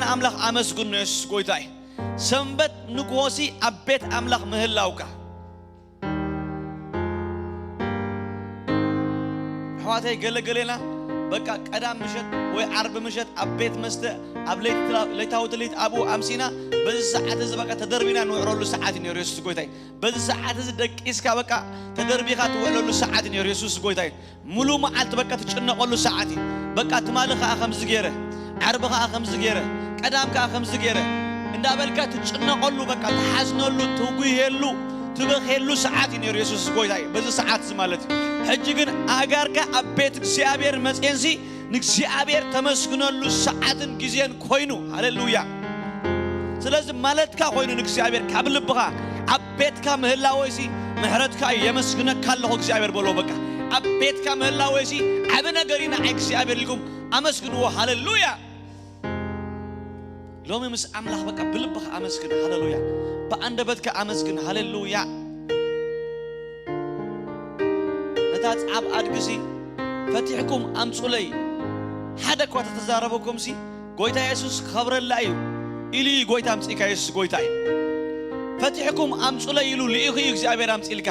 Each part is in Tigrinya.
ንኣምላኽ ኣመስግኖ፣ የሱስ ጎይታ እዩ። ሰንበት ንግሆሲ ኣብ ቤት ኣምላኽ ምህላውካ። ኣሕዋተይ፣ ገለገሌና በቃ ቀዳም ምሸት ወይ ዓርቢ ምሸት ኣብ ቤት መስተ፣ ኣብ ለይቲ-፣ ለይታዊ ትልሂት ኣብኡ ኣምሲና፣ በዚ ሰዓት እዚ በቃ ተደርቢና ንውዕረሉ ሰዓት እዩ ነይሩ። የሱስ ጎይታ እዩ። በዚ ሰዓት እዚ ደቂስካ በቃ ተደርቢኻ ትውዕለሉ ሰዓት እዩ ነይሩ። የሱስ ጎይታ እዩ። ሙሉ መዓልቲ በቃ ትጭነቐሉ ሰዓት እዩ። በቃ ትማሊ ኸኣ ከምዚ ገይረ፣ ዓርቢ ኸኣ ከምዚ ገይረ፣ ቀዳም ከኣ ከምዚ ገይረ እንዳበልካ ትጭነቐሉ፣ በቃ ትሓዝነሉ፣ ትጉህየሉ፣ ትበኽየሉ ሰዓት እዩ ነይሩ። የሱስ ጎይታ እዩ። በዚ ሰዓት እዚ ማለት እዩ። ሕጂ ግን ኣእጋርካ ኣብ ቤት እግዚኣብሔር መጽኤንሲ ንእግዚኣብሔር ተመስግነሉ ሰዓትን ግዜን ኮይኑ። ሃሌሉያ። ስለዚ ማለትካ ኮይኑ ንእግዚኣብሔር ካብ ልብኻ ኣብ ቤትካ ምህላወይሲ ምሕረትካ እዩ፣ የመስግነካ ኣለኹ እግዚኣብሔር በሎ። በቃ ኣብ ቤትካ ምህላወይሲ ዓቢ ነገር እዩ ንዓይ እግዚኣብሔር ኢልኩም ኣመስግንዎ። ሃሌሉያ። ሎሚ ምስ ኣምላኽ በቃ ብልብኻ ኣመስግን። ሃሌሉያ። ብኣንደበትካ ኣመስግን። ሃሌሉያ። ነታ ጻዕብ ኣድግሲ ፈቲሕኩም ኣምጹለይ ሓደ እኳ ተተዛረበኩምሲ ጎይታ የሱስ ክኸብረላ እዩ ኢሉ እዩ ጎይታ ኣምጺእካ። የሱስ ጎይታ እዩ። ፈቲሕኩም ኣምጹለይ ኢሉ ልኢኹ እዩ እግዚኣብሔር ኣምጺእልካ።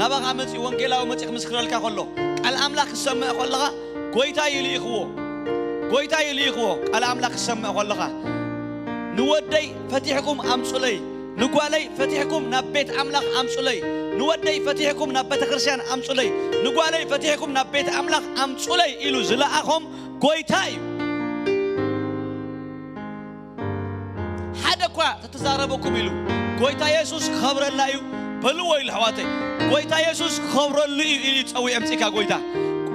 ናባኻ መጺኡ ወንጌላዊ መጺኡ ክምስክረልካ ከሎ ቃል ኣምላኽ ክሰምዕ ከለኻ ጎይታ እዩ ልኢኽዎ። ጎይታ እዩ ልኢኽዎ። ቃል ኣምላኽ ክሰምዕ ከለኻ ንወደይ ፈቲሕኩም ኣምጹለይ፣ ንጓለይ ፈቲሕኩም ናብ ቤት ኣምላኽ ኣምጹለይ፣ ንወደይ ፈቲሕኩም ናብ ቤተ ክርስቲያን ኣምጹለይ፣ ንጓለይ ፈቲሕኩም ናብ ቤት ኣምላኽ ኣምጹለይ ኢሉ ዝለኣኾም ጎይታ እዩ። ሓደ እኳ ተተዛረበኩም ኢሉ ጎይታ የሱስ ክኸብረላ እዩ በልዎ ኢሉ ኣሕዋተይ። ጎይታ የሱስ ክኸብረሉ እዩ ኢሉ ጸዊዑ ኣምጺእካ ጎይታ።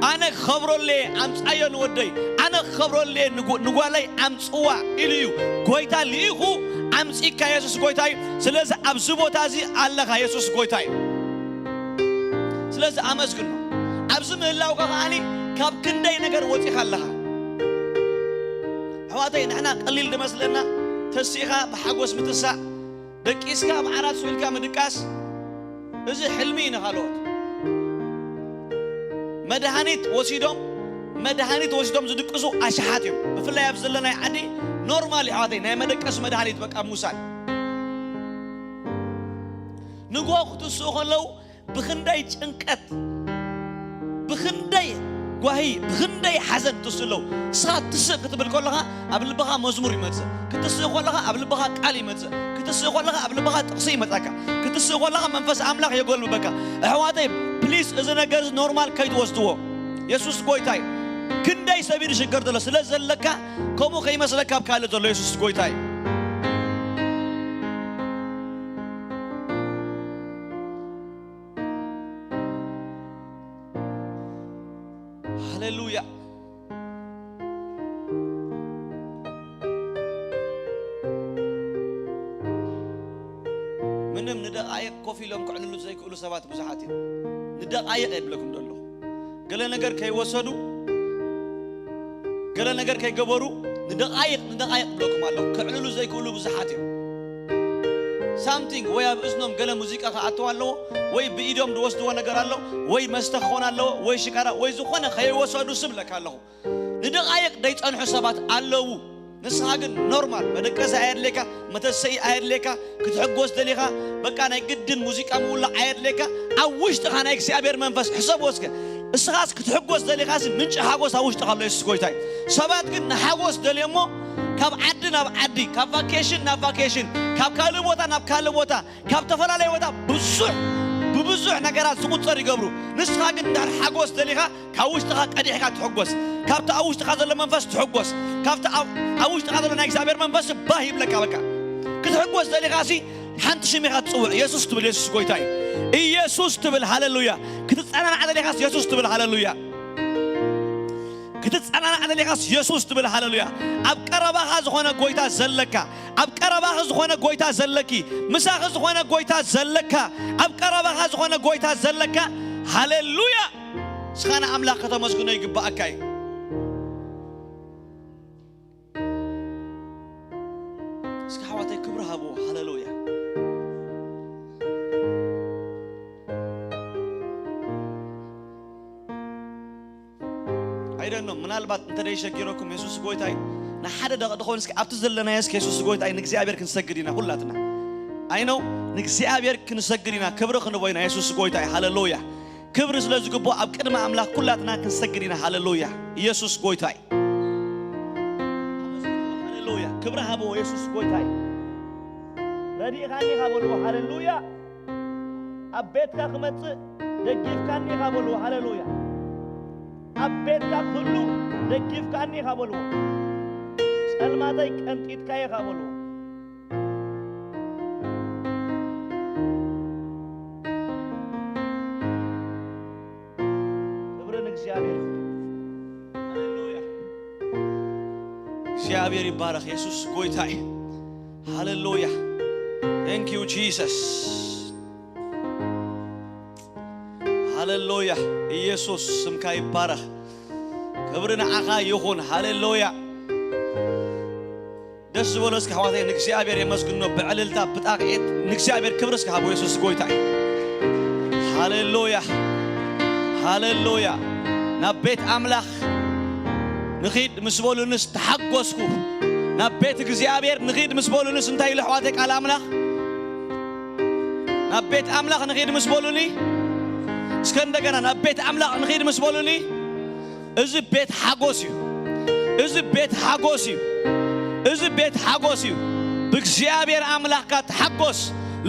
ኣነ ክኸብረሉ እየ ኣምጻዮ ንወደይ፣ ኣነ ክኸብረሉ እየ ንጉ-፣ ንጓለይ ኣምጽዋ ኢሉ እዩ ጎይታ ልኢኹ ኣምጺእካ። የሱስ ጎይታ እዩ። ስለዚ ኣብዚ ቦታ እዚ ኣለኻ፣ የሱስ ጎይታ እዩ። ስለዚ ኣመስግኖ። ኣብዚ ምህላውካ ከዓኒ ካብ ክንደይ ነገር ወጺኻ ኣለኻ። ኣሕዋተይ፣ ንሕና ቀሊል ድመስለና፣ ተሲኻ ብሓጎስ ምትሳእ፣ ደቂስካ ኣብ ዓራት ስኢልካ ምድቃስ፣ እዚ ሕልሚ እዩ ንኻልኦት። መድሃኒት ወሲዶም፣ መድሃኒት ወሲዶም ዝድቅሱ ኣሽሓት እዮም። ብፍላይ ኣብ ዘለናይ ዓዲ ኖርማል እዩ ኣሕዋተይ፣ ናይ መደቀሲ መድሃኒት በቃ ምውሳድ። ንግሆ ክትስኡ ከለዉ ብኽንደይ ጭንቀት፣ ብኽንደይ ጓሂ፣ ብኽንደይ ሓዘን ትስእ ኣለዉ። ንስኻ ትስእ ክትብል ከለኻ ኣብ ልብኻ መዝሙር ይመጽእ። ክትስእ ከለኻ ኣብ ልብኻ ቃል ይመጽእ። ክትስእ ከለኻ ኣብ ልብኻ ጥቕሲ ይመጻካ። ክትስእ ከለኻ መንፈስ ኣምላኽ የጎልብበካ። ኣሕዋተይ፣ ፕሊስ፣ እዚ ነገር እዚ ኖርማል ከይትወስድዎ። የሱስ ጎይታ እዩ። ክንደይ ሰብ እዩ ዝሽገር ዘሎ። ስለ ዘለካ ከምኡ ከይመስለካ ኣብ ካልእ ዘሎ። የሱስ ጎይታ እዩ። ሃሌሉያ። ምንም ንደቓይቕ ኮፍ ኢሎም ክዕልሉ ዘይክእሉ ሰባት ብዙሓት እዮም። ንደቓይቕ የብለኩም ደሎ። ገለ ነገር ከይወሰዱ፣ ገለ ነገር ከይገበሩ ንደቓይቕ፣ ንደቓይቕ ብለኩም ኣለኹ። ክዕልሉ ዘይክእሉ ብዙሓት እዮም። ሳምቲንግ ወይ ኣብ እዝኖም ገለ ሙዚቃ ክኣትው ኣለዎ፣ ወይ ብኢዶም ዝወስድዎ ነገር ኣሎ፣ ወይ መስተ ክኾን ኣለዎ፣ ወይ ሽካራ፣ ወይ ዝኾነ ከይወሰዱ ስብለካ ኣለኹ። ንደቓይቕ ደይጸንሑ ሰባት ኣለዉ። ንስኻ ግን ኖርማል፣ መደቀሲ ኣየድልየካ፣ መተሰኢ ኣየድልየካ፣ ክትሕጎስ ደሊኻ፣ በቃ ናይ ግድን ሙዚቃ ምውላዕ ኣየድልየካ። ኣብ ውሽጥኻ ናይ እግዚኣብሔር መንፈስ ሕሰብ ወስከ። እስኻስ ክትሕጎስ ደሊኻሲ ምንጪ ሓጎስ ኣብ ውሽጥኻ ኣሎ፣ የሱስ ጎይታ እዩ። ሰባት ግን ንሓጎስ ደልዮሞ ካብ ዓዲ ናብ ዓዲ፣ ካብ ቫኬሽን ናብ ቫኬሽን፣ ካብ ካልእ ቦታ ናብ ካልእ ቦታ፣ ካብ ተፈላለየ ቦታ ብዙሕ፣ ብብዙሕ ነገራት ዝቑጸር ይገብሩ። ንስኻ ግን እንድሕር ሓጎስ ደሊኻ፣ ካብ ውሽጥኻ ቀዲሕካ ትሕጎስ። ካብቲ ኣብ ውሽጥኻ ዘሎ መንፈስ ትሕጎስ። ካብቲ ኣብ፣ ኣብ ውሽጥኻ ዘሎ ናይ እግዚኣብሔር መንፈስ ባህ ይብለካ። በቃ ክትሕጎስ ደሊኻሲ ሓንቲ ሽም ኢኻ ትጽውዕ፣ የሱስ ትብል። የሱስ ጎይታ እዩ። ኢየሱስ ትብል። ሃሌሉያ። ክትጸናናዕ ደሊኻስ የሱስ ትብል። ሃሌሉያ። ክትጸናናዕ ደሊኻስ የሱስ ትብል። ሃሌሉያ። ኣብ ቀረባኻ ዝኾነ ጎይታ ዘለካ፣ ኣብ ቀረባኺ ዝኾነ ጎይታ ዘለኪ፣ ምሳኺ ዝኾነ ጎይታ ዘለካ፣ ኣብ ቀረባኻ ዝኾነ ጎይታ ዘለካ። ሃሌሉያ። እስኻ ንኣምላኽ ከተመስግኖ ይግባኣካ እዩ። እስኪ ኣሕዋተይ ክብሪ ሃብዎ። ሃሌሉያ። ኣይደኖም፣ ምናልባት እንተ ደይሸጊረኩም የሱስ ጎይታይ፣ ሓደ ደቕ ድኾን እስኪ ኣብቲ ዘለናዮ እስኪ የሱስ ጎይታ እዩ። ንእግዚኣብሔር ክንሰግድ ኢና ኩላትና። ኣይ ነው ንእግዚኣብሔር ክንሰግድ ኢና። ክብሪ ክንቦ ኢና። የሱስ ጎይታ እዩ። ሃሌሉያ። ክብሪ ስለ ዝግብኦ ኣብ ቅድሚ ኣምላኽ ኩላትና ክንሰግድ ኢና። ሃሌሉያ። ኢየሱስ ጎይታ እዩ። ሃሌሉያ። ክብሪ ሃቦ። የሱስ ጎይታ እዩ። ረዲእካኒ ኢኻ በልዎ። ሃሌሉያ። ኣብ ቤትካ ክመጽእ ደጊፍካኒ ኢኻ በልዎ። ሃሌሉያ። ኣብ ቤትካ ክህሉ ደጊፍካኒ ኢኻ በልዎ። ጸልማተይ ቀንጢጥካዮ ኢኻ በልዎ። ክብሪ ንእግዚኣብሔር ይኹን። ሃሌሉያ። እግዚኣብሔር ይባረኽ። የሱስ ጎይታ እዩ። ሃሌሉያ። Thank you Jesus። ሃሌሉያ። ኢየሱስ ስምካ ይባረኽ። ክብሪ ንዓኻ ይኹን። ሃሌሉያ። ደስ ዝበሎ እስኪ ኣሕዋተይ ንእግዚኣብሔር የመስግኖ ብዕልልታ ብጣቕዒት ንእግዚኣብሔር ክብሪ እስኪ ሃቦ። የሱስ ጎይታ እዩ። ሃሌሉያ። ሃሌሉያ። ናብ ቤት ኣምላኽ ንኺድ ምስ በሉንስ ተሓጎስኩ። ናብ ቤት እግዚኣብሔር ንኺድ ምስ በሉንስ እንታይ ኢሉ ኣሕዋተይ ቃል ኣምላኽ? ናብ ቤት ኣምላኽ ንኺድ ምስ በሉኒ፣ እስከ እንደገና ናብ ቤት ኣምላኽ ንኺድ ምስ በሉኒ፣ እዚ ቤት ሓጎስ እዩ። እዚ ቤት ሓጎስ እዩ። እዚ ቤት ሓጎስ እዩ። ብእግዚኣብሔር ኣምላኽካ ተሓጎስ።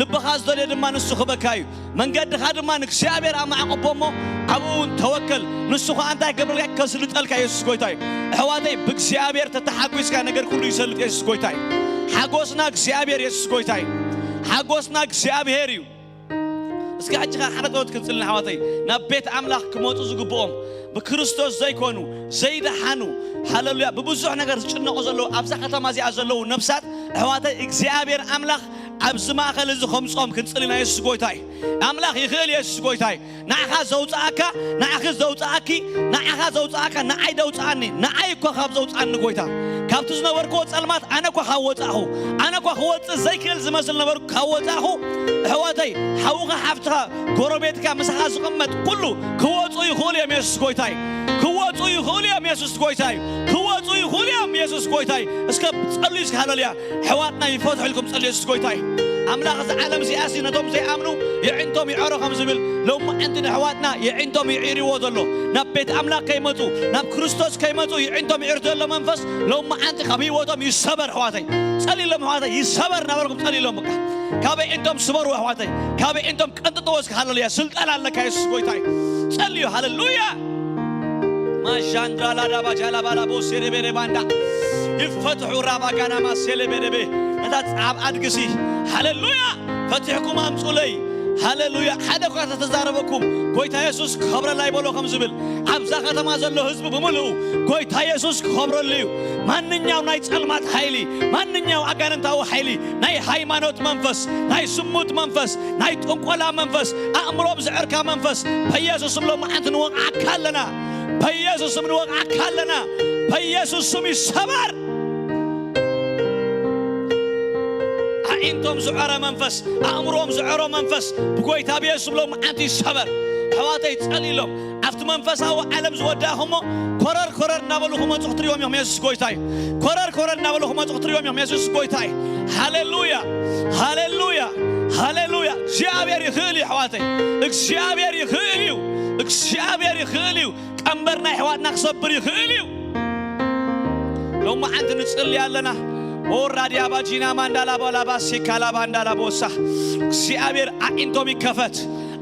ልብኻ ዝደልዮ ድማ ንሱ ክበካ እዩ። መንገድኻ ድማ ንእግዚኣብሔር ኣማዕቆቦ እሞ ኣብኡ እውን ተወከል። ንሱ ኸኣ እንታይ ክገብረልካ? ከስልጠልካ። የሱስ ጎይታ እዩ። ኣሕዋተይ ብእግዚኣብሔር ተተሓጒስካ ነገር ኩሉ ይሰልጥ። የሱስ ጎይታ እዩ። ሓጎስና እግዚኣብሔር የሱስ ጎይታ እዩ። ሓጎስና እግዚኣብሔር እዩ። እስኪ ሕጂ ኸዓ ሓደ ጸሎት ክንጽሊ ኣሕዋተይ። ናብ ቤት ኣምላኽ ክመጹ ዝግብኦም ብክርስቶስ ዘይኮኑ ዘይደሓኑ፣ ሃሌሉያ፣ ብብዙሕ ነገር ዝጭነቑ ዘለዉ ኣብዛ ከተማ እዚኣ ዘለዉ ነፍሳት ኣሕዋተይ እግዚኣብሔር ኣምላኽ ኣብዚ ማእከል እዚ ከምጽኦም ክንጽሊ ናይ የሱስ ጎይታ እዩ። ኣምላኽ ይኽእል። የሱስ ጎይታ እዩ። ንዓኻ ዘውፅኣካ ንዓኺ ዘውፅኣኪ ንዓኻ ዘውፅኣካ ንዓይ ደውፅኣኒ። ንዓይ እኮ ካብ ዘውፅኣኒ ጎይታ ካብቲ ዝነበርክዎ ጸልማት ኣነ እኳ ካብ ወፃእኹ ኣነ እኳ ክወፅእ ዘይክእል ዝመስል ነበርኩ ካብ ወፃእኹ ኣሕዋተይ ሓውኻ ሓፍትኻ ጎረቤትካ ምሳኻ ዝቕመጥ ኩሉ ክወፁ ይኽእሉ እዮም። የሱስ ጎይታ እዩ። ክወፁ ይኽእሉ እዮም። የሱስ ጎይታ እዩ። ክወፁ ይኽእሉ እዮም። የሱስ ጎይታ እዩ። እስከ ጸልዩ እስከ ሃለሉያ። ኣሕዋትና ይፈትሑ ኢልኩም ጸልዩ። የሱስ ጎይታ እዩ። ኣምላኽ እዚ ዓለም እዚኣሲ ነቶም ዘይኣምኑ የዒንቶም ይዕሮ ከም ዝብል ሎማዓንቲ ንኣሕዋትና የዒንቶም ይዒርዎ ዘሎ ናብ ቤት ኣምላኽ ከይመጹ ናብ ክርስቶስ ከይመጹ የዒንቶም ይዒር ዘሎ መንፈስ ሎማዓንቲ ካብ ህይወቶም ይሰበር። ኣሕዋተይ ጸልይሎም። ኣሕዋተይ ይሰበር እናበልኩም ጸልይሎም። በቃ ካብ የዒንቶም ስበሩ ኣሕዋተይ። ካብ የዒንቶም ቀንጥጥዎ እስከ ሃለሉያ። ስልጣን ኣለካ የሱስ ጎይታ እዩ። ጸልዩ። ሃለሉያ። ማሻንድራ ላዳባ ጃላባላ ቦሴ ደቤ ደባንዳ ይፈትሑ ራባ ጋናማ ሴሌ ቤደቤ ነታ ጻብ ኣድግሲ። ሃሌሉያ። ፈቲሕኩም ኣምጹለይ። ሃሌሉያ። ሓደ እኳ ተተዛረበኩም ጎይታ የሱስ ክኸብረላ ይበሎ ከም ዝብል ኣብዛ ከተማ ዘሎ ህዝቢ ብምልኡ ጎይታ የሱስ ክኸብረሉ እዩ። ማንኛው ናይ ጸልማት ሓይሊ ማንኛው ኣጋንንታዊ ሓይሊ ናይ ሃይማኖት መንፈስ ናይ ስሙት መንፈስ ናይ ጥንቆላ መንፈስ ኣእምሮም ዝዕርካ መንፈስ በኢየሱስም ሎማዓንቲ ንወቕዓካ ኣለና። በኢየሱስም ንወቕዓካ ኣለና። በኢየሱስም ይሰበር። ኣዒንቶም ዝዐረ መንፈስ ኣእምሮም ዝዐሮ መንፈስ ብጎይታ ብየሱስ ሎም ዓንቲ ይሰበር። ኣሕዋተይ ጸልይሎም። ኣብቲ መንፈሳዊ ዓለም ዝወዳእኹሞ ኮረር ኮረር እናበሉ ክመፁ ክትሪኦም እዮም። የሱስ ጎይታ እዩ። ኮረር ኮረር እናበሉ ክመፁ ክትሪኦም እዮም። የሱስ ጎይታ እዩ። ሃሌሉያ። ሃሌሉያ። ሃሌሉያ። እግዚኣብሔር ይኽእል እዩ ኣሕዋተይ። እግዚኣብሔር ይኽእል እዩ። እግዚኣብሔር ይኽእል እዩ። ቀንበር ናይ ኣሕዋትና ክሰብር ይኽእል እዩ። ሎማዓንቲ ንጽሊ ኣለና። ኦራድያ ባጂና ማንዳላ ባላባ ሲካላ ባንዳላ ቦሳ እግዚኣብሔር ኣዒንቶም ይከፈት።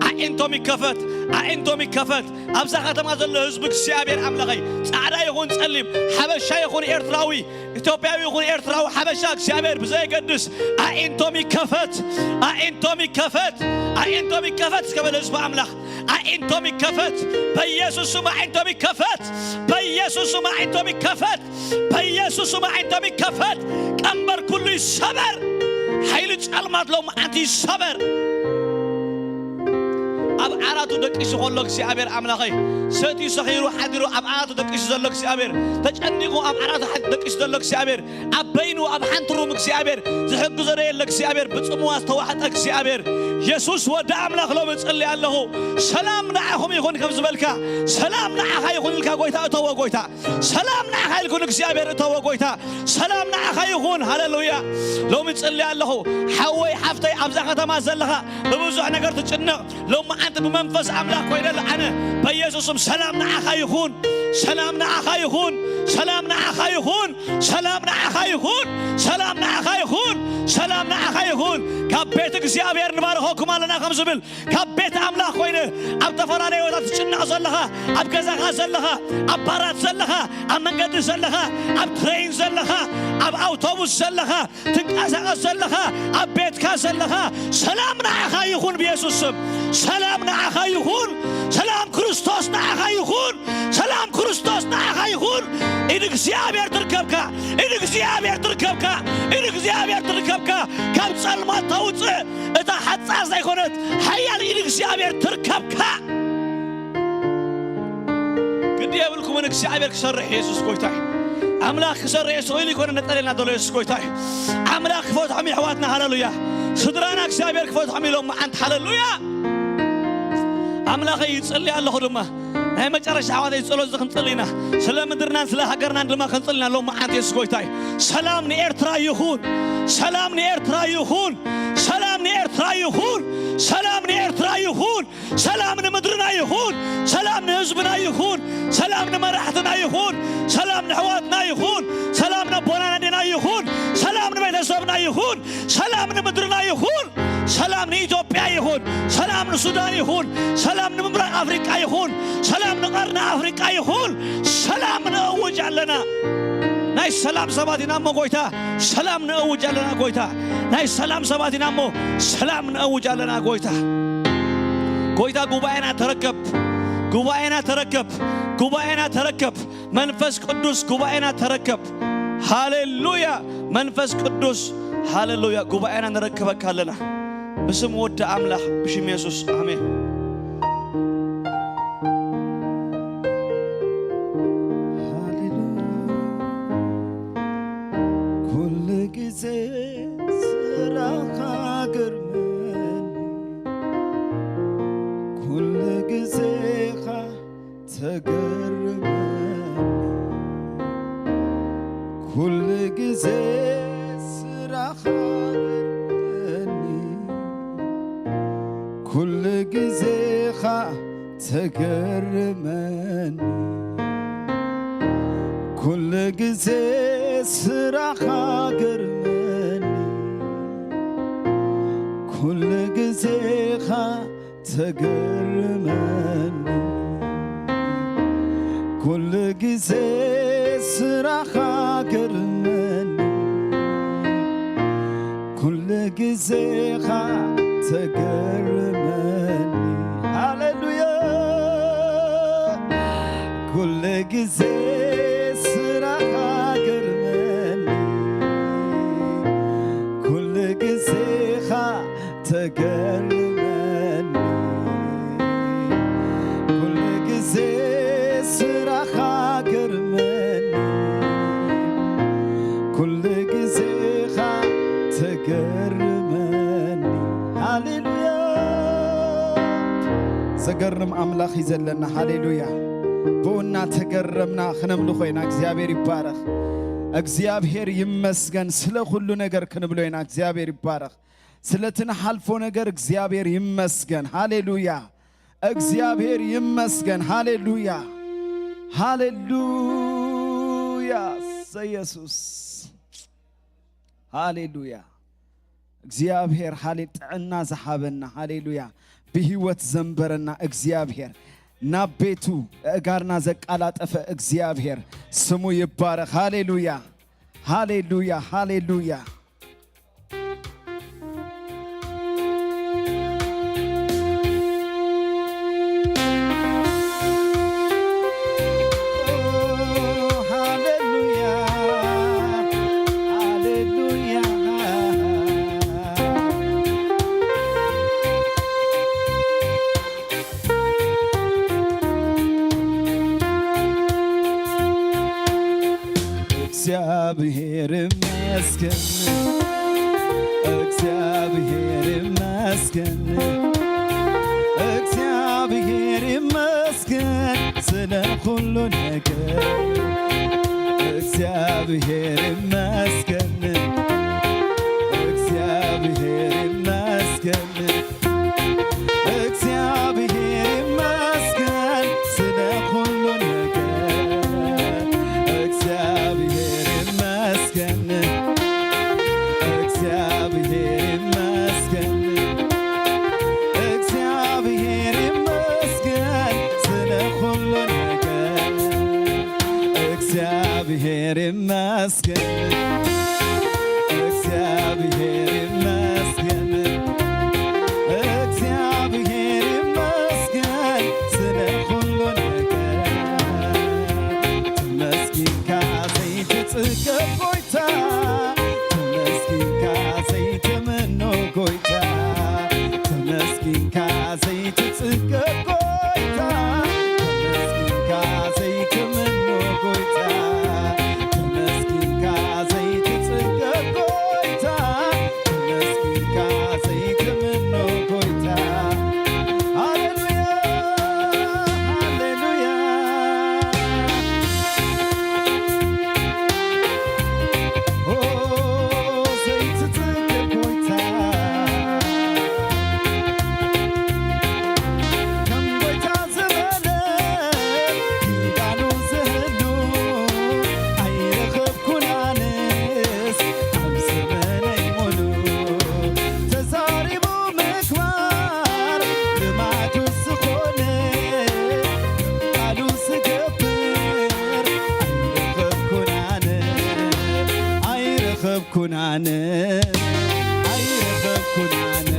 ኣዒንቶም ይከፈት። ኣዒንቶም ይከፈት። ኣብዛ ከተማ ዘሎ ህዝቢ እግዚኣብሔር ኣምላኸይ ጻዕዳ ይኹን ጸሊም ሓበሻ ይኹን ኤርትራዊ ኢትዮጵያዊ ይኹን ኤርትራዊ ሓበሻ እግዚኣብሔር ብዘየገድስ ኣዒንቶም ይከፈት። ኣዒንቶም ይከፈት። ኣዒንቶም ይከፈት እስከ በለ ህዝቢ ኣምላኽ ኣዒንቶም ይከፈት። በኢየሱስ ስም ኣዒንቶም ይከፈት። በኢየሱስ ስም ኣዒንቶም ይከፈት። በኢየሱስ ስም ኣዒንቶም ይከፈት። ቀንበር ኩሉ ይሰበር። ሓይሊ ጸልማት ሎም ዓንቲ ይሰበር። ኣብ ዓራቱ ደቂሱ ከሎ እግዚኣብሔር ኣምላኸይ፣ ሰትዩ ሰኺሩ ሓዲሩ ኣብ ዓራቱ ደቂሱ ዘሎ እግዚኣብሔር፣ ተጨኒቑ ኣብ ዓራቱ ሓ-፣ ደቂሱ ዘሎ እግዚኣብሔር፣ ኣብ በይኑ ኣብ ሓንቲ ሩም እግዚኣብሔር ዝሕግዞ ዘየለ እግዚኣብሔር፣ ብጽምዋ ዝተዋሕጠ እግዚኣብሔር፣ የሱስ ወዲ ኣምላኽ ሎሚ እጽሊ ኣለኹ። ሰላም ንዓኹም ይኹን ከም ዝበልካ፣ ሰላም ንዓኻ ይኹን ኢልካ ጎይታ እተዎ ጎይታ። ሰላም ንዓኻ ይኹን እግዚኣብሔር እተዎ ጎይታ። ሰላም ንዓኻ ይኹን። ሃሌሉያ። ሎሚ እጽሊ ኣለኹ። ሓወይ ሓፍተይ ኣብዛ ከተማ ዘለኻ ብብዙሕ ነገር ትጭነቕ። ሎሚ ዓንቲ ብመንፈስ ኣምላኽ ኮይነ ኣነ በኢየሱስ ስም ሰላም ንዓኻ ይኹን። ሰላም ንዓኻ ይኹን። ሰላም ንዓኻ ይኹን። ሰላም ንዓኻ ይኹን። ሰላም ንዓኻ ይኹን። ሰላም ንዓኻ ይኹን። ካብ ቤት እግዚኣብሔር ንባርኸኩም ኣለና ከም ዝብል ካብ ቤት ኣምላኽ ኮይነ ኣብ ተፈላለየ ቦታ ትጭነቕ ዘለኻ፣ ኣብ ገዛኻ ዘለኻ፣ ኣብ ባራት ዘለኻ፣ ኣብ መንገዲ ዘለኻ፣ ኣብ ትሬን ዘለኻ፣ ኣብ ኣውቶቡስ ዘለኻ፣ ትንቀሳቐስ ዘለኻ፣ ኣብ ቤትካ ዘለኻ፣ ሰላም ንዓኻ ይኹን ብየሱስ ስም። ሰላም ንዓኻ ይኹን። ሰላም ክርስቶስ ንዓኻ ይኹን። ሰላም ክርስቶስ ንዓኻ ይኹን። ኢድ እግዚኣብሔር ትርከብካ። ኢድ እግዚኣብሔር ትርከብካ። ኢድ እግዚኣብሔር ትርከብካ። ካብ ጸልማት ተውጽእ። እታ ሓጻር ዘይኮነት ሓያል ኢድ እግዚኣብሔር ትርከብካ። ግዲ የብልኩምን፣ እግዚኣብሔር ክሰርሕ የሱስ ጎይታ እዩ። ኣምላኽ ክሰርሕ እየ ስቕ ኢሉ ይኮነ ነጠለና ዘሎ የሱስ ጎይታ እዩ። ኣምላኽ ክፈትሖም የሕዋትና፣ ሃሌሉያ። ስድራና እግዚኣብሔር ክፈትሖም ኢሎም መዓንት፣ ሃሌሉያ። ኣምላኸይ ይጽሊ ኣለኹ ድማ ናይ መጨረሻ ኣሕዋተይ ጸሎት እዚ ክንጽሊ ኢና። ስለ ምድርናን ስለ ሃገርናን ድማ ክንጽሊ ኢና። ሎም መዓት የሱስ ጎይታ እዩ። ሰላም ንኤርትራ ይኹን። ሰላም ንኤርትራ ይኹን። ሰላም ንኤርትራ ይኹን። ሰላም ንኤርትራ ይኹን። ሰላም ንምድርና ይኹን። ሰላም ንህዝብና ይኹን። ሰላም ንመራሕትና ይኹን። ሰላም ንሕዋትና ይኹን። ሰላም ነቦናን ኣዴና ይኹን። ሰላም ንቤተሰብና ይኹን። ሰላም ንምድርና ይኹን። ሰላም ንኢትዮጵያ ይኹን። ሰላም ንሱዳን ይኹን። ሰላም ንምብራቕ ኣፍሪቃ ይኹን። ሰላም ንቐርኒ ኣፍሪቃ ይኹን። ሰላም ንእውጅ ኣለና። ናይ ሰላም ሰባት ኢና እሞ ጎይታ፣ ሰላም ንእውጅ ኣለና ጎይታ። ናይ ሰላም ሰባት ኢና እሞ ሰላም ንእውጅ ኣለና ጎይታ። ጎይታ ጉባኤና ተረከብ፣ ጉባኤና ተረከብ፣ ጉባኤና ተረከብ። መንፈስ ቅዱስ ጉባኤና ተረከብ። ሃሌሉያ። መንፈስ ቅዱስ ሃሌሉያ። ጉባኤና ንረክበካ ኣለና። ብስም ወዲ ኣምላኽ፣ ብሽም የሱስ፣ ኣሜን። ሃሌሉያ። ኩሉ ግዜ ስራኻ ገርመኒ፣ ኩሉ ግዜኻ ተገርመኒ፣ ኩሉ ግዜ ስራኻ ገርመኒ፣ ኩሉ ግዜኻ ተገርመኒ፣ ኩሉ ግዜ ስራኻ ገርመኒ፣ ኩሉ ግዜኻ ተገርመኒ፣ ኩሉ ግዜ ስራኻ ገርመኒ፣ ኩሉ ግዜኻ ተገርመኒ። ሃሌሉያ። ኩሉ ግዜ ስራኻ ገርመኒ፣ ኩሉ ግዜኻ ተገርመኒ፣ ኩሉ ግዜ ስራኻ ገርመኒ፣ ኩሉ ግዜኻ ተገርመኒ። ሃሌሉያ። ዘገርም ኣምላኽ እዩ ዘለና። ሃሌሉያ። ብኡ እናተገረምና ክነምልኾ ኢና። እግዚኣብሔር ይባረኽ። እግዚኣብሔር ይመስገን ስለ ኩሉ ነገር ክንብሎ ኢና። እግዚኣብሔር ይባረኽ። ስለቲ ንሓልፎ ነገር እግዚኣብሔር ይመስገን። ሃሌሉያ። እግዚኣብሔር ይመስገን። ሃሌሉያ። ሃሌሉያ። እሰይ የሱስ። ሃሌሉያ። እግዚኣብሔር ሃሌ-፣ ጥዕና ዝሃበና፣ ሃሌሉያ፣ ብህይወት ዘንበረና እግዚኣብሔር፣ ናብ ቤቱ ኣእጋርና ዘቃላጠፈ እግዚኣብሔር ስሙ ይባረኽ። ሃሌሉያ፣ ሃሌሉያ፣ ሃሌሉያ። እግዚአብሔር ይመስገን፣ እግዚአብሔር ይመስገን ስለ ሁሉ ነገር። እግዚአብሔር ይመስገን፣ እግዚአብሔር ይመስገን፣ እግዚአብሔር ይመስገን ስለ ሁሉ ነገር። እግዚአብሔር ይመስገን፣ እግዚአብሔር ይመስገን፣ እግዚአብሔር ይመስገን ስለ ሁሉ ነገር። እግዚአብሔር ይመስገን፣ እግዚአብሔር ይመስገን፣ እግዚአብሔር ይመስገን ስለ ሁሉ ነገር። ተመስገንካ ዘይትጽገብ ጎይታ፣ ተመስገንካ ዘይትምኖ ጎይታ፣ ተመስገንካ ዘይትጽገብ ጎይታ፣ ተመስገንካ ዘይትምኖ ጎይታ፣ ተመስገንካ ዘይትጽገብ ጎይታ፣ ተመስገንካ ዘይትምኖ ጎይታ። ሃሌሉያ፣ ሃሌሉያ። ኦ፣ ዘይትጽገብ ጎይታ፣ ከም ጎይታ ዝበለ ኪዳኑ ዝህሉ ኣይረኸብኩን ኣነስ ኣብ ዘመነይ ሙሉ። ተዛሪቡ ምግባር ልማዱ ዝኾነ ቃሉ ዝገብር ኣይረኸብኩን ኣነ፣ ኣይረኸብኩን ኣነ፣ ኣይረኸብኩን ኣነ፣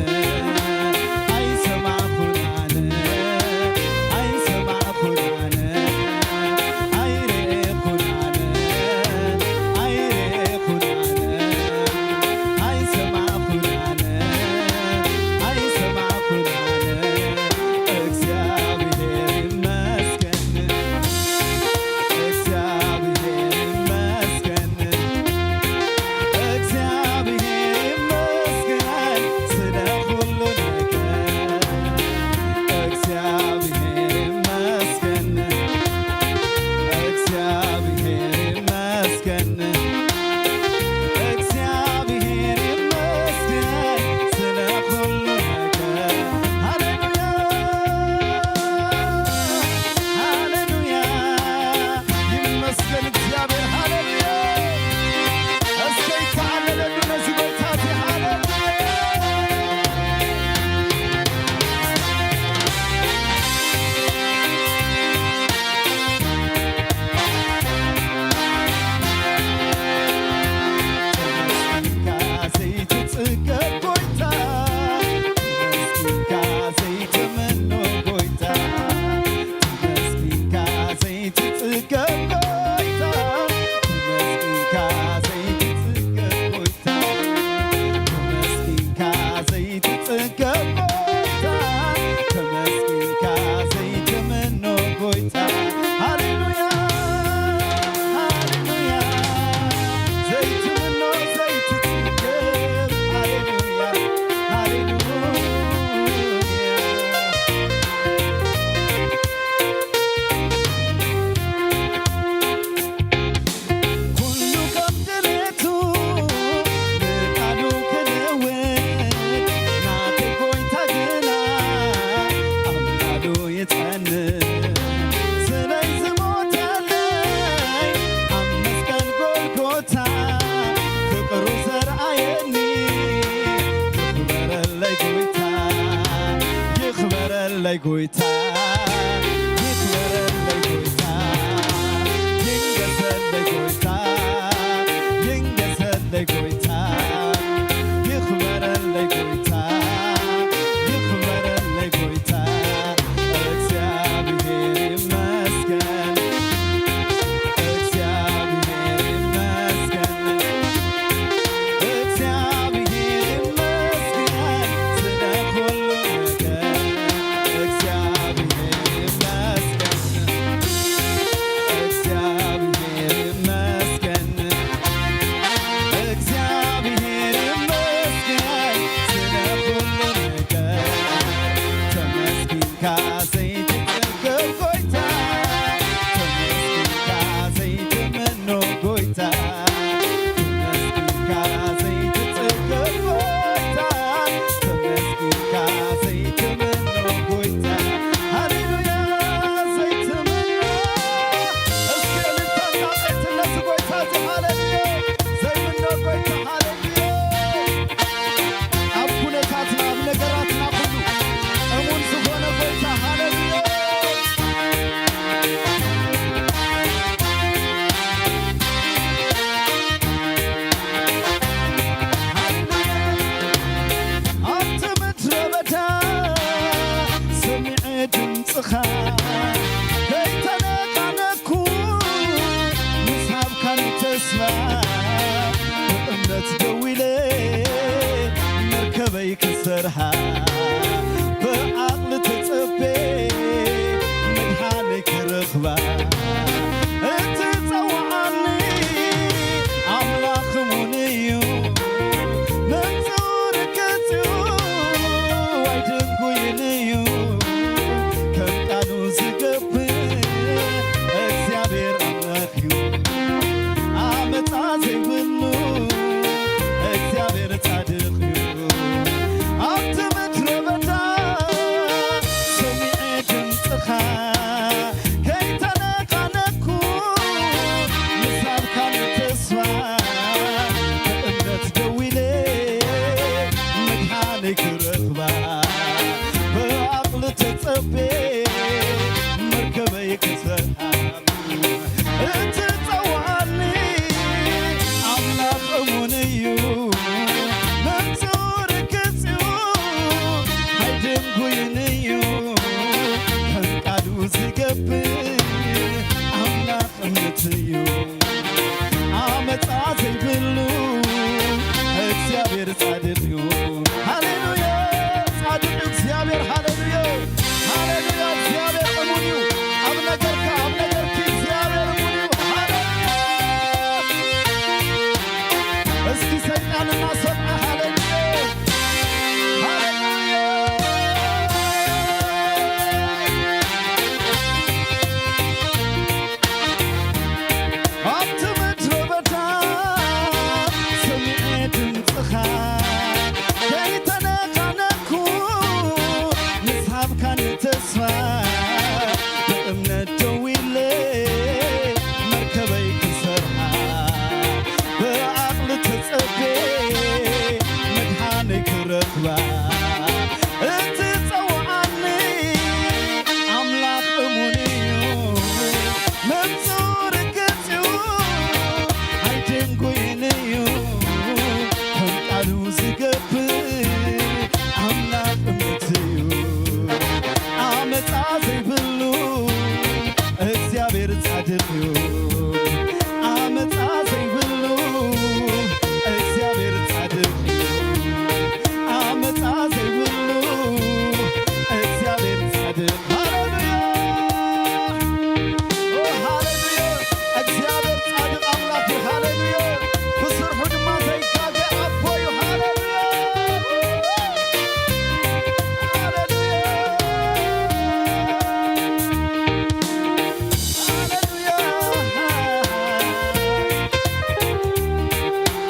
ኣይሰማዕኩን ኣነ፣ ኣይሰማዕኩን ኣነ፣ ኣይረኤኩን ኣነ፣ ኣይረኤኩን ኣነ፣ ኣይሰማዕኩን ኣነ፣ ኣይሰማዕኩን ኣነ። እግዚኣብሔር ይመስገን፣ እግዚኣብሔር ይመስገን፣ እግዚኣብሔር ይመስገን ስለ ሁሉ ነገር። እግዚኣብሔር ይመስገን፣ እግዚኣብሔር ይመስገን፣ እግዚኣብሔር ይመስገን ስለ ኩሉ ነገር። ሃሌሉያ፣ ሃሌሉያ፣ ይመስገን እግዚኣብሔር። ሃሌሉያ፣ እስከ ይተዓለለሉ ነዚ ጎይታ እዚ። ሃሌሉያ። ተመስገንካ ዘይትጽገብ ጎይታ፣ ተመስገንካ ዘይትምኖ ጎይታ፣ ተመስገንካ ዘይትጽገብ ጎይታ፣ ተመስገንካ ዘይትጽገብ ጎይታ። ተመስገንካ ዘይትጽገብ ጎይታ፣ ተመስገንካ ዘይትምኖ ጎይታ። ሃሌሉያ፣ ሃሌሉያ፣ ዘይትምኖ ዘይትጽገብ። ሃሌሉያ፣ ሃሌሉያ። ኩሉ ከም ድሌቱ ንቃሉ ክልውጥ፣ ናተይ ጎይታ ግና ኣብ ቃሉ ይጸንዕ። ስለይ ዝሞተለይ ኣብ መስቀል ጎልጎታ፣ ፍቕሩ ዘርኣየኒ፣ ይኽበረለይ ጎይታ፣ ይኽበረለይ ጎይታ። ይኽበረለይ ጎይታ፣ ይንገሰለይ ጎይታ፣ ይንገሰለይ ጎይታ፣ ይኽበረለይ ጎይታ፣ ይኽበረለይ ጎይታ። እግዚኣብሔር ይመስገን፣ እግዚኣብሔር ይመስገን። እግዚኣብሔር ይመስገን ስለ ኩሉ ነገር። እግዚኣብሔር ይመስገን። እግዚኣብሔር ይመስገን። እስኪ ሰይጣን እናሰምዐ፣ ሃሌሉያ፣ ሃሌሉያ። ኣብቲ ምድረ በዳ ሰሚዐ ድምፅኻ፣ ከይተነቓነቕኩ ምስ ሃብካኒ ተስፋ፣ ብእምነት ደው ኢለ መርከበይ ክሰርሓ፣ ብዓቕሊ ተጸቤ መድሓነይ ክረኽባ። እቲ ጸውዓኒ ኣምላኽ እሙን እዩ፣ መምጽኡ ርግጽ እዩ፣ ኣይደንጉይን እዩ፣ ከም ቃሉ ዝገብር ኣምላኽ እምነት እዩ። ዓመጻ ዘይብሉ እግዚኣብሔር ጻድቕ እዩ። ዓመጻ ዘይብሉ እግዚኣብሔር ጻድቕ እዩ። ዓመጻ ዘይብሉ እግዚኣብሔር ጻድቕ። ሃሌሉያ! ኦ፣ ሃሌሉያ! እግዚኣብሔር ጻድቕ ኣምላኽ እዩ። ሃሌሉያ! ብስርሑ ድማ ዘይጋገ ኣቦ እዩ። ሃሌሉያ! ሃሌሉያ! ሃሌሉያ!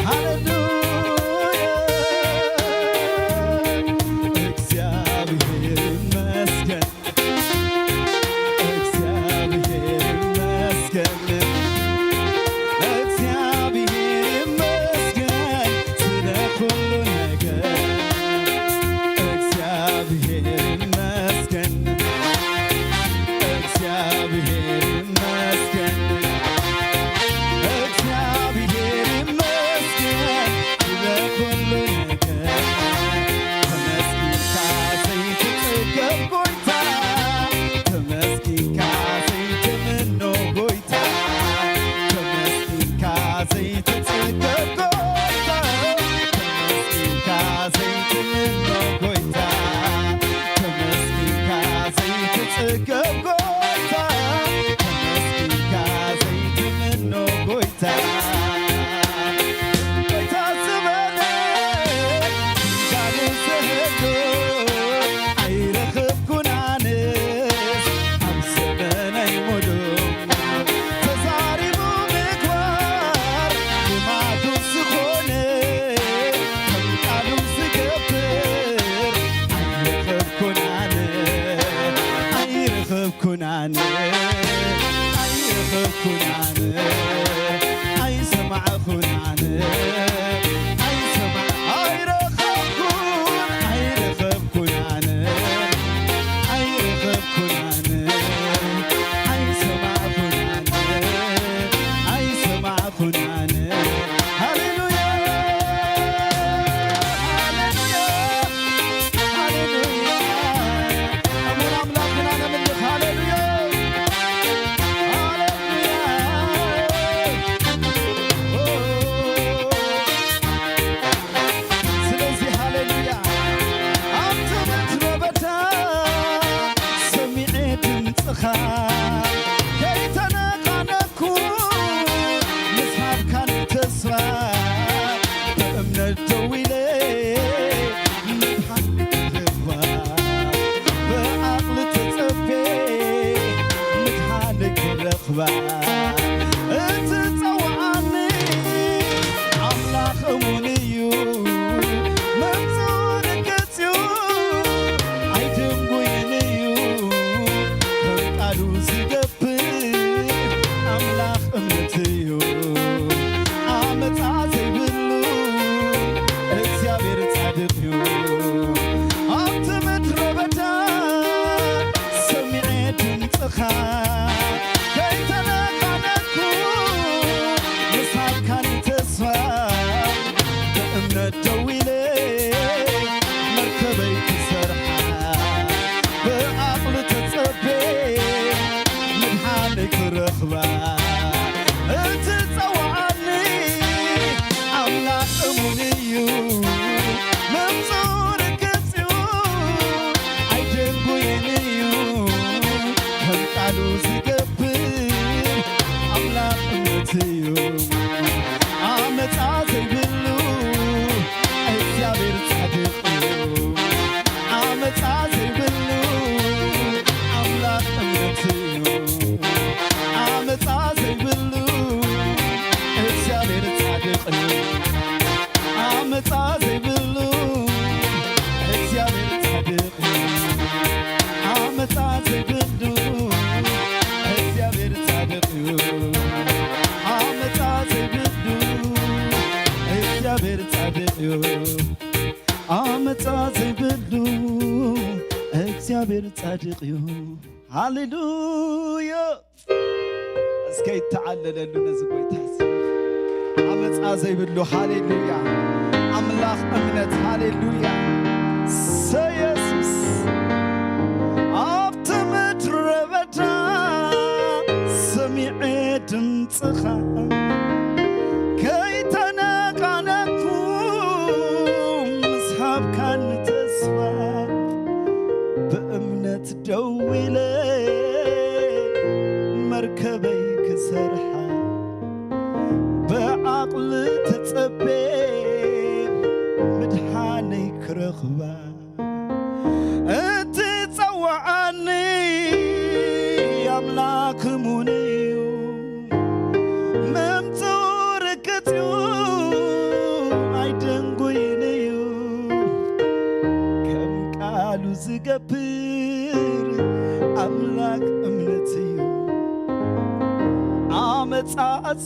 ሃሌሉያ! እግዚኣብሔር ይመስገን። እግዚኣብሔር ይመስገን፣ እግዚኣብሔር ይመስገን ስለ ኩሉ ነገር። እግዚኣብሔር ይመስገን፣ እግዚኣብሔር ይመስገን፣ እግዚኣብሔር ይመስገን ስለ ኩሉ ነገር። ተመስገንካ ዘይትጽገብ ጎይታ፣ ተመስገንካ ዘይትምኖ ጎይታ፣ ተመስገንካ ዘይትጽገብ ጎይታ፣ ተመስገንካ ዘይትምኖ ጎይታ፣ ተመስገንካ ዘይትጽገብ ጎይታ፣ ተመስገንካ ዘይትምኖ ጎይታ። ጎይታ ዝበለ ኪዳኑ ዝህሉ ኣይረኸብኩን ኣነስ ኣብ ዘመነይ ሙሉእ። ተዛሪቡ ምግባር ልማዱ ዝኾነ ከም ቃሉ ዝገብር ኣይረኸብኩን ኣነ፣ ኣይረኸብኩን ኣነ፣ ኣይረኸብኩን ኣነ፣ ኣይሰማዕኩን ኣነ፣ ኣይሰማዕ-፣ ኣይረኸብኩን፣ ኣይረኸብኩን ኣነ፣ ኣይረኸብኩን ኣነ፣ ኣይሰማዕኩን ኣነ፣ ኣይሰማዕኩን ኣነ። ሃሌሉያ፣ ሃሌሉያ፣ ሃሌሉያ። እሙን ኣምላኽ ኢና ነምልኽ። ሃሌሉያ፣ ሃሌሉያ። ኦ፣ ስለዚ ሃሌሉያ፣ ኣብቲ ምድረ በዳ ሰሚዐ ድምፅኻ፣ ከይተነቓነቕኩ ምስ ሃብካኒ ተስፋ፣ ብእምነት ደው ኢለ ምድሓን ክረኽባ፣ ብዓቕሊ ተጸቤ ምድሓን ክረኽባ። እቲ ጸውዓኒ ኣምላኽ እሙን እዩ፣ መምጽኡ ርግጽ እዩ፣ ኣይድንጉይን እዩ፣ ከም ቃሉ ዝገብር ኣምላኽ እምነት እዩ፣ ዓመጻ ዘይብሉ እግዚኣብሔር ጻድቕ እዩ። ኣመጻ ዘይብሉ እግዚኣብሔር ጻድቕ እዩ። ሃሌሉያ። እስከ ይተዓለለሉ ነዚ ጎይታ እዚ። ኣመጻ ዘይብሉ፣ ሃሌሉያ። ኣምላኽ እምነት፣ ሃሌሉያ። ሰ የሱስ። ኣብቲ ምድረ በዳ ሰሚዐ ድምጽኻ፣ ከይተነቓነቕኩ ምስ ሃብካኒ ተስፋ፣ ብእምነት ደው ኢለ መርከበይ ክሰርሓ፣ ብዓቕሊ ተጸቤ ምድሓነይ ክረኽባ። እቲ ጸዋዓኒ ኣምላኽ እሙን እዩ፣ ምምጽኡ ርግጽ እዩ፣ ኣይደንጉይን እዩ። ከም ቃሉ ዝገብር ኣምላኽ እምነት እዩ። ኣመጻ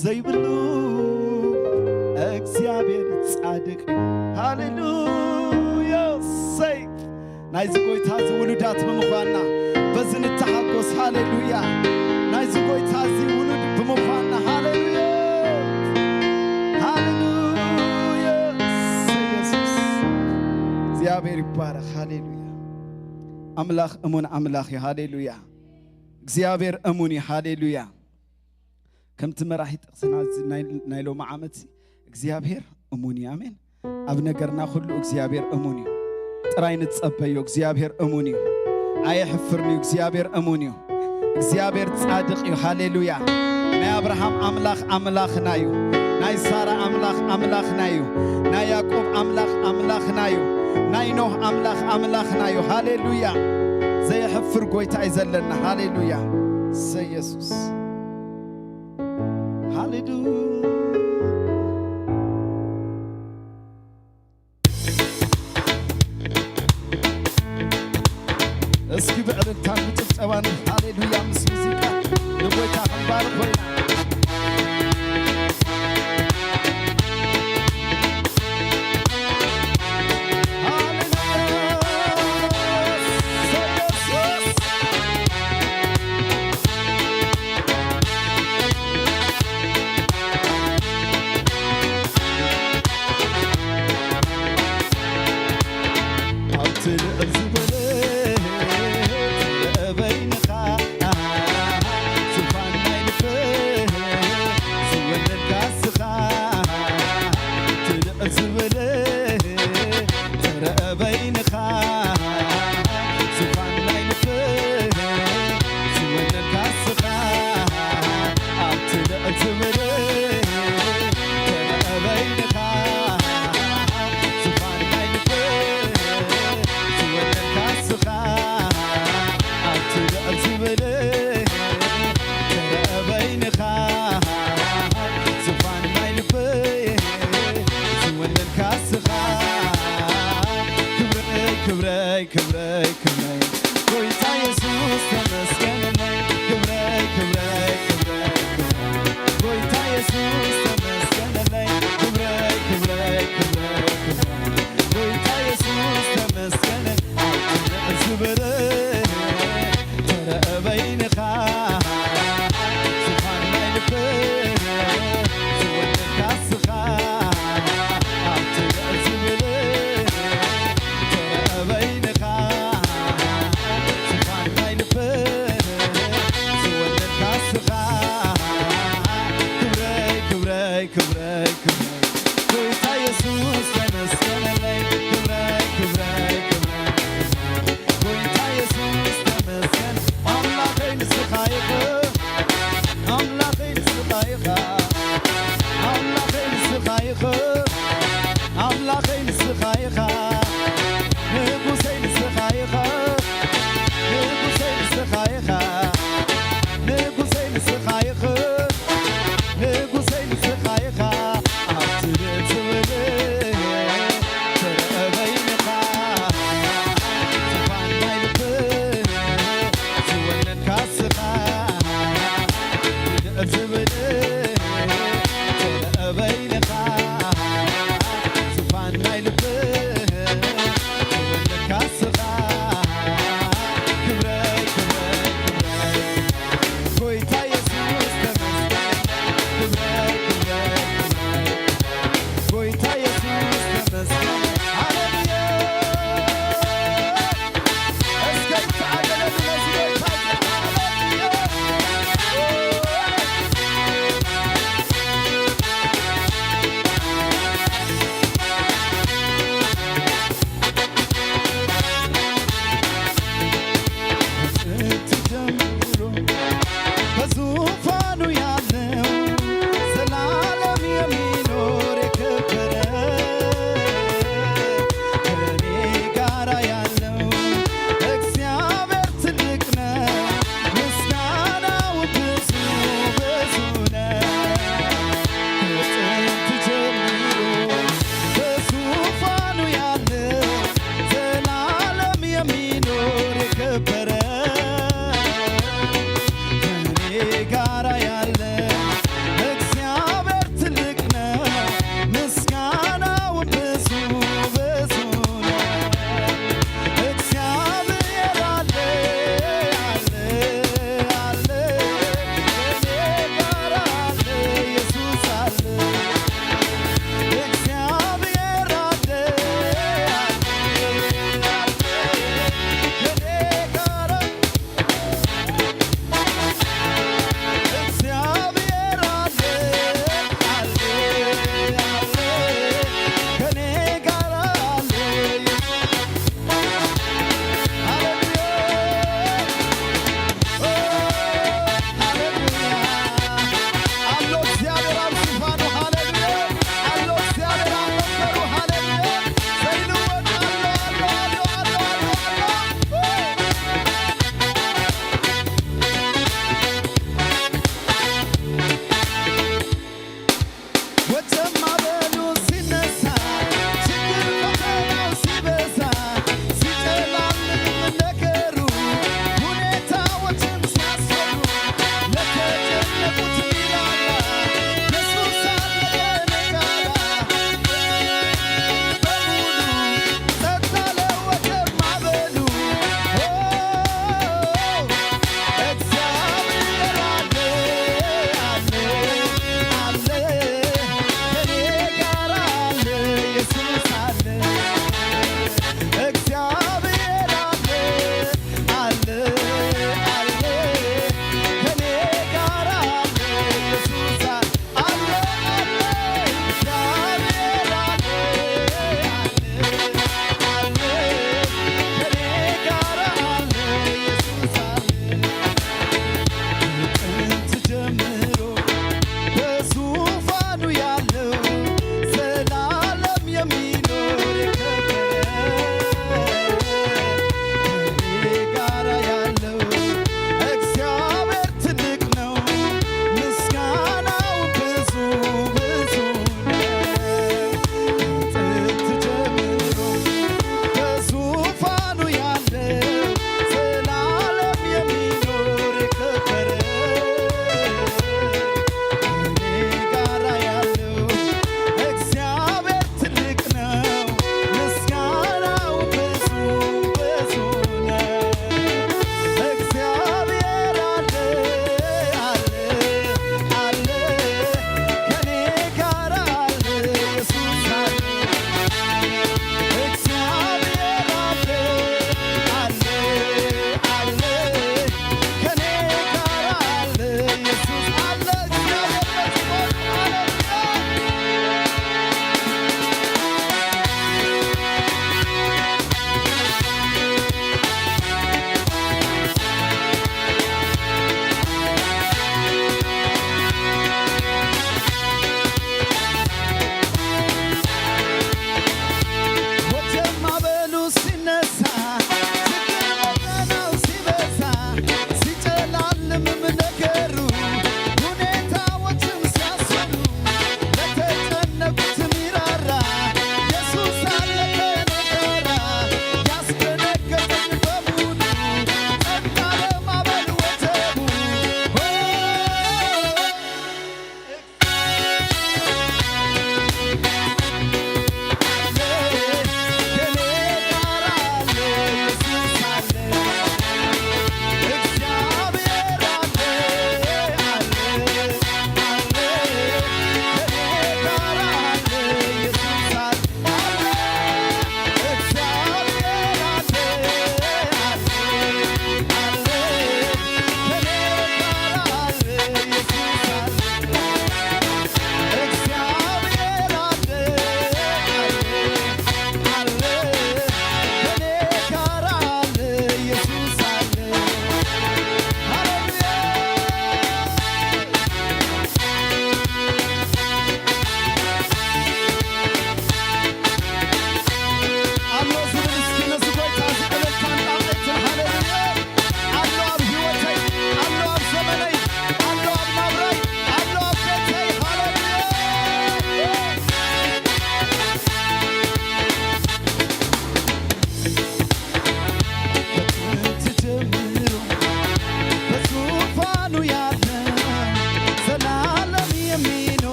ዘይብሉ እግዚኣብሔር ጻድቕ እዩ። ሃሌሉያ። ሰይ ናይዚ ጎይታ እዚ ውሉዳት ብምዃንና በዚ ንተሓጎስ። ሃሌሉያ። ናይዚ ጎይታ እዚ ውሉድ ብምዃንና። ሃሌሉያ። ሃሌሉያ። ሰይ የሱስ። እግዚኣብሔር ይባረኽ። ሃሌሉያ። ኣምላኽ እሙን ኣምላኽ እዩ። ሃሌሉያ። እግዚኣብሔር እሙን እዩ። ሃሌሉያ። ከምቲ መራሒ ጥቕስና እዚ ናይ፣ ናይ ሎሚ ዓመት እዚ እግዚኣብሔር እሙን እዩ። ኣሜን። ኣብ ነገርና ኩሉ እግዚኣብሔር እሙን እዩ። ጥራይ ንጸበዮ። እግዚኣብሔር እሙን እዩ። ኣየሕፍርን እዩ። እግዚኣብሔር እሙን እዩ። እግዚኣብሔር ጻድቕ እዩ። ሃሌሉያ። ናይ ኣብርሃም ኣምላኽ ኣምላኽና እዩ። ናይ ሳራ ኣምላኽ ኣምላኽና እዩ። ናይ ያዕቆብ ኣምላኽ ኣምላኽና እዩ። ናይ ኖህ ኣምላኽ ኣምላኽና እዩ። ሃሌሉያ። ዘየሕፍር ጎይታ እዩ ዘለና። ሃሌሉያ። እሰይ የሱስ። ሃሌሉያ። እስኪ ብዕልልታን ብጭብጨባን ሃሌሉያ ምስ ሙዚቃ ንጎይታ ክንባርኽ ኮይና። ሃሌሉያ። ኣብቲ ልዕል ዝበለ በይንኻ ዙፋን ናይ ልበይ ዝወነንካ ንስኻ፣ ኣብቲ ልዕል ዝበለ ተረአ በይንኻ ዙፋን ናይ ልበይ ዝወነንካ ንስኻ፣ ኣብቲ ልዕል ዝበለ ተረአ በይንኻ ዙፋን ናይ ልበይ ዝወነንካ ንስኻ፣ ኣብቲ ልዕል ዝበለ ተረአ በይንኻ ዙፋን ናይ ልበይ ዝወነንካ ንስኻ። ክብረይ፣ ክብረይ፣ ክብረይ፣ ክብረይ፣ ጎይታ የሱስ ተመስገነለይ። ክብረይ፣ ክብረይ፣ ክብረይ፣ ክብረይ፣ ጎይታ የሱስ ተመስገነለይ። ክብረይ፣ ክብረይ፣ ክብረይ፣ ክብረይ፣ ጎይታ የሱስ ተመስገነ። ኣብቲ ልዕል ዝበለ ተረአ በይንኻ ዙፋን ናይ ልበይ ዝወነንካ ንስኻ፣ ኣብቲ ልዕል ዝበለ ተረአ በይንኻ ሃሌሉያ። እስከ ይተዓደለሉ ነዚ ጌታ። ሃሌሉያ። ከጥንት ጀምሮ በዙፋኑ ያለው ዘላለም የሚኖር የከበረ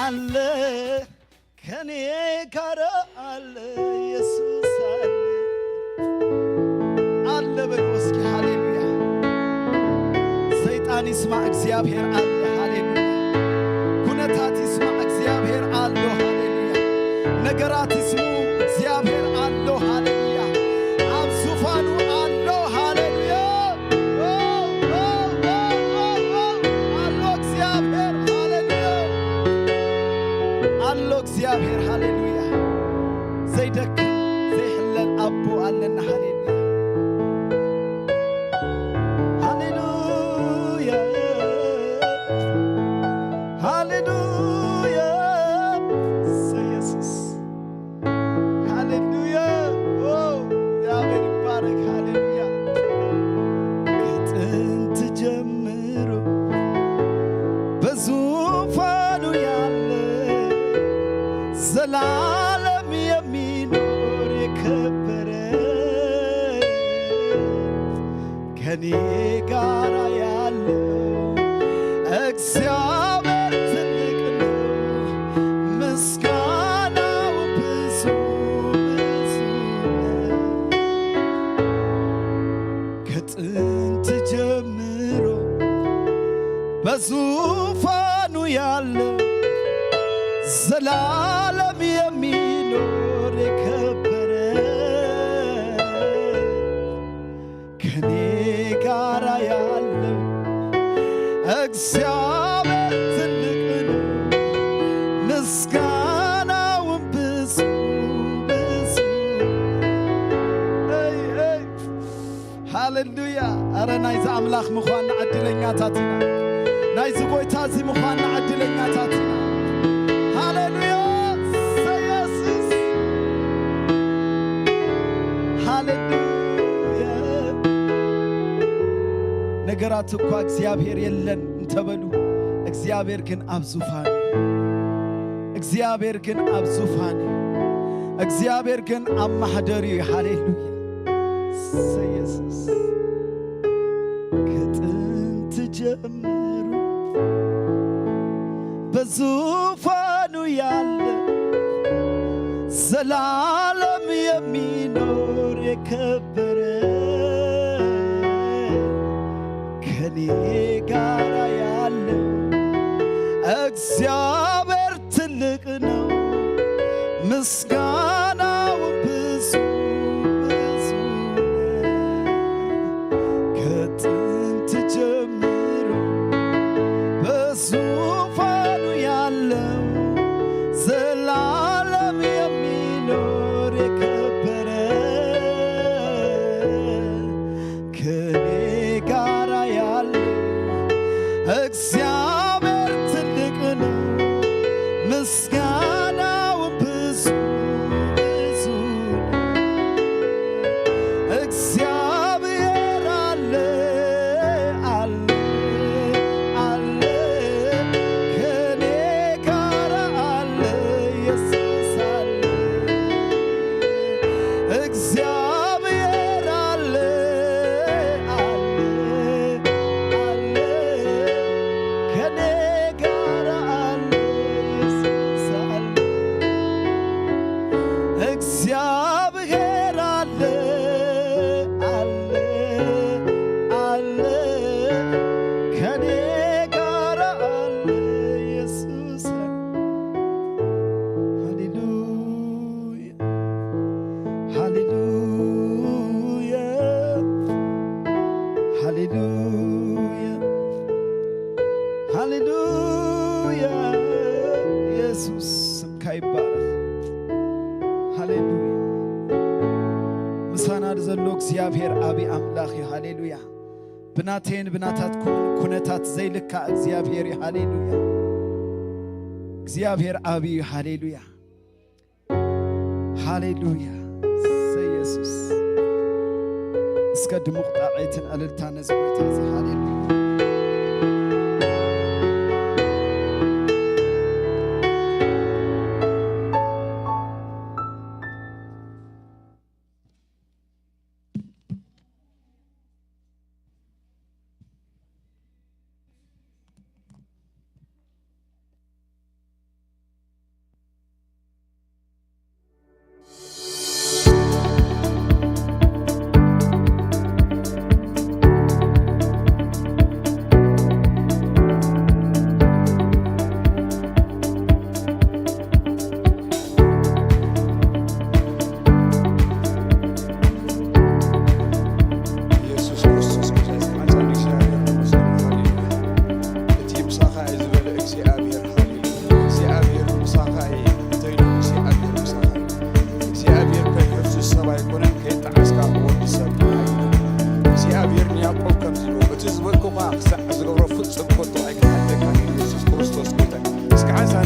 አለ፣ ከኔ ጋር አለ፣ ኢየሱስ አለ። አለ በሉ እስኪ፣ ሃሌሉያ። ሰይጣን ይስማ፣ እግዚአብሔር አለ። ሃሌሉያ። ኩነታት ይስማ፣ እግዚአብሔር አለ። ሃሌሉያ። ነገራት ይስሙ፣ እግዚአብሔር አለ። ሃሌሉያ። ኣብ ዙፋኑ አለ። ሃሌሉያ። ኦ፣ ኦ፣ ኦ፣ ኦ፣ ኦ። አለ እግዚአብሔር። ሃሌሉያ። አለ እግዚአብሔር። ሃሌሉያ። ዘይደክም ዘይሕለል ኣቦ ኣለና። ሃሌሉያ። ሃሌሉያ። ሃሌሉያ። እሰይ ኢየሱስ። ሃሌሉያ። ኦ፣ እግዚአብሔር ይባረክ። ሃሌሉያ። ከጥንት ጀምሮ በዙፋኑ ያለ ዘላለም የሚኖር የከበረ ከኔ ጋር ያለው እግዚአብሔር ትልቅ ነው። ምስጋናው ብዙ ብዙ ነው። ከጥንት ጀምሮ በዙፋኑ ያለ ዘላለም የሚኖር የከበረ ከኔ ጋር ያለው እግዚአብሔር ትልቅ ነው። ምስጋናውን ብዙ ብዙ። እይ፣ እይ። ሃሌሉያ። ኣረ ናይዚ ኣምላኽ ምዃንና ዕድለኛታት ኢና። ናይዚ ጎይታ እዚ ምዃንና ዕድለኛታት ኢና። ሃሌሉያ። እሰይ ኢየሱስ። ሃሌሉያ። ነገራት እኳ እግዚኣብሔር የለን እንተበሉ፣ እግዚኣብሔር ግን ኣብ ዙፋን እዩ። እግዚኣብሔር ግን ኣብ ዙፋን እዩ። እግዚኣብሔር ግን ኣብ ማሕደር እዩ። ሃሌሉያ። እሰይ ኢየሱስ። ከጥንት ጀምሮ በዙፋኑ ያለ ዘላለም የሚኖር የከበረ ከኔ ጋር ያለው እግዚአብሔር ትልቅ ነው። ምስጋናው ብዙ ብዙ ነው። ከጥንት ጀምሮ በዙፋኑ ያለው ዘላለም የሚኖር የከበረ ከኔ ጋራ ያለው እግዚአብሔር ትልቅ ነው። ምስጋናው ብዙ ብዙ ነው። እግዚአብሔር አለ አለ አለ ከኔ ጋር አለ ኢየሱስ አለ። እግዚአብሔር አለ አለ አለ ከኔ ጋር አለ ኢየሱስ አለ። እግዚአብሔር አለ አለ አለ ከኔ ጋር አለ ኢየሱስ። ሃሌሉያ ሃሌሉያ ሃሌሉያ ሃሌሉያ። ኢየሱስ ስምካ ይባረክ። ሃሌሉያ። ምሳና ዘሎ እግዚኣብሔር ዓቢ ኣምላኽ እዩ። ሃሌሉያ። ብናተይን ብናታትኩምን ኩነታት ዘይልካእ እግዚኣብሔር እዩ። ሃሌሉያ። እግዚኣብሔር ዓቢ እዩ። ሃሌሉያ። ሃሌሉያ። እሰይ ኢየሱስ። እስከ ድሙቕ ጣቕዒትን እልልታ ነዚ ጎይታ እዚ። ሃሌሉያ።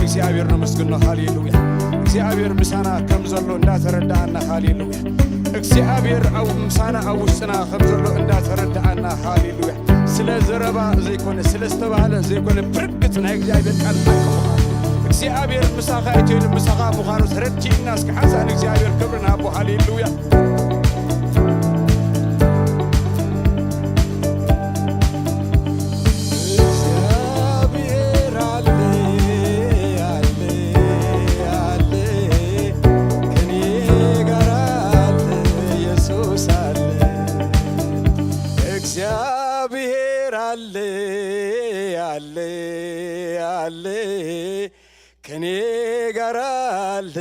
እግዚኣብሔር ነመስግኖ። ሃሌሉያ። እግዚኣብሔር ምሳና ከም ዘሎ እንዳተረዳኣና፣ ሃሌሉያ። እግዚኣብሔር ኣብ ምሳና ኣብ ውሽጥና ከም ዘሎ እንዳተረዳኣና፣ ሃሌሉያ። ስለ ዘረባ ዘይኮነ፣ ስለ ዝተባህለ ዘይኮነ፣ ብርግጽ ናይ እግዚኣብሔር ቃል ሓቂ ምዃኑ፣ እግዚኣብሔር ምሳኻ እዩ ተይሉ ምሳኻ ምዃኑ ተረዲእና፣ እስኪ ሓንሳእ ንእግዚኣብሔር ክብሪ ንሃቦ። ሃሌሉያ። እግዚኣብሔር ኣለ፣ ኣለ፣ ኣለ፣ ከኔ ጋር ኣለ፣ ኢየሱስ ኣለ። እግዚኣብሔር ኣለ፣ ኣለ፣ ኣለ፣ ከኔ ጋር ኣለ፣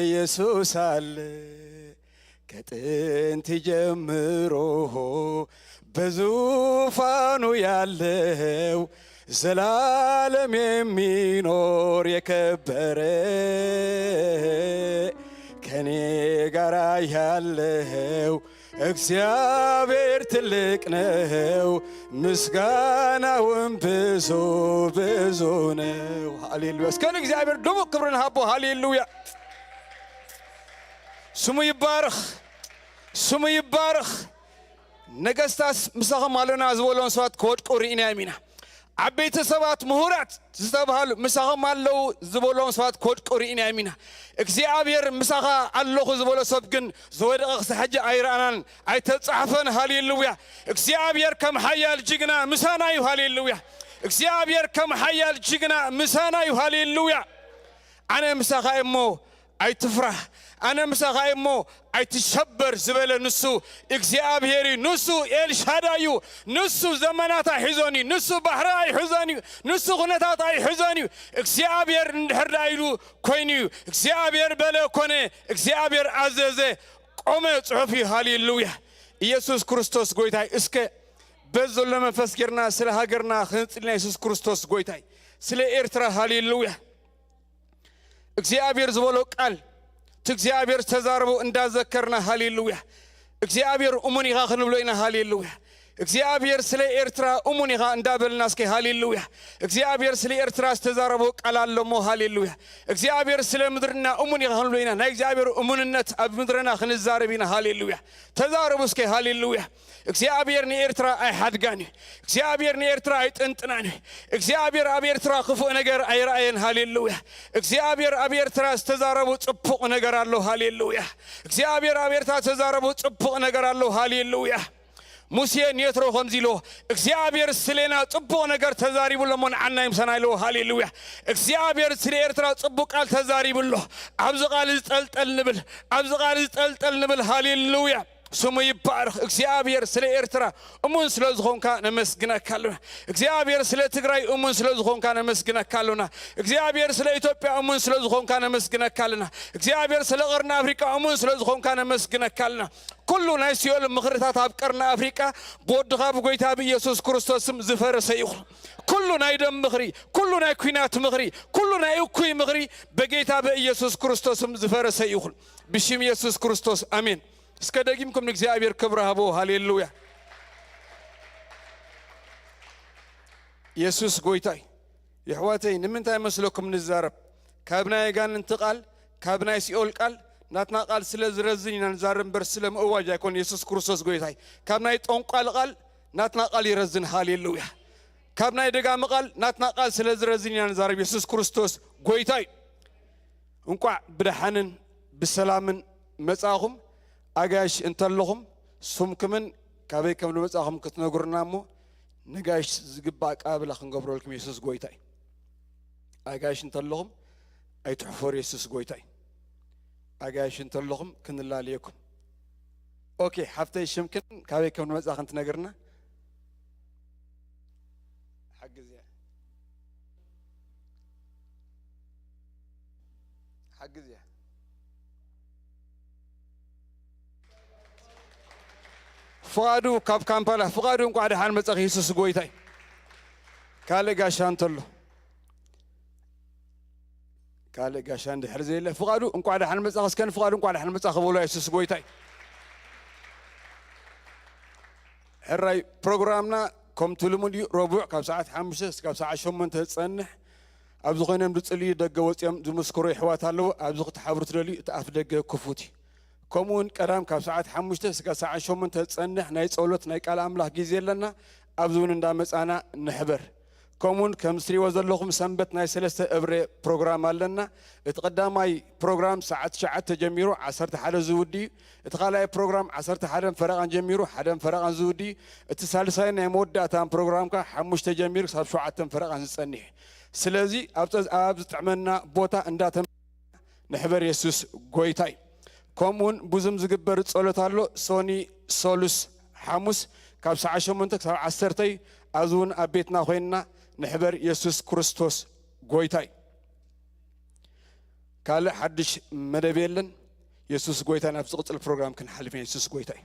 ኢየሱስ ኣለ። ከጥንት ጀምሮ በዙፋኑ ያለው፣ ዘላለም የሚኖር የከበረ፣ ከኔ ጋር ያለው እግዚአብሔር ትልቅ ነው፣ ምስጋናውም ብዙ ብዙ ነው። ሃሌሉያ። እስከ ንእግዚኣብሔር ድሙቕ ክብርን ሃቦ። ሃሌሉያ። ስሙ ይባረኽ፣ ስሙ ይባረኽ። ነገስታት ምሳኹም ኣለና ዝበሎም ሰባት ክወድቁ ርኢናዮም ኢና። ዓበይቲ ሰባት፣ ምሁራት ዝተባህሉ ምሳኹም ኣለዉ ዝበሎም ሰባት ክወድቁ ርኢናዮም ኢና። እግዚኣብሔር ምሳኻ ኣለኹ ዝበሎ ሰብ ግን ዝወደቐ ክሳብ ሕጂ ኣይረኣናን፣ ኣይተጻሕፈን። ሃሌሉያ። እግዚኣብሔር ከም ሓያል ጅግና ምሳና እዩ። ሃሌሉያ። እግዚኣብሔር ከም ሓያል ጅግና ምሳና እዩ። ሃሌሉያ። ኣነ ምሳኻ እየ እሞ ኣይትፍራህ፣ ኣነ ምሳኻ እየ እሞ ኣይትሸበር ዝበለ ንሱ እግዚኣብሔር እዩ። ንሱ ኤልሻዳይ እዩ። ንሱ ዘመናት ኣይሕዞን እዩ። ንሱ ባሕሪ ኣይሕዞን እዩ። ንሱ ኩነታት ኣይሕዞን እዩ። እግዚኣብሔር እንድሕር ደኣ ኢሉ ኮይኑ እዩ። እግዚኣብሔር በለ፣ ኮነ። እግዚኣብሔር ኣዘዘ፣ ቆመ። ጽሑፍ እዩ። ሃሌሉያ። ኢየሱስ ክርስቶስ ጎይታይ። እስከ በዚ ዘሎ መንፈስ ጌርና ስለ ሃገርና ክንጽልና፣ ኢየሱስ ክርስቶስ ጎይታይ። ስለ ኤርትራ። ሃሌሉያ። እግዚኣብሔር ዝበሎ ቃል፣ እቲ እግዚኣብሔር ዝተዛረቦ እንዳዘከርና፣ ሃሌሉያ። እግዚኣብሔር እሙን ኢኻ ክንብሎ ኢና። ሃሌሉያ። እግዚኣብሔር ስለ ኤርትራ እሙን ኢኻ እንዳበልና እስከ፣ ሃሌሉያ። እግዚኣብሔር ስለ ኤርትራ ዝተዛረቦ ቃል ኣሎ እሞ፣ ሃሌሉያ። እግዚኣብሔር ስለ ምድርና እሙን ኢኻ ክንብሎ ኢና። ናይ እግዚኣብሔር እሙንነት ኣብ ምድርና ክንዛረብ ኢና። ሃሌሉያ። ተዛረቡ እስከ፣ ሃሌሉያ። እግዚኣብሔር ንኤርትራ ኣይሓድጋን እዩ። እግዚኣብሔር ንኤርትራ ኣይጥንጥናን እዩ። እግዚኣብሔር ኣብ ኤርትራ ክፉእ ነገር ኣይረኣየን። ሃሌሉያ። እግዚኣብሔር ኣብ ኤርትራ ዝተዛረቡ ጽቡቕ ነገር ኣሎ። ሃሌሉያ። እግዚኣብሔር ኣብ ኤርትራ ዝተዛረቡ ጽቡቕ ነገር ኣሎ። ሃሌሉያ። ሙሴ ንየትሮ ከምዚ ኢልዎ፣ እግዚኣብሔር ስሌና ጽቡቕ ነገር ተዛሪቡ ኣሎ እሞ ንዓና ይምሰና ኢልዎ። ሃሌሉያ። እግዚኣብሔር ስለ ኤርትራ ጽቡቕ ቃል ተዛሪቡ ኣሎ። ኣብዚ ቃል እዚ ጠልጠል ንብል፣ ኣብዚ ቃል እዚ ጠልጠል ንብል። ሃሌሉያ። ስሙ ይባረኽ። እግዚኣብሔር ስለ ኤርትራ እሙን ስለ ዝኾንካ ነመስግነካ ኣለና። እግዚኣብሔር ስለ ትግራይ እሙን ስለ ዝኾንካ ነመስግነካ ኣለና። እግዚኣብሔር ስለ ኢትዮጵያ እሙን ስለ ዝኾንካ ነመስግነካ ኣለና። እግዚኣብሔር ስለ ቀርኒ ኣፍሪቃ እሙን ስለ ዝኾንካ ነመስግነካ ኣለና። ኩሉ ናይ ሲኦል ምኽርታት ኣብ ቀርኒ ኣፍሪቃ ብወድኻ ብጎይታ ብኢየሱስ ክርስቶስ ስም ዝፈረሰ ይኹን። ኩሉ ናይ ደም ምኽሪ፣ ኩሉ ናይ ኲናት ምኽሪ፣ ኩሉ ናይ እኩይ ምኽሪ በጌታ በኢየሱስ ክርስቶስ ስም ዝፈረሰ ይኹን። ብሽም ኢየሱስ ክርስቶስ ኣሜን። እስከ ደጊምኩም ንእግዚኣብሔር ክብሪ ሃቦ። ሃሌሉያ። ኢየሱስ ጎይታይ። የሕዋተይ፣ ንምንታይ መስለኩም ንዛረብ? ካብ ናይ ኣጋንንቲ ቃል፣ ካብ ናይ ሲኦል ቃል፣ ናትና ቃል ስለ ዝረዝን ኢና ንዛረብ እምበር ስለ ምእዋጅ ኣይኮን። ኢየሱስ ክርስቶስ ጎይታይ። ካብ ናይ ጠንቋል ቃል ናትና ቃል ይረዝን። ሃሌሉያ። ካብ ናይ ደጋሚ ቃል ናትና ቃል ስለ ዝረዝን ኢና ንዛረብ። ኢየሱስ ክርስቶስ ጎይታይ። እንቋዕ ብደሓንን ብሰላምን መጻኹም። ኣጋይሽ እንተለኹም ስምኩምን ካበይ ከም ዝመጻኹም ክትነግሩና እሞ ነጋይሽ ዝግባእ ኣቀባብላ ክንገብረልኩም። ኢየሱስ ጎይታይ። ኣጋይሽ እንተለኹም ኣይትሕፈሩ። ኢየሱስ ጎይታይ። ኣጋይሽ እንተለኹም ክንላለየኩም። ኦኬ፣ ሓፍተይ ሽምክን ካበይ ከም ዝመጻኽን ትነግርና? ሓግዝያ። ሓግዝያ። ፍቓዱ ካብ ካምፓላ። ፍቓዱ፣ እንቋዕ ደሓን መጻኻ። ኢየሱስ ጎይታይ። ካልእ ጋሻ እንተሎ፣ ካልእ ጋሻ እንድሕር ዘየለ፣ ፍቓዱ እንቋዕ ደሓን መጻኻ። እስከ ንፍቓዱ እንቋዕ ደሓን መጻኻ በሎ። ኢየሱስ ጎይታይ። ሕራይ ፕሮግራምና ከምቲ ልሙድ እዩ። ረቡዕ ካብ ሰዓት ሓሙሽተ እስካብ ሰዓት ሸሞንተ ዝጸንሕ ኣብዚ ኮይኖም ዝጽልዩ፣ ደገ ወጺኦም ዝምስክሩ የሕዋት ኣለዉ። ኣብዚ ክትሓብሩ ትደልዩ፣ እቲ ኣፍ ደገ ክፉት እዩ። ከምኡ እውን ቀዳም ካብ ሰዓት ሓሙሽተ እስከ ሰዓት ሸሞንተ ዝጸንሕ ናይ ጸሎት ናይ ቃል ኣምላኽ ግዜ ኣለና። ኣብዚ እውን እንዳመጻና ንሕበር። ከምኡውን ከም ትሪእዎ ዘለኹም ሰንበት ናይ ሰለስተ እብረ ፕሮግራም ኣለና። እቲ ቀዳማይ ፕሮግራም ሰዓት ትሽዓተ ጀሚሩ ዓሰርተ ሓደ ዝውዲ እዩ። እቲ ካልኣይ ፕሮግራም ዓሰርተ ሓደን ፈረቓን ጀሚሩ ሓደን ፈረቓን ዝውዲ እዩ። እቲ ሳልሳይ ናይ መወዳእታን ፕሮግራም ከኣ ሓሙሽተ ጀሚሩ ክሳብ ሸውዓተን ፈረቓን ዝጸንሕ እዩ። ስለዚ ኣብ ጸ-፣ ኣብ ዝጥዕመና ቦታ እንዳተ-፣ ንሕበር የሱስ ጎይታ እዩ። ከምኡውን ብዙም ዝግበር ጸሎት ኣሎ። ሶኒ፣ ሶሉስ፣ ሓሙስ ካብ ሰዓት ሸሞንተ ክሳብ ዓሰርተ እዩ። ኣብዚ እውን ኣብ ቤትና ኮይንና ንሕበር የሱስ ክርስቶስ ጎይታ እዩ። ካልእ ሓድሽ መደብ የለን። የሱስ ጎይታ። ናብ ዝቕጽል ፕሮግራም ክንሓልፍ ኢና። የሱስ ጎይታ እዩ።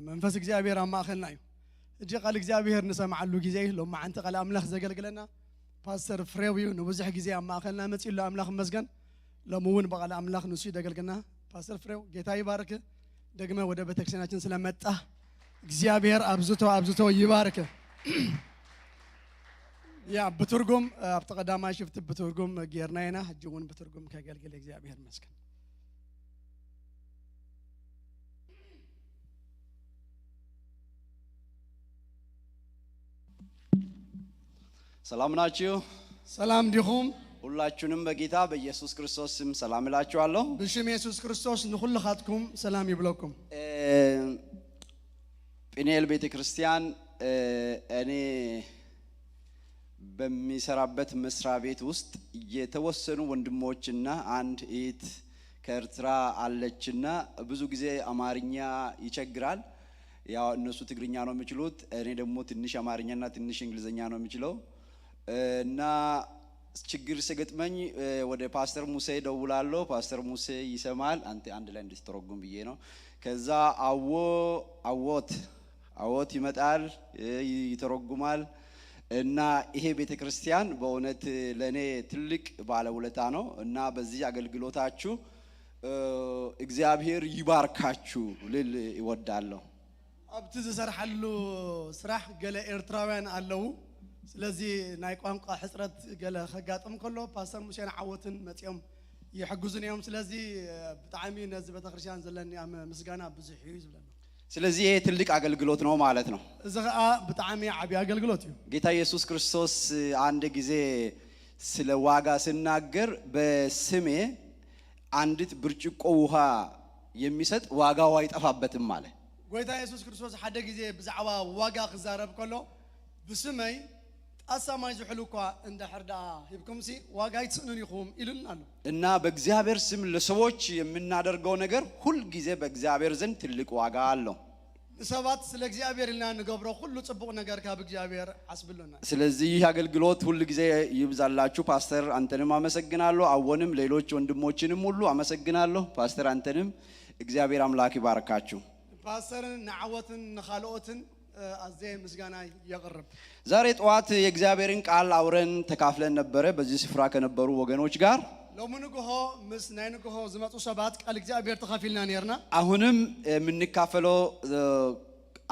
መንፈስ እግዚኣብሔር ኣብ ማእኸልና እዩ። ሕጂ ቃል እግዚኣብሔር ንሰምዓሉ ግዜ እዩ። ሎማዓንቲ ቃል ኣምላኽ ዘገልግለና ፓስተር ፍሬው እዩ። ንብዙሕ ግዜ ኣብ ማእኸልና መጺኡ ኣሎ። ኣምላኽ ይመስገን። ሎሚ እውን ብቃል ኣምላኽ ንሱ እዩ ዘገልግለና። ፓስተር ፍሬው፣ ጌታ ይባርክ። ደግመ ወደ ቤተክርስቲያናችን ስለመጣ እግዚኣብሔር ኣብዝቶ ኣብዝቶ ይባርክ። ያ ብትርጉም ኣብቲ ቀዳማይ ሽፍቲ ብትርጉም ጌርና ኢና። ሕጂ እውን ብትርጉም ከገልግል እግዚኣብሔር ይመስገን። ሰላም ናችሁ? ሰላም ዲኹም? ሁላችሁንም በጌታ በኢየሱስ ክርስቶስ ስም ሰላም እላችኋለሁ። ብሽም የሱስ ክርስቶስ ንኹልኻትኩም ሰላም ይብለኩም። እ፣ ጲንኤል ቤተ ክርስቲያን፣ እ፣ እኔ በሚሰራበት መስሪያ ቤት ውስጥ የተወሰኑ ወንድሞችና አንድ እህት ከኤርትራ አለችና ብዙ ጊዜ አማርኛ ይቸግራል። ያው እነሱ ትግርኛ ነው የሚችሉት፣ እኔ ደግሞ ትንሽ አማርኛና ትንሽ እንግሊዝኛ ነው የሚችለው። እና ችግር ሲገጥመኝ ወደ ፓስተር ሙሴ እደውላለሁ። ፓስተር ሙሴ ይሰማል። አንተ አንድ ላይ እንድትተረጉም ብዬ ነው። ከዛ አዎ፣ አዎት፣ አዎት ይመጣል፣ ይተረጉማል። እና ይሄ ቤተክርስቲያን በእውነት ለእኔ ትልቅ ባለውለታ ነው። እና በዚህ አገልግሎታችሁ፣ እ፣ እግዚአብሔር ይባርካችሁ ልል እወዳለሁ። ኣብቲ ዝሰርሓሉ ስራሕ ገለ ኤርትራውያን ኣለዉ። ስለዚ ናይ ቋንቋ ሕጽረት ገለ ከጋጥም ከሎ ፓስተር ሙሴን ዓወትን መጺኦም ይሕግዙን እዮም። ስለዚ ብጣዕሚ ነዚ ቤተክርስትያን ዘለኒ ኣመ-፣ ምስጋና ብዙሕ እዩ ዝብለና። ስለዚህ ይሄ ትልቅ አገልግሎት ነው ማለት ነው። እዚ ኸኣ ብጣዕሚ ዓቢ ኣገልግሎት እዩ። ጌታ ኢየሱስ ክርስቶስ አንድ ጊዜ ስለ ዋጋ ሲናገር በስሜ አንዲት ብርጭቆ ውሃ የሚሰጥ ዋጋው አይጠፋበትም አለ። ጎይታ የሱስ ክርስቶስ ሓደ ግዜ ብዛዕባ ዋጋ ክዛረብ ከሎ ብስመይ ጣሳ ማይ ዝሑል እኳ እንድሕር ደኣ ሂብኩምሲ ዋጋ ኣይትስእኑን ኢኹም ኢሉና ኣሎ። እና በእግዚአብሔር ስም ለሰዎች የምናደርገው ነገር ሁል ጊዜ በእግዚአብሔር ዘንድ ትልቅ ዋጋ አለው። ንሰባት ስለ እግዚኣብሔር ኢልና ንገብሮ ኩሉ ጽቡቕ ነገር ካብ እግዚኣብሔር ዓስቢ ኣሎና። ስለዚህ ይህ አገልግሎት ሁል ጊዜ ይብዛላችሁ። ፓስተር አንተንም አመሰግናለሁ። አወንም ሌሎች ወንድሞችንም ሁሉ አመሰግናለሁ። ፓስተር አንተንም እግዚአብሔር አምላክ ይባርካችሁ። ፓስተርን ንዓወትን ንኻልኦትን፣ እ፣ ኣዘየ ምስጋና የቕርብ። ዛሬ ጠዋት የእግዚአብሔርን ቃል አብረን ተካፍለን ነበረ በዚህ ስፍራ ከነበሩ ወገኖች ጋር። ሎሚ ንግሆ ምስ ናይ ንግሆ ዝመጹ ሰባት ቃል እግዚኣብሔር ተኻፊልና ነርና። አሁንም የምንካፈለው፣ እ፣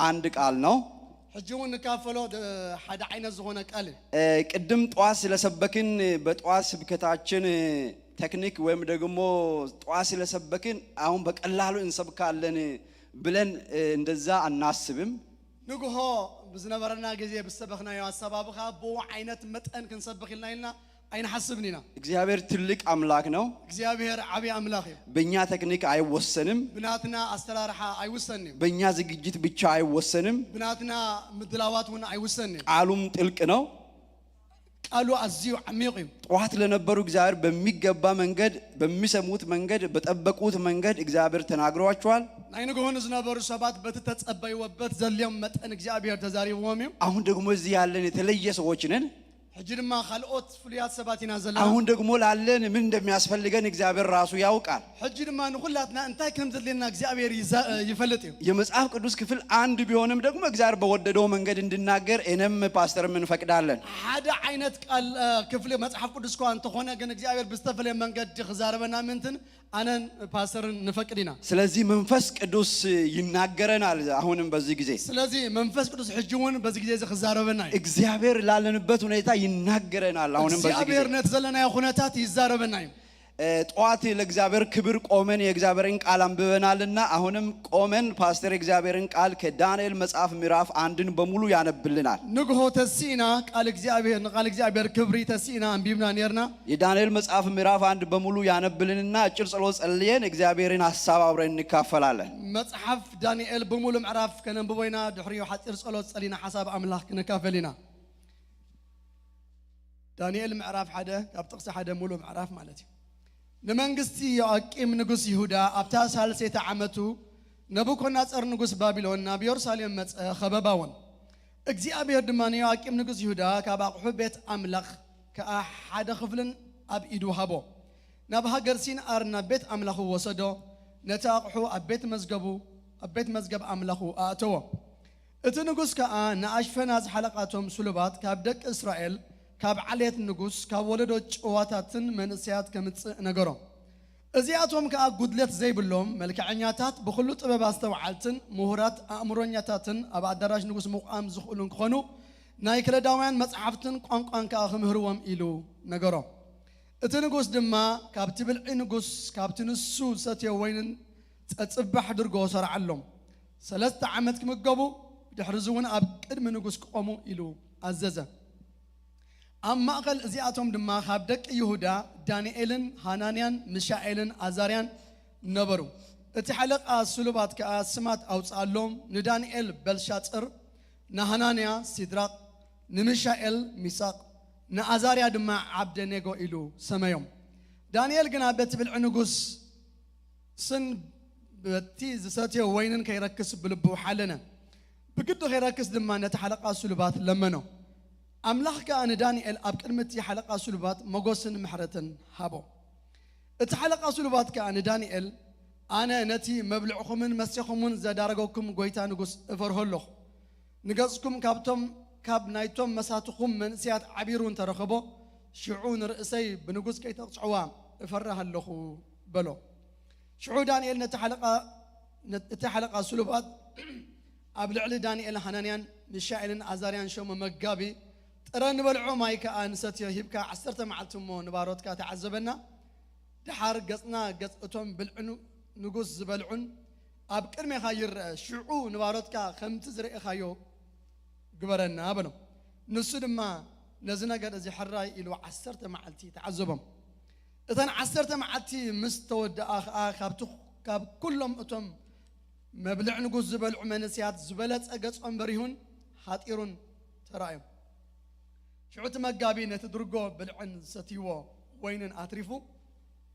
አንድ ቃል ነው። ሕጂ እውን ንካፈሎ ደ-፣ ሓደ ዓይነት ዝኾነ ቃል እዩ። እ፣ ቅድም ጠዋት ስለሰበክን በጠዋት ስብከታችን ቴክኒክ ወይም ደግሞ ጠዋት ስለሰበክን አሁን በቀላሉ እንሰብካለን ብለን፣ እ፣ እንደዛ አናስብም። ንግሆ ብዝነበረና ግዜ ብዝሰበኽናዮ ኣሰባብኻ ብኡ ዓይነት መጠን ክንሰብኽ ኢልና ኢልና ኣይንሓስብን ኢና። እግዚአብሔር ትልቅ አምላክ ነው። እግዚኣብሔር ዓብዪ ኣምላኽ እዩ። በእኛ ቴክኒክ አይወሰንም። ብናትና ኣሰራርሓ ኣይውሰንን እዩ። በእኛ ዝግጅት ብቻ አይወሰንም። ብናትና ምድላዋት እውን ኣይውሰንን እዩ። ቃሉም ጥልቅ ነው። ቃሉ ኣዝዩ ዓሚቕ እዩ። ጠዋት ለነበሩ እግዚአብሔር በሚገባ መንገድ፣ በሚሰሙት መንገድ፣ በጠበቁት መንገድ እግዚአብሔር ተናግሯቸዋል። ናይ ንግሆ ንዝነበሩ ሰባት በቲ ተጸበይዎ በት ዘልዮም መጠን እግዚኣብሔር ተዛሪብዎም እዩ። አሁን ደግሞ እዚህ ያለን የተለየ ሰዎች ነን። ሕጂ ድማ ካልኦት ፍሉያት ሰባት ኢና ዘለና። አሁን ደግሞ ላለን ምን እንደሚያስፈልገን እግዚአብሔር ራሱ ያውቃል። ሕጂ ድማ ንኹላትና እንታይ ከም ዘድልየና እግዚኣብሔር ይዛ- ይፈልጥ እዩ። የመጽሐፍ ቅዱስ ክፍል አንድ ቢሆንም ደግሞ እግዚአብሔር በወደደው መንገድ እንድናገር እኔም ፓስተርም እንፈቅዳለን። ሓደ ዓይነት ቃል እ፣ ክፍሊ መጽሓፍ ቅዱስ እኳ እንተኾነ ግን እግዚኣብሔር ብዝተፈለየ መንገዲ ክዛረበና ምንትን ኣነን ፓስተርን ንፈቅድ ኢና። ስለዚህ መንፈስ ቅዱስ ይናገረናል። አሁንም በዚህ ጊዜ ስለዚ መንፈስ ቅዱስ ሕጂ እውን በዚ ግዜ እዚ ክዛረበና እዩ። እግዚአብሔር ላለንበት ሁኔታ ይናገረናል። አሁንም በዚህ ጊዜ እግዚኣብሔር ነቲ ዘለናዮ ኩነታት ይዛረበና እዩ። እ፣ ጠዋት ለእግዚአብሔር ክብር ቆመን የእግዚአብሔርን ቃል አንብበናልና አሁንም ቆመን ፓስተር የእግዚአብሔርን ቃል ከዳንኤል መጽሐፍ ምዕራፍ አንድን በሙሉ ያነብልናል። ንግሆ ተሲእና ቃል እግዚኣብሔር ንቃል እግዚኣብሔር ክብሪ ተሲእና ኣንቢብና ነርና። የዳንኤል መጽሐፍ ምዕራፍ አንድ በሙሉ ያነብልንና አጭር ጸሎት ጸልየን እግዚአብሔርን ሐሳብ አብረን እንካፈላለን። መጽሓፍ ዳንኤል ብምሉእ ምዕራፍ ከነንብቦ ኢና። ድሕሪኡ ሓፂር ጸሎት ጸሊና ሓሳብ ኣምላኽ ክንካፈል ኢና። ዳንኤል ምዕራፍ ሓደ ካብ ጥቕሲ ሓደ ሙሉእ ምዕራፍ ማለት እዩ። ንመንግስቲ ዮኣቂም ንጉስ ይሁዳ ኣብታ ሳልሰይቲ ዓመቱ ነቡኮድነጸር ንጉስ ባቢሎን ናብ የሩሳሌም መጸ፣ ኸበባውን እግዚኣብሔር ድማ ንዮኣቂም ንጉስ ይሁዳ ካብ ኣቕሑ ቤት ኣምላኽ ከኣ ሓደ ክፍልን ኣብ ኢዱ ሃቦ። ናብ ሃገር ሲንኣር ናብ ቤት ኣምላኹ ወሰዶ። ነቲ ኣቕሑ ኣብ ቤት መዝገቡ ኣብ ቤት መዝገብ ኣምላኹ ኣእተዎ። እቲ ንጉስ ከኣ ንኣሽፈናዝ ሓለቓቶም ስሉባት ካብ ደቂ እስራኤል ካብ ዓሌት ንጉስ ካብ ወለዶ ጭዋታትን መንእሰያት ከምጽእ ነገሮ። እዚኣቶም ከኣ ጉድለት ዘይብሎም መልክዐኛታት ብኹሉ ጥበብ ኣስተውዓልትን ምሁራት ኣእምሮኛታትን ኣብ ኣዳራሽ ንጉስ ምቋም ዝኽእሉን ክኾኑ ናይ ከለዳውያን መጽሓፍትን ቋንቋን ከኣ ክምህርዎም ኢሉ ነገሮ። እቲ ንጉስ ድማ ካብቲ ብልዒ ንጉስ ካብቲ ንሱ ዝሰትዮ ወይንን ጸጽባሕ ድርጎ ሰርዓሎም። ሰለስተ ዓመት ክምገቡ ብድሕርዚ እውን ኣብ ቅድሚ ንጉስ ክቖሙ ኢሉ ኣዘዘ። ኣብ ማእኸል እዚኣቶም ድማ ካብ ደቂ ይሁዳ ዳንኤልን ሃናንያን ምሻኤልን ኣዛርያን ነበሩ። እቲ ሓለቓ ስሉባት ከኣ ስማት ኣውጽኣሎም። ንዳንኤል በልሻጽር፣ ንሃናንያ ሲድራቕ፣ ንምሻኤል ሚሳቕ፣ ንኣዛርያ ድማ ዓብደኔጎ ኢሉ ሰመዮም። ዳንኤል ግና በቲ ብልዒ ንጉስ ስን በቲ ዝሰትዮ ወይንን ከይረክስ ብልቡ ሓለነ። ብግዲ ከይረክስ ድማ ነቲ ሓለቓ ስሉባት ለመኖ። ኣምላኽ ከኣ ንዳንኤል ኣብ ቅድሚ እቲ ሓለቓ ስሉባት መጎስን ምሕረትን ሃቦ። እቲ ሓለቓ ስሉባት ከኣ ንዳንኤል፣ ኣነ ነቲ መብልዕኹምን መስተኹምን ዘዳረገኩም ጐይታ ንጉስ እፈርሆ ኣለኹ። ንገጽኩም ካብቶም ካብ ናይቶም መሳትኹም መንእሰያት ዓቢሩ እንተረኸቦ፣ ሽዑ ንርእሰይ ብንጉስ ከይተቕጽዕዋ እፈርህ ኣለኹ በሎ። ሽዑ ዳንኤል ነቲ ሓለቓ እቲ ሓለቓ ስሉባት ኣብ ልዕሊ ዳንኤል ሃናንያን ሚሻኤልን ኣዛርያን ሸሙ መጋቢ ጥረ ንበልዖ ማይ ከኣ ንሰትዮ ሂብካ ዓሰርተ መዓልቲ እሞ ንባሮትካ ተዓዘበና። ደሓር ገጽና ገጽ እቶም ብልዒ ንጉስ ዝበልዑን ኣብ ቅድሜኻ ይርአ። ሽዑ ንባሮትካ ከምቲ ዝረኤኻዮ ግበረና በሎም። ንሱ ድማ ነዚ ነገር እዚ ሕራይ ኢሉ ዓሰርተ መዓልቲ ተዓዘቦም። እተን ዓሰርተ መዓልቲ ምስ ተወድኣ ኸኣ ካብቲ ካብ ኩሎም እቶም መብልዕ ንጉስ ዝበልዑ መንእሰያት ዝበለጸ ገጾም በሪሁን ሓጢሩን ተራእዮም። ሽዑ እቲ መጋቢ ነቲ ድርጎ ብልዕን ዝሰትይዎ ወይንን ኣትሪፉ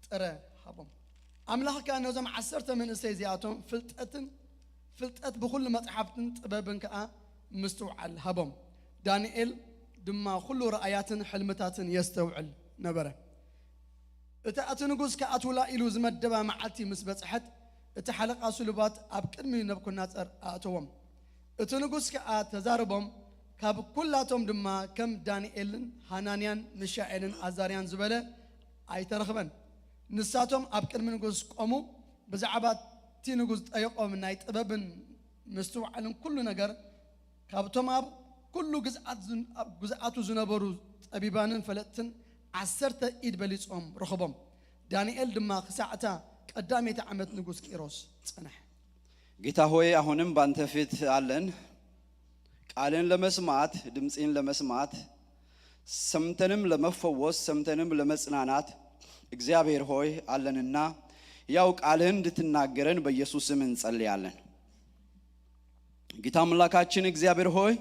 ጥረ ሃቦም። ኣምላኽ ከኣ ነዞም ዓሰርተ መንእሰይ እዚኣቶም ፍልጠትን ፍልጠት ብኹሉ መጽሓፍትን ጥበብን ከኣ ምስትውዓል ሃቦም። ዳንኤል ድማ ኩሉ ራእያትን ሕልምታትን የስተውዕል ነበረ። እታ እቲ ንጉስ ክኣትውላ ኢሉ ዝመደባ መዓልቲ ምስ በጽሐት፣ እቲ ሓለቓ ስሉባት ኣብ ቅድሚ ነብኩናጸር ኣእተዎም። እቲ ንጉስ ከኣ ተዛረቦም፣ ካብ ኩላቶም ድማ ከም ዳንኤልን ሃናንያን ምሻኤልን ኣዛርያን ዝበለ ኣይተረኽበን። ንሳቶም ኣብ ቅድሚ ንጉስ ቆሙ። ብዛዕባ እቲ ንጉስ ዝጠየቖም ናይ ጥበብን ምስትውዓልን ኩሉ ነገር ካብቶም ኣብ ኩሉ ግዝኣት ዝን- ኣብ ግዝኣቱ ዝነበሩ ጠቢባንን ፈለጥትን ዓሰርተ ኢድ በሊጾም ረኸቦም። ዳንኤል ድማ ክሳዕ እታ ቀዳመይቲ ዓመት ንጉስ ቂሮስ ጸንሐ። ጌታ ሆይ፣ አሁንም ባንተ ፊት አለን። ቃልን ለመስማት፣ ድምፅን ለመስማት፣ ሰምተንም ለመፈወስ፣ ሰምተንም ለመጽናናት እግዚአብሔር ሆይ አለንና፣ ያው ቃልህን እንድትናገረን በኢየሱስ ስም እንጸልያለን። ጌታ አምላካችን እግዚአብሔር ሆይ፣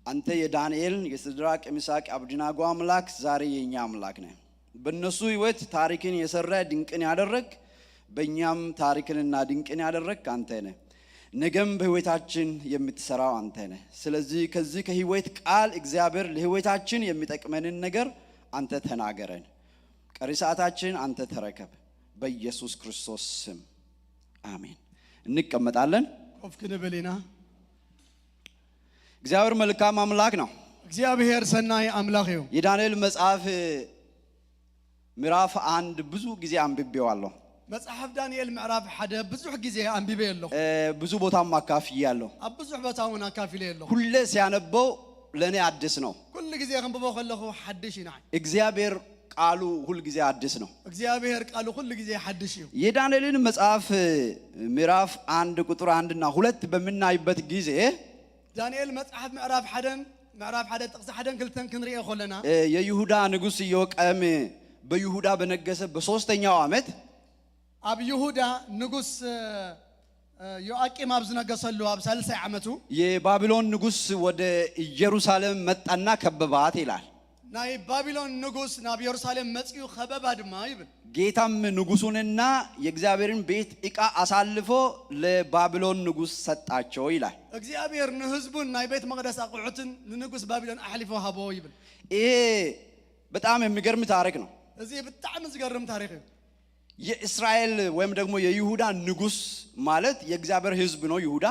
አንተ የዳንኤል፣ የሲድራቅ፣ የሚሳቅ፣ አብድናጎ አምላክ ዛሬ የኛ አምላክ ነህ። በእነሱ ህይወት ታሪክን የሰራ ድንቅን ያደረግ፣ በእኛም ታሪክንና ድንቅን ያደረግ አንተ ነህ። ነገም በህይወታችን የምትሰራው አንተ ነህ። ስለዚህ ከዚህ ከህይወት ቃል እግዚአብሔር ለህይወታችን የሚጠቅመንን ነገር አንተ ተናገረን። ቀሪ ሰዓታችን አንተ ተረከብ። በኢየሱስ ክርስቶስ ስም አሜን። እንቀመጣለን። ኮፍ ክንብል ኢና። እግዚአብሔር መልካም አምላክ ነው። እግዚኣብሔር ሰናይ ኣምላኽ እዩ። የዳንኤል መጽሐፍ ምዕራፍ አንድ ብዙ ጊዜ አንብቤዋለሁ። መጽሓፍ ዳንኤል ምዕራፍ ሓደ ብዙሕ ግዜ ኣንቢበ ኣለኹ። እ፣ ብዙ ቦታም አካፍያለሁ። ኣብ ብዙሕ ቦታ እውን ኣካፊለ ኣለኹ። ሁሌ ሲያነበው ለእኔ አዲስ ነው። ኩሉ ግዜ ከንብቦ ከለኹ ሓድሽ እዩ ንዓይ። እግዚአብሔር ቃሉ ሁልጊዜ አዲስ ነው። እግዚኣብሔር ቃሉ ኩሉ ግዜ ሓድሽ እዩ። የዳንኤልን መጽሐፍ ምዕራፍ አንድ ቁጥር አንድና ሁለት በምናይበት ጊዜ ዳንኤል መጽሓፍ ምዕራፍ ሓደን ምዕራፍ ሓደ ጥቕሲ ሓደን ክልተን ክንሪኦ ከለና እ፣ የይሁዳ ንጉሥ ኢዮአቄም በይሁዳ በነገሰ በሶስተኛው ዓመት ኣብ ይሁዳ ንጉስ እ፣ እ፣ ዮኣቂም ኣብ ዝነገሰሉ ኣብ ሳልሳይ ዓመቱ የባቢሎን ንጉሥ ወደ ኢየሩሳሌም መጣና ከበባት ይላል። ናይ ባቢሎን ንጉስ ናብ የሩሳሌም መጺኡ ከበባ ድማ ይብል። ጌታም ንጉሱንና የእግዚአብሔርን ቤት ዕቃ አሳልፎ ለባቢሎን ንጉሥ ሰጣቸው ይላል። እግዚኣብሔር ንህዝቡን ናይ ቤት መቕደስ ኣቑሑትን ንንጉስ ባቢሎን ኣሕሊፎ ሃቦ ይብል። ይሄ በጣም የሚገርም ታሪክ ነው። እዚ ብጣዕሚ ዝገርም ታሪክ እዩ። የእስራኤል ወይም ደግሞ የይሁዳ ንጉሥ ማለት የእግዚአብሔር ሕዝብ ነው። ይሁዳ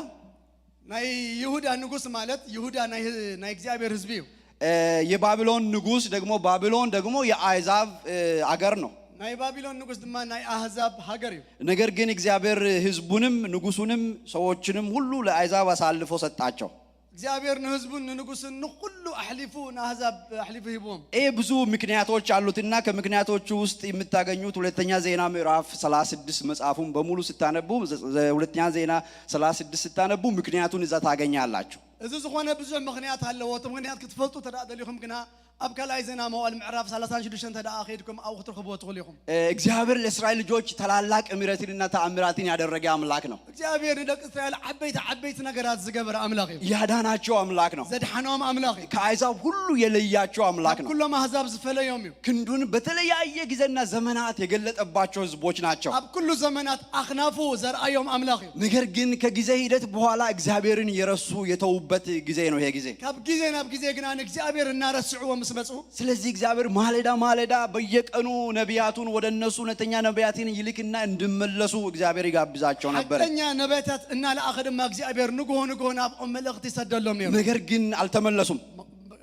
ናይ ይሁዳ ንጉስ ማለት ይሁዳ ናይ ህ- ናይ እግዚኣብሔር ህዝቢ እዩ። እ፣ የባቢሎን ንጉሥ ደግሞ ባቢሎን ደግሞ የአሕዛብ እ፣ አገር ነው። ናይ ባቢሎን ንጉስ ድማ ናይ ኣህዛብ ሃገር እዩ። ነገር ግን እግዚአብሔር ሕዝቡንም ንጉሱንም ሰዎችንም ሁሉ ለአሕዛብ አሳልፎ ሰጣቸው። እግዚኣብሔር ንህዝቡን ንንጉስን ንኩሉ ኣሕሊፉ ንኣህዛብ ኣሕሊፉ ሂብዎም። ይህ ብዙ ምክንያቶች አሉትና ከምክንያቶቹ ውስጥ የምታገኙት ሁለተኛ ዜና ምዕራፍ ሠላሳ ስድስት መጽሐፉን በሙሉ ስታነቡ ዘ- ዘ- ሁለተኛ ዜና ሠላሳ ስድስት ስታነቡ ምክንያቱን እዛ ታገኛላችሁ። እዚ ዝኾነ ብዙሕ ምክንያት ኣለዎ። እቲ ምክንያት ክትፈልጡ ተደኣ ደሊኹም ግና ኣብ ካልኣይ ዜና መዋል ምዕራፍ ሰላሳን ሽዱሽተን ተደኣ ከይድኩም ኣብኡ ክትረኽብዎ ትኽእሉ ኢኹም። እ፣ እግዚአብሔር ለእስራኤል ልጆች ታላላቅ ምሕረትንና ተአምራትን ያደረገ አምላክ ነው። እግዚኣብሔር ንደቂ እስራኤል ዓበይቲ ዓበይቲ ነገራት ዝገበረ ኣምላኽ እዩ። ያዳናቸው አምላክ ነው። ዘድሓኖም ኣምላኽ እዩ። ከአሕዛብ ሁሉ የለያቸው አምላክ ነው። ኩሎም ኣህዛብ ዝፈለዮም እዩ። ክንዱን በተለያየ ጊዜና ዘመናት የገለጠባቸው ሕዝቦች ናቸው። ኣብ ኩሉ ዘመናት ኣኽናፉ ዘርኣዮም ኣምላኽ እዩ። ነገር ግን ከጊዜ ሂደት በኋላ እግዚአብሔርን የረሱ የተዉበት ጊዜ ነው ይሄ ጊዜ። ካብ ግዜ ናብ ግዜ ግና ንእግዚኣብሔር እናረስዕዎ ምስ መፁ ስለዚህ እግዚአብሔር ማለዳ ማለዳ በየቀኑ ነቢያቱን ወደ እነሱ እውነተኛ ነቢያትን ይልክና እንዲመለሱ እግዚአብሔር ይጋብዛቸው ነበር። ሓቀኛ ነቢያታት እናለኣኸ ድማ እግዚኣብሔር ንግሆ ንግሆ ናብኦም መልእኽቲ ይሰደሎም ነይሩ። ነገር ግን አልተመለሱም።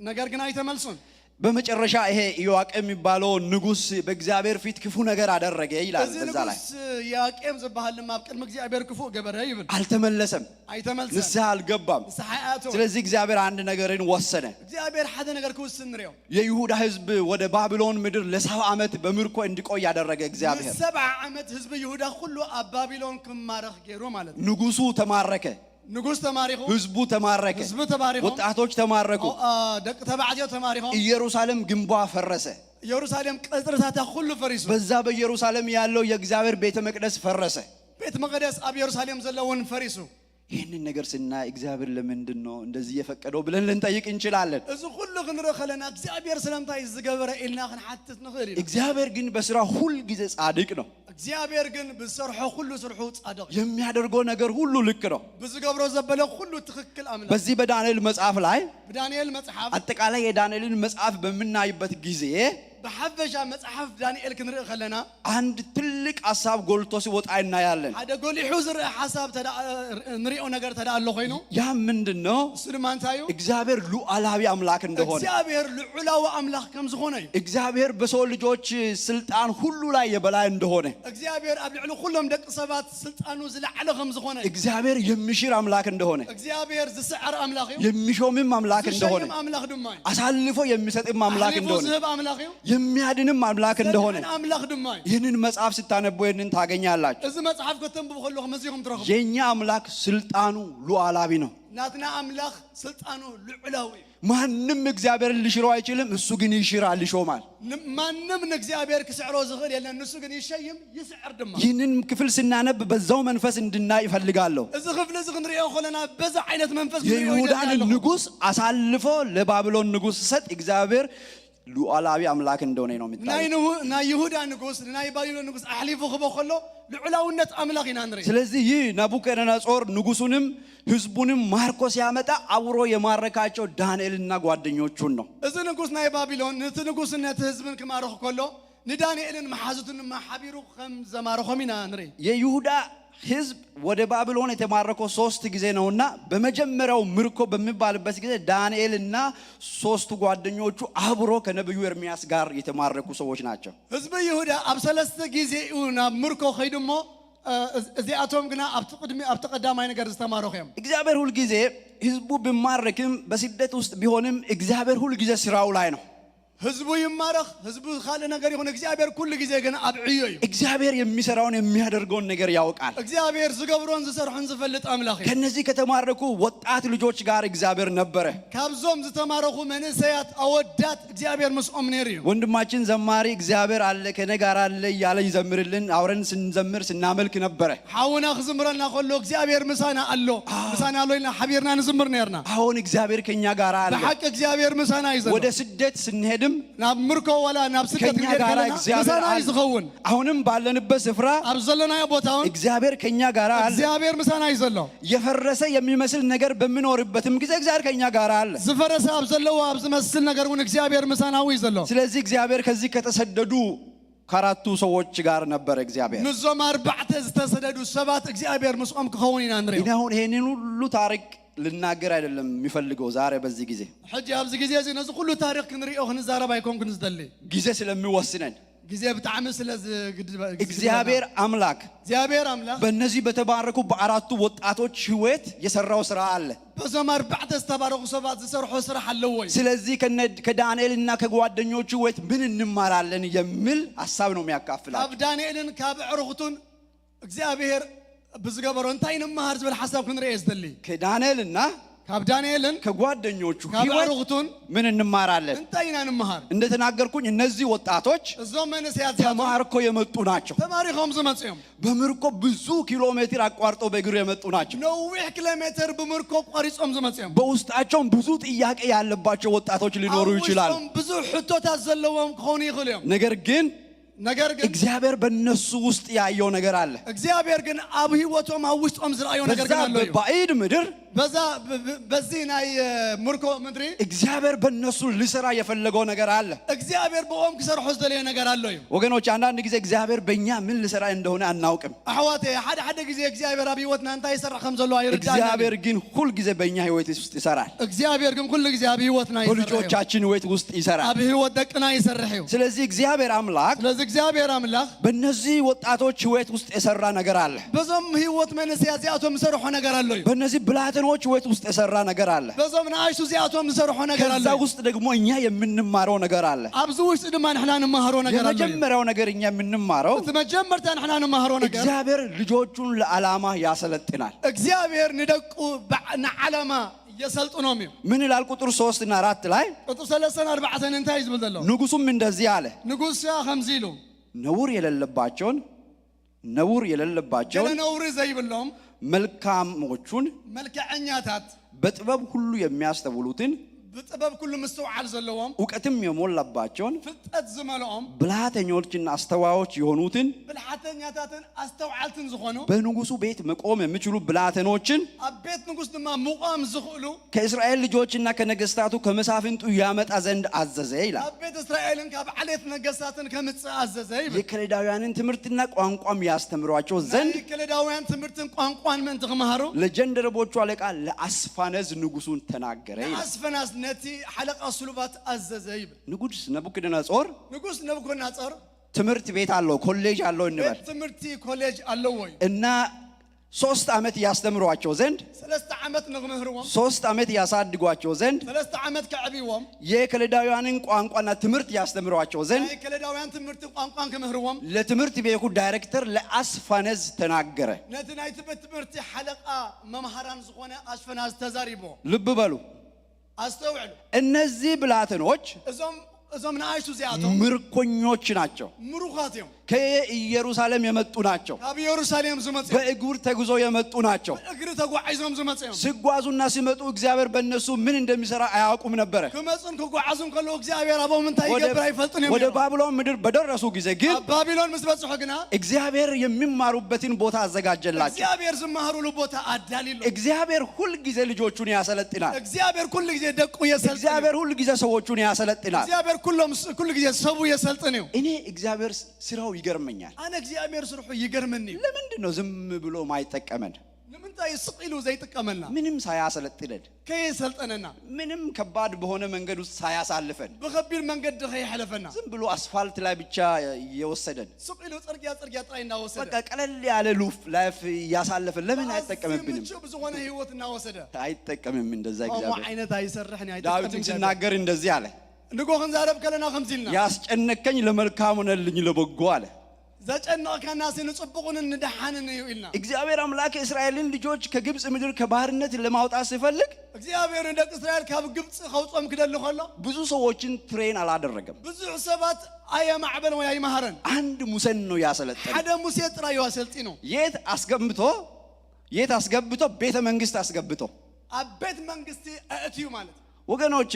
ነገር ግን ኣይተመልሱን። በመጨረሻ ይሄ ኢዮአቄም የሚባለው ንጉሥ በእግዚአብሔር ፊት ክፉ ነገር አደረገ ይላል። እዚ በዛ ላይ ንጉስ ኢያቄም ዝበሃል ድማ ኣብ ቅድሚ እግዚኣብሔር ክፉእ ገበረ ይብል። አልተመለሰም፣ ኣይተመልሰን። ንስሐ አልገባም። ንስሓ ኣያእተወ ስለዚህ እግዚአብሔር አንድ ነገርን ወሰነ። እግዚኣብሔር ሓደ ነገር ክውስን ንሪኦ። የይሁዳ ሕዝብ ወደ ባቢሎን ምድር ለሰባ ዓመት በምርኮ እንዲቆይ ያደረገ እግዚአብሔር። ንሰብዓ ዓመት ህዝቢ ይሁዳ ኩሉ ኣብ ባቢሎን ክማረኽ ገይሩ ማለት እዩ። ንጉሱ ተማረከ፣ ንጉስ ተማሪኹ፣ ሕዝቡ ተማረከ፣ ህዝቢ ተባሪኹ፣ ወጣቶች ተማረኩ። ኦ፣ አ፣ ደቂ ተባዕትዮ ተማሪኾም፣ ኢየሩሳሌም ግንቧ ፈረሰ። ኢየሩሳሌም ቀጽርታታ ኩሉ ፈሪሱ፣ በዛ በኢየሩሳሌም ያለው የእግዚአብሔር ቤተ መቅደስ ፈረሰ። ቤት መቅደስ ኣብ ኢየሩሳሌም ዘለውን ፈሪሱ። ይህንን ነገር ስናይ እግዚአብሔር ለምንድን ነው እንደዚህ የፈቀደው ብለን ልንጠይቅ እንችላለን። እዚ ኩሉ ክንርኢ ከለና እግዚኣብሔር ስለምንታይ ዝገበረ ኢልና ክንሓትት ንኽእል ኢና። እግዚአብሔር ግን በስራ ሁል ጊዜ ጻድቅ ነው። እግዚኣብሔር ግን ብዝሰርሖ ኩሉ ስርሑ ጻድቕ እዩ። የሚያደርገው ነገር ሁሉ ልክ ነው። ብዝገብሮ ዘበለ ኩሉ ትኽክል ኣምላኽ። በዚህ በዳንኤል መጽሐፍ ላይ ብዳንኤል መጽሓፍ አጠቃላይ የዳንኤልን መጽሐፍ በምናይበት ጊዜ ብሓፈሻ መጽሓፍ ዳንኤል ክንርኢ ከለና አንድ ትልቅ ሐሳብ ጎልቶ ሲወጣ እናያለን። ሓደ ጎሊሑ ዝረአ ሓሳብ ተዳ- ንሪኦ ነገር ተዳ ኣሎ ኮይኑ ያ ምንድን ነው? እሱ ድማ እንታይ እዩ? እግዚአብሔር ሉዓላዊ አምላክ እንደሆነ፣ እግዚኣብሔር ልዑላዊ ኣምላኽ ከም ዝኾነ እዩ። እግዚአብሔር በሰው ልጆች ስልጣን ሁሉ ላይ የበላይ እንደሆነ፣ እግዚኣብሔር ኣብ ልዕሊ ኩሎም ደቂ ሰባት ስልጣኑ ዝለዓለ ከም ዝኾነ እዩ። እግዚአብሔር የሚሽር አምላክ እንደሆነ፣ እግዚኣብሔር ዝስዕር ኣምላኽ እዩ። የሚሾምም አምላክ እንደሆነ፣ ዝሸይም ኣምላኽ ድማ እዩ። አሳልፎ የሚሰጥም አምላክ ኣሕሊፉ እንደሆነ፣ ዝህብ ኣምላኽ እዩ። የሚያድንም አምላክ እንደሆነ ዘድሕን ኣምላኽ ድማ እዩ። ይህንን መጽሐፍ ስታነቡ ይህንን ታገኛላችሁ። እዚ መጽሓፍ ከተንብቡ ከለኹም እዚኹም ትረኽቡ። የኛ አምላክ ስልጣኑ ሉዓላዊ ነው። ናትና ኣምላኽ ስልጣኑ ልዑላዊ እዩ። ማንም እግዚአብሔርን ሊሽረው አይችልም። እሱ ግን ይሽራል፣ ይሾማል። ን- ማንም ንእግዚኣብሔር ክስዕሮ ዝኽእል የለን። ንሱ ግን ይሸይም ይስዕር ድማ። ይህንን ክፍል ስናነብ በዛው መንፈስ እንድናይ እፈልጋለሁ። እዚ ክፍሊ እዚ ክንሪኦ ከለና በዛ ዓይነት መንፈስ ክንሪኦ ይደሊ የይሁዳን ኣለኹ። ንጉስ አሳልፎ ለባቢሎን ንጉስ ሲሰጥ እግዚአብሔር ሉዓላዊ አምላክ እንደሆነ ነው የሚታየው። ናይ ንሁ- ናይ ይሁዳ ንጉስ ንናይ ባቢሎን ንጉስ ኣሕሊፉ ክቦ ከሎ ልዑላውነት ኣምላኽ ኢና ንርኢ። ስለዚህ ይህ ናቡከደነጾር ንጉሱንም ህዝቡንም ማርኮ ሲያመጣ አብሮ የማረካቸው ዳንኤልና ጓደኞቹን ነው። እዚ ንጉስ ናይ ባቢሎን ነቲ ንጉስን ነቲ ህዝብን ክማርኽ ከሎ ንዳንኤልን መሓዙትን ድማ ሓቢሩ ከም ዘማረኾም ኢና ንርኢ። የይሁዳ ህዝብ ወደ ባቢሎን የተማረከው ሶስት ጊዜ ነውና በመጀመሪያው ምርኮ በሚባልበት ጊዜ ዳንኤልና ሶስቱ ጓደኞቹ አብሮ ከነብዩ ኤርሚያስ ጋር የተማረኩ ሰዎች ናቸው። ህዝቢ ይሁዳ ኣብ ሰለስተ ግዜ እዩ ናብ ምርኮ ከይዱ እሞ እ፣ እዚ- እዚኣቶም ግና ኣብቲ ቅድሚ ኣብቲ ቀዳማይ ነገር ዝተማረኹ እዮም። እግዚአብሔር ሁልጊዜ ህዝቡ ቢማረክም በስደት ውስጥ ቢሆንም እግዚአብሔር ሁልጊዜ ስራው ላይ ነው። ህዝቡ ይማረኽ፣ ህዝቡ ካልእ ነገር ይኹን፣ እግዚኣብሔር ኩሉ ግዜ ግን ኣብ ዕዮ እዩ። እግዚአብሔር የሚሰራውን የሚያደርገውን ነገር ያውቃል። እግዚኣብሔር ዝገብሮን ዝሰርሖን ዝፈልጥ ኣምላኽ እዩ። ከነዚህ ከተማረኩ ወጣት ልጆች ጋር እግዚአብሔር ነበረ። ካብዞም ዝተማረኹ መንእሰያት ኣወዳት እግዚኣብሔር ምስኦም ነይሩ እዩ። ወንድማችን ዘማሪ እግዚአብሔር አለ ከኔ ጋር አለ እያለ ይዘምርልን አብረን ስንዘምር ስናመልክ ነበረ። ሓውና ክዝምረልና ከሎ እግዚኣብሔር ምሳና ኣሎ፣ ምሳና ኣሎ ኢልና ሓቢርና ንዝምር ነርና። አሁን እግዚአብሔር ከኛ ጋር አለ። ብሓቂ እግዚኣብሔር ምሳና እዩ ዘሎ። ወደ ስደት ስንሄድም ናብ ምርኮ ዋላ ናብ ስደት ከኛ ክንከይድ ጋር ከለና እግዚኣብሔር ምሳና እዩ አለ። ዝኸውን። አሁንም ባለንበት ስፍራ ኣብ ዘለናዮ ቦታ እውን እግዚአብሔር ከኛ ጋር አለ። እግዚኣብሔር ምሳና እዩ ዘሎ። የፈረሰ የሚመስል ነገር በሚኖርበትም ጊዜ እግዚአብሔር ከኛ ጋር አለ። ዝፈረሰ ኣብ ዘለዎ ኣብ ዝመስል ነገር እውን እግዚኣብሔር ምሳና እዩ ዘሎ። ስለዚህ እግዚአብሔር ከዚህ ከተሰደዱ ከአራቱ ሰዎች ጋር ነበረ እግዚአብሔር። ምስዞም ኣርባዕተ ዝተሰደዱ ሰባት እግዚኣብሔር ምስኦም ክኸውን ኢና ንሪኦ። እኔ አሁን ይሄንን ሁሉ ታሪክ ልናገር አይደለም የሚፈልገው ዛሬ በዚህ ጊዜ ሕጂ ኣብዚ ግዜ እዚ ነዚ ኩሉ ታሪክ ክንሪኦ ክንዛረብ ኣይኮንኩን ዝደሊ። ጊዜ ስለሚወስነን ግዜ ብጣዕሚ ስለ ዝግድ- እግዚአብሔር አምላክ እግዚኣብሔር ኣምላኽ በእነዚህ በተባረኩ በአራቱ ወጣቶች ህይወት የሰራው ስራ አለ። በዞም ኣርባዕተ ዝተባረኹ ሰባት ዝሰርሖ ስራሕ ኣለዎ እዩ። ስለዚህ ከነ- ከዳንኤልና ከጓደኞቹ ህይወት ምን እንማራለን የሚል ሀሳብ ነው የሚያካፍላል። ካብ ዳንኤልን ካብ ኣዕሩኽቱን እግዚኣብሔር ብዝገበሮ እንታይ ንምሃር ዝብል ሓሳብ ክንርኢ ዝደሊ። ከዳንኤልና ካብ ዳንኤልን ከጓደኞቹ ካብ ህይወት ኣዕሩኽቱን ምን እንማራለን? እንታይ ኢና ንምሃር? እንደተናገርኩኝ እነዚህ ወጣቶች እዞም መንእሰያት እዚኣቶም ተማርኮ የመጡ ናቸው። ተማሪኾም ዝመፁ እዮም። በምርኮ ብዙ ኪሎ ሜትር አቋርጠው በእግር የመጡ ናቸው። ነዊሕ ኪሎ ሜትር ብምርኮ ቆሪፆም ዝመፁ እዮም። በውስጣቸውም ብዙ ጥያቄ ያለባቸው ወጣቶች ሊኖሩ ኣብ ይችላሉ። ውሽጦም ብዙሕ ሕቶታት ዘለዎም ክኾኑ ይኽእሉ እዮም። ነገር ግን ነገር ግን እግዚአብሔር በእነሱ ውስጥ ያየው ነገር አለ። እግዚኣብሔር ግን ኣብ ህይወቶም ኣብ ውሽጦም ዝረኣዮ ነገር በዛ ግን ኣሎ እዩ። በባዕድ ምድር በዛ ብ- ብ- በዚ ናይ እ፣ ምርኮ ምድሪ እግዚአብሔር በእነሱ ሊሰራ የፈለገው ነገር አለ። እግዚኣብሔር ብኦም ክሰርሖ ዝደለዮ ነገር ኣሎ እዩ። ወገኖች፣ አንዳንድ ጊዜ እግዚአብሔር በእኛ ምን ሊሰራ እንደሆነ አናውቅም። ኣሕዋተይ ሓደ ሓደ ግዜ እግዚኣብሔር ኣብ ህይወትና እንታይ ይሰርሕ ከም ዘሎ ኣይርዳእ። እግዚአብሔር ግን ሁል ጊዜ በእኛ ህይወት ውስጥ ይሰራል። እግዚኣብሔር ግን ኩሉ ግዜ ኣብ ህይወትና ይሰርሕ እዩ። በልጆቻችን ህይወት ውስጥ ይሰራል። ኣብ ህይወት ደቅና ይሰርሕ እዩ። ስለዚህ እግዚአብሔር አምላክ ስለዚ እግዚኣብሔር ኣምላኽ በእነዚህ ወጣቶች ህይወት ውስጥ የሰራ ነገር አለ። በዞም ህይወት መንእሰያት እዚኣቶም ዝሰርሖ ነገር ኣሎ እዩ። በእነዚህ ብላቴኖች ህይወት ውስጥ የሰራ ነገር አለ። በዞም ንኣሽቱ እዚኣቶም ዝሰርሖ ነገር ኣሎ ከዛ እዩ። ውስጥ ደግሞ እኛ የምንማረው ነገር አለ። ኣብዚ ውሽጢ ድማ ንሕና ንመሃሮ ነገር ኣሎ እዩ። የመጀመሪያው ነገር እኛ የምንማረው እቲ መጀመርታ ንሕና ንመሃሮ ነገር እግዚአብሔር ልጆቹን ለዓላማ ያሰለጥናል። እግዚኣብሔር ንደቁ ብዓ- ንዓላማ የሰልጥኖም እዩ። ምን ይላል? ቁጥር ሶስት እና አራት ላይ ቁጥር ሰለስተን ኣርባዕተን እንታይ እዩ ዝብል ዘሎ? ንጉሱም እንደዚህ አለ፣ ንጉስ ከምዚ ኢሉ ነውር የሌለባቸውን ነውር የሌለባቸውን ገለ ነውሪ ዘይብሎም መልካሞቹን መልክዐኛታት በጥበብ ሁሉ የሚያስተውሉትን ብጥበብ ኩሉ ምስትውዓል ዘለዎም እውቀትም የሞላባቸውን ፍልጠት ዝመልኦም ብልሃተኞችና አስተዋዮች የሆኑትን ብልሓተኛታትን ኣስተውዓልትን ዝኾኑ በንጉሱ ቤት መቆም የሚችሉ ብላቴኖችን ኣብ ቤት ንጉስ ድማ ምቋም ዝኽእሉ ከእስራኤል ልጆችና ከነገስታቱ ከመሳፍንቱ ያመጣ ዘንድ አዘዘ ይላል። ኣብ ቤት እስራኤልን ካብ ዓሌት ነገስታትን ከምጽእ ኣዘዘ ይብል። የከለዳውያንን ትምህርትና ቋንቋም ያስተምሯቸው ዘንድ ናይ ከለዳውያን ትምህርትን ቋንቋን ምእንቲ ክመሃሩ ለጀንደረቦቹ አለቃ ለአስፋነዝ ንጉሱን ተናገረ ይላል። ኣስፈናስ ነቲ ሓለቃ ስሉባት ኣዘዘ ይብል። ንጉስ ነቡክድነጾር ንጉስ ነብኮድነጾር ትምህርት ቤት አለው፣ ኮሌጅ አለው እንበል ቤት ትምህርቲ ኮሌጅ ኣለዎ እዩ። እና ሶስት ዓመት ያስተምሯቸው ዘንድ፣ ሰለስተ ዓመት ንክምህርዎም፣ ሶስት ዓመት ያሳድጓቸው ዘንድ፣ ሰለስተ ዓመት ከዕብይዎም፣ የከለዳውያንን ቋንቋና ትምህርት ያስተምሯቸው ዘንድ፣ ናይ ከለዳውያን ትምህርትን ቋንቋን ክምህርዎም ለትምህርት ቤቱ ዳይሬክተር ለአስፋነዝ ተናገረ። ነቲ ናይቲ ቤት ትምህርቲ ሓለቃ መምሃራን ዝኾነ ኣስፈናዝ ተዛሪቦ። ልብ በሉ፣ ኣስተውዕሉ። እነዚህ ብላቴኖች እዞም እዞም ንኣሽቱ እዚኣቶም ምርኮኞች ናቸው። ምሩኻት እዮም። ከኢየሩሳሌም የመጡ ናቸው። ካብ ኢየሩሳሌም ዝመፁ እዮም። በእግር ተጉዞ የመጡ ናቸው። እግሪ ተጓዒዞም ዝመፁ እዮም። ሲጓዙና ሲመጡ እግዚአብሔር በእነሱ ምን እንደሚሰራ አያውቁም ነበረ። ክመፁን ክጓዓዙን ከለዉ እግዚኣብሔር ኣብኦም እንታይ ይገብር ኣይፈልጡን እዮም ወደ ነይሮም። ባቢሎን ምድር በደረሱ ጊዜ ግን ኣብ ባቢሎን ምስ በፅሑ ግና እግዚአብሔር የሚማሩበትን ቦታ አዘጋጀላቸው። እግዚኣብሔር ዝመሃሩሉ ቦታ ኣዳሊሉ። እግዚአብሔር ሁል ጊዜ ልጆቹን ያሰለጥናል። እግዚኣብሔር ኩሉ ግዜ ደቁ የሰልጥን እዩ። እግዚአብሔር ሁል ጊዜ ሰዎቹን ያሰለጥናል። እግዚኣብሔር ኩሎም ኩሉ ግዜ ሰቡ የሰልጥን እዩ። እኔ እግዚአብሔር ስራው ይገርመኛል። ኣነ እግዚኣብሔር ስርሑ ይገርመኒ እዩ። ለምንድን ነው ዝም ብሎ ማይጠቀመን? ንምንታይ ስቕ ኢሉ ዘይጥቀመና? ምንም ሳያሰለጥነን፣ ከየሰልጠነና፣ ምንም ከባድ በሆነ መንገድ ውስጥ ሳያሳልፈን፣ ብኸቢድ መንገዲ ከየሕለፈና፣ ዝም ብሎ አስፋልት ላይ ብቻ የወሰደን፣ ስቕ ኢሉ ፅርግያ ፅርግያ ጥራይ እናወሰደ፣ በቃ ቀለል ያለ ሉፍ ላይፍ እያሳለፈን ለምን ኣዝዩ አይጠቀምብንም? ምቹእ ብዝኾነ ህይወት እናወሰደ አይጠቀምም እንደዛ ከምኡ እግዚአብሔር። ዓይነት ኣይሰርሕን እዩ፣ ኣይጥቀምን ዳዊትም እግዚኣብሔር። ሲናገር እንደዚህ አለ፣ ንጎ ክንዛረብ ከለና ከምዚ ኢልና ያስጨነቀኝ ለመልካም ሆነልኝ ለበጎ አለ። ዘጨነቕካናሲ ንፅቡቕን ንደሓንን እዩ ኢልና። እግዚአብሔር አምላክ የእስራኤልን ልጆች ከግብፅ ምድር ከባርነት ለማውጣት ሲፈልግ እግዚኣብሔር ንደቂ እስራኤል ካብ ግብፂ ከውፅኦም ክደሊ ከሎ ብዙ ሰዎችን ትሬን አላደረገም። ብዙሕ ሰባት ኣየማዕበለን ወይ ኣይመሃረን። አንድ ሙሴን ነው ያሰለጠነ። ሓደ ሙሴ ጥራይ እዩ ኣሰልጢኑ። የት አስገብቶ የት አስገብቶ? ቤተ መንግስት አስገብቶ። ኣብ ቤት መንግስቲ ኣእትዩ ማለት እዩ። ወገኖቼ፣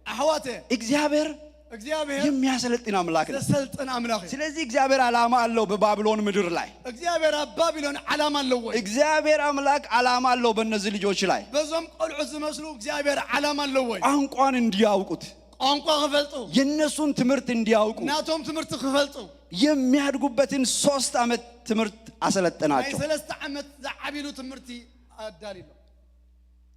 ኣሕዋተ እግዚአብሔር እግዚኣብሔር የሚያሰለጥን አምላክ ነው። ዘሰልጥን ኣምላኽ እዩ። ስለዚህ እግዚአብሔር ዓላማ አለው በባቢሎን ምድር ላይ። እግዚኣብሔር ኣብ ባቢሎን ዓላማ ኣለዎ እዩ። እግዚአብሔር አምላክ ዓላማ አለው በእነዚህ ልጆች ላይ። በዞም ቆልዑት ዝመስሉ እግዚኣብሔር ዓላማ ኣለዎ እዩ። ቋንቋን እንዲያውቁት፣ ቋንቋ ክፈልጡ፣ የእነሱን ትምህርት እንዲያውቁ፣ ናቶም ትምህርቲ ክፈልጡ የሚያድጉበትን ሶስት ዓመት ትምህርት ናይ አሰለጠናቸው። ሰለስተ ዓመት ዝዓቢሉ ትምህርቲ ኣዳሊሎ።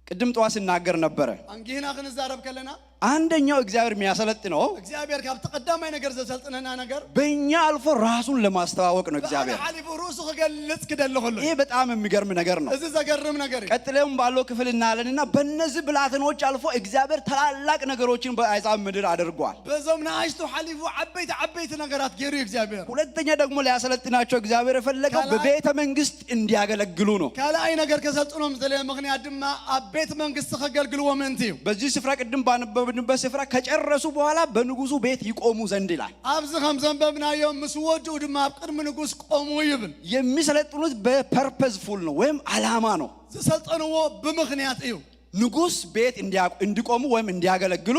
ቅድም ጠዋት ስናገር ነበረ። ኣንጊህና ክንዛረብ ከለና አንደኛው እግዚአብሔር የሚያሰለጥነው እግዚኣብሔር ካብቲ ቀዳማይ ነገር ዘሰልጥነና ነገር በእኛ አልፎ ራሱን ለማስተዋወቅ ነው። ብሓደ እግዚአብሔር ሓሊፉ ርእሱ ክገልጽ ክደሊ ከሎ እዩ። ይህ በጣም የሚገርም ነገር ነው። እዚ ዘገርም ነገር እዩ። ቀጥሎም ባለው ክፍል እናያለንና በእነዚህ ብላቴኖች አልፎ እግዚአብሔር ታላላቅ ነገሮችን በአሕዛብ ምድር አድርጓል። በዞም ንኣሽቱ ሓሊፉ ዓበይቲ ዓበይቲ ነገራት ገይሩ እዩ እግዚኣብሔር። ሁለተኛ ደግሞ ሊያሰለጥናቸው እግዚአብሔር የፈለገው ከላይ በቤተ መንግስት እንዲያገለግሉ ነው። ካልኣይ ነገር ከሰልጥኖም ዝደለየ ምኽንያት ድማ ኣብ ቤት መንግስቲ ከገልግልዎ ምእንቲ እዩ። በዚህ ስፍራ ቅድም ባነበብንበት ስፍራ ከጨረሱ በኋላ በንጉሱ ቤት ይቆሙ ዘንድ ይላል። ኣብዚ ከም ዘንበብናዮ ምስ ወድኡ ድማ ኣብ ቅድሚ ንጉስ ቆሙ ይብል። የሚሰለጥኑት በፐርፐዝፉል ነው ወይም ዓላማ ነው። ዝሰልጠንዎ ብምኽንያት እዩ። ንጉስ ቤት እንዲያ- እንዲቆሙ ወይም እንዲያገለግሉ፣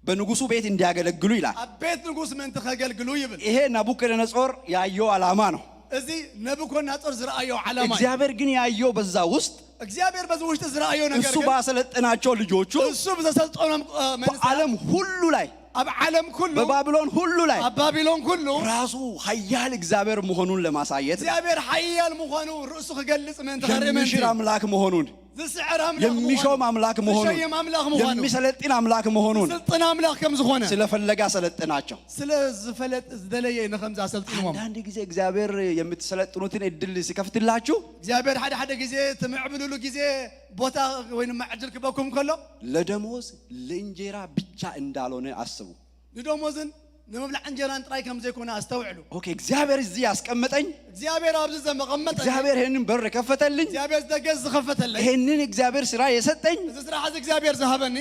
በንጉሱ ቤት እንዲያገለግሉ ይላል። ኣብ ቤት ንጉስ ምእንቲ ከገልግሉ ይብል። ይሄ ናቡከደነጾር ያየው ዓላማ ነው። እዚ ነቡኮድነጾር ዝረኣዮ ዓላማ እዩ። እግዚአብሔር ግን ያየው በዛ ውስጥ እግዚኣብሔር በዚ ውሽጢ ዝረኣዮ ነገር እሱ ግን ባሰለጠናቸው ልጆቹ እሱ ብዘሰልጠኖም እ፣ መንእሰያት በዓለም ሁሉ ላይ ኣብ ዓለም ኩሉ በባቢሎን ሁሉ ላይ ኣብ ባቢሎን ኩሉ ራሱ ኃያል እግዚአብሔር መሆኑን ለማሳየት እግዚኣብሔር ሓያል ምዃኑ ርእሱ ክገልጽ ምእንቲ ከርኢ ምእንቲ የሚሽር አምላክ መሆኑን ዝስዕር ኣምላኽ የሚሾም ምዃኑ፣ አምላክ መሆኑን ዝሸይም ኣምላኽ ምዃኑ፣ የሚሰለጥን አምላክ መሆኑን ዝስልጥን ኣምላኽ ከም ዝኾነ ስለፈለገ አሰለጠናቸው። ስለ ዝፈለጥ ዝደለየ ንኸምዚ ኣሰልጥንዎም። አንዳንድ ጊዜ እግዚአብሔር የምትሰለጥኑትን እድል ሲከፍትላችሁ እግዚኣብሔር ሓደ ሓደ ግዜ ትምዕብልሉ ግዜ ቦታ ወይ ድማ ዕድል ክበኩም ከሎ ለደሞዝ ለእንጀራ ብቻ እንዳልሆነ አስቡ። ንደሞዝን ንምብላዕ እንጀራን ጥራይ ከም ዘይኮነ ኣስተውዕሉ። ኦኬ፣ እግዚአብሔር እዚህ ያስቀመጠኝ፣ እግዚኣብሔር ኣብዚ ዘመቐመጠ እግዚአብሔር ይህንን በር ከፈተልኝ፣ እግዚኣብሔር ደገ ዝኸፈተለይ ይህንን እግዚአብሔር ስራ የሰጠኝ እዚ ስራሕ እዚ እግዚኣብሔር ዝሃበኒ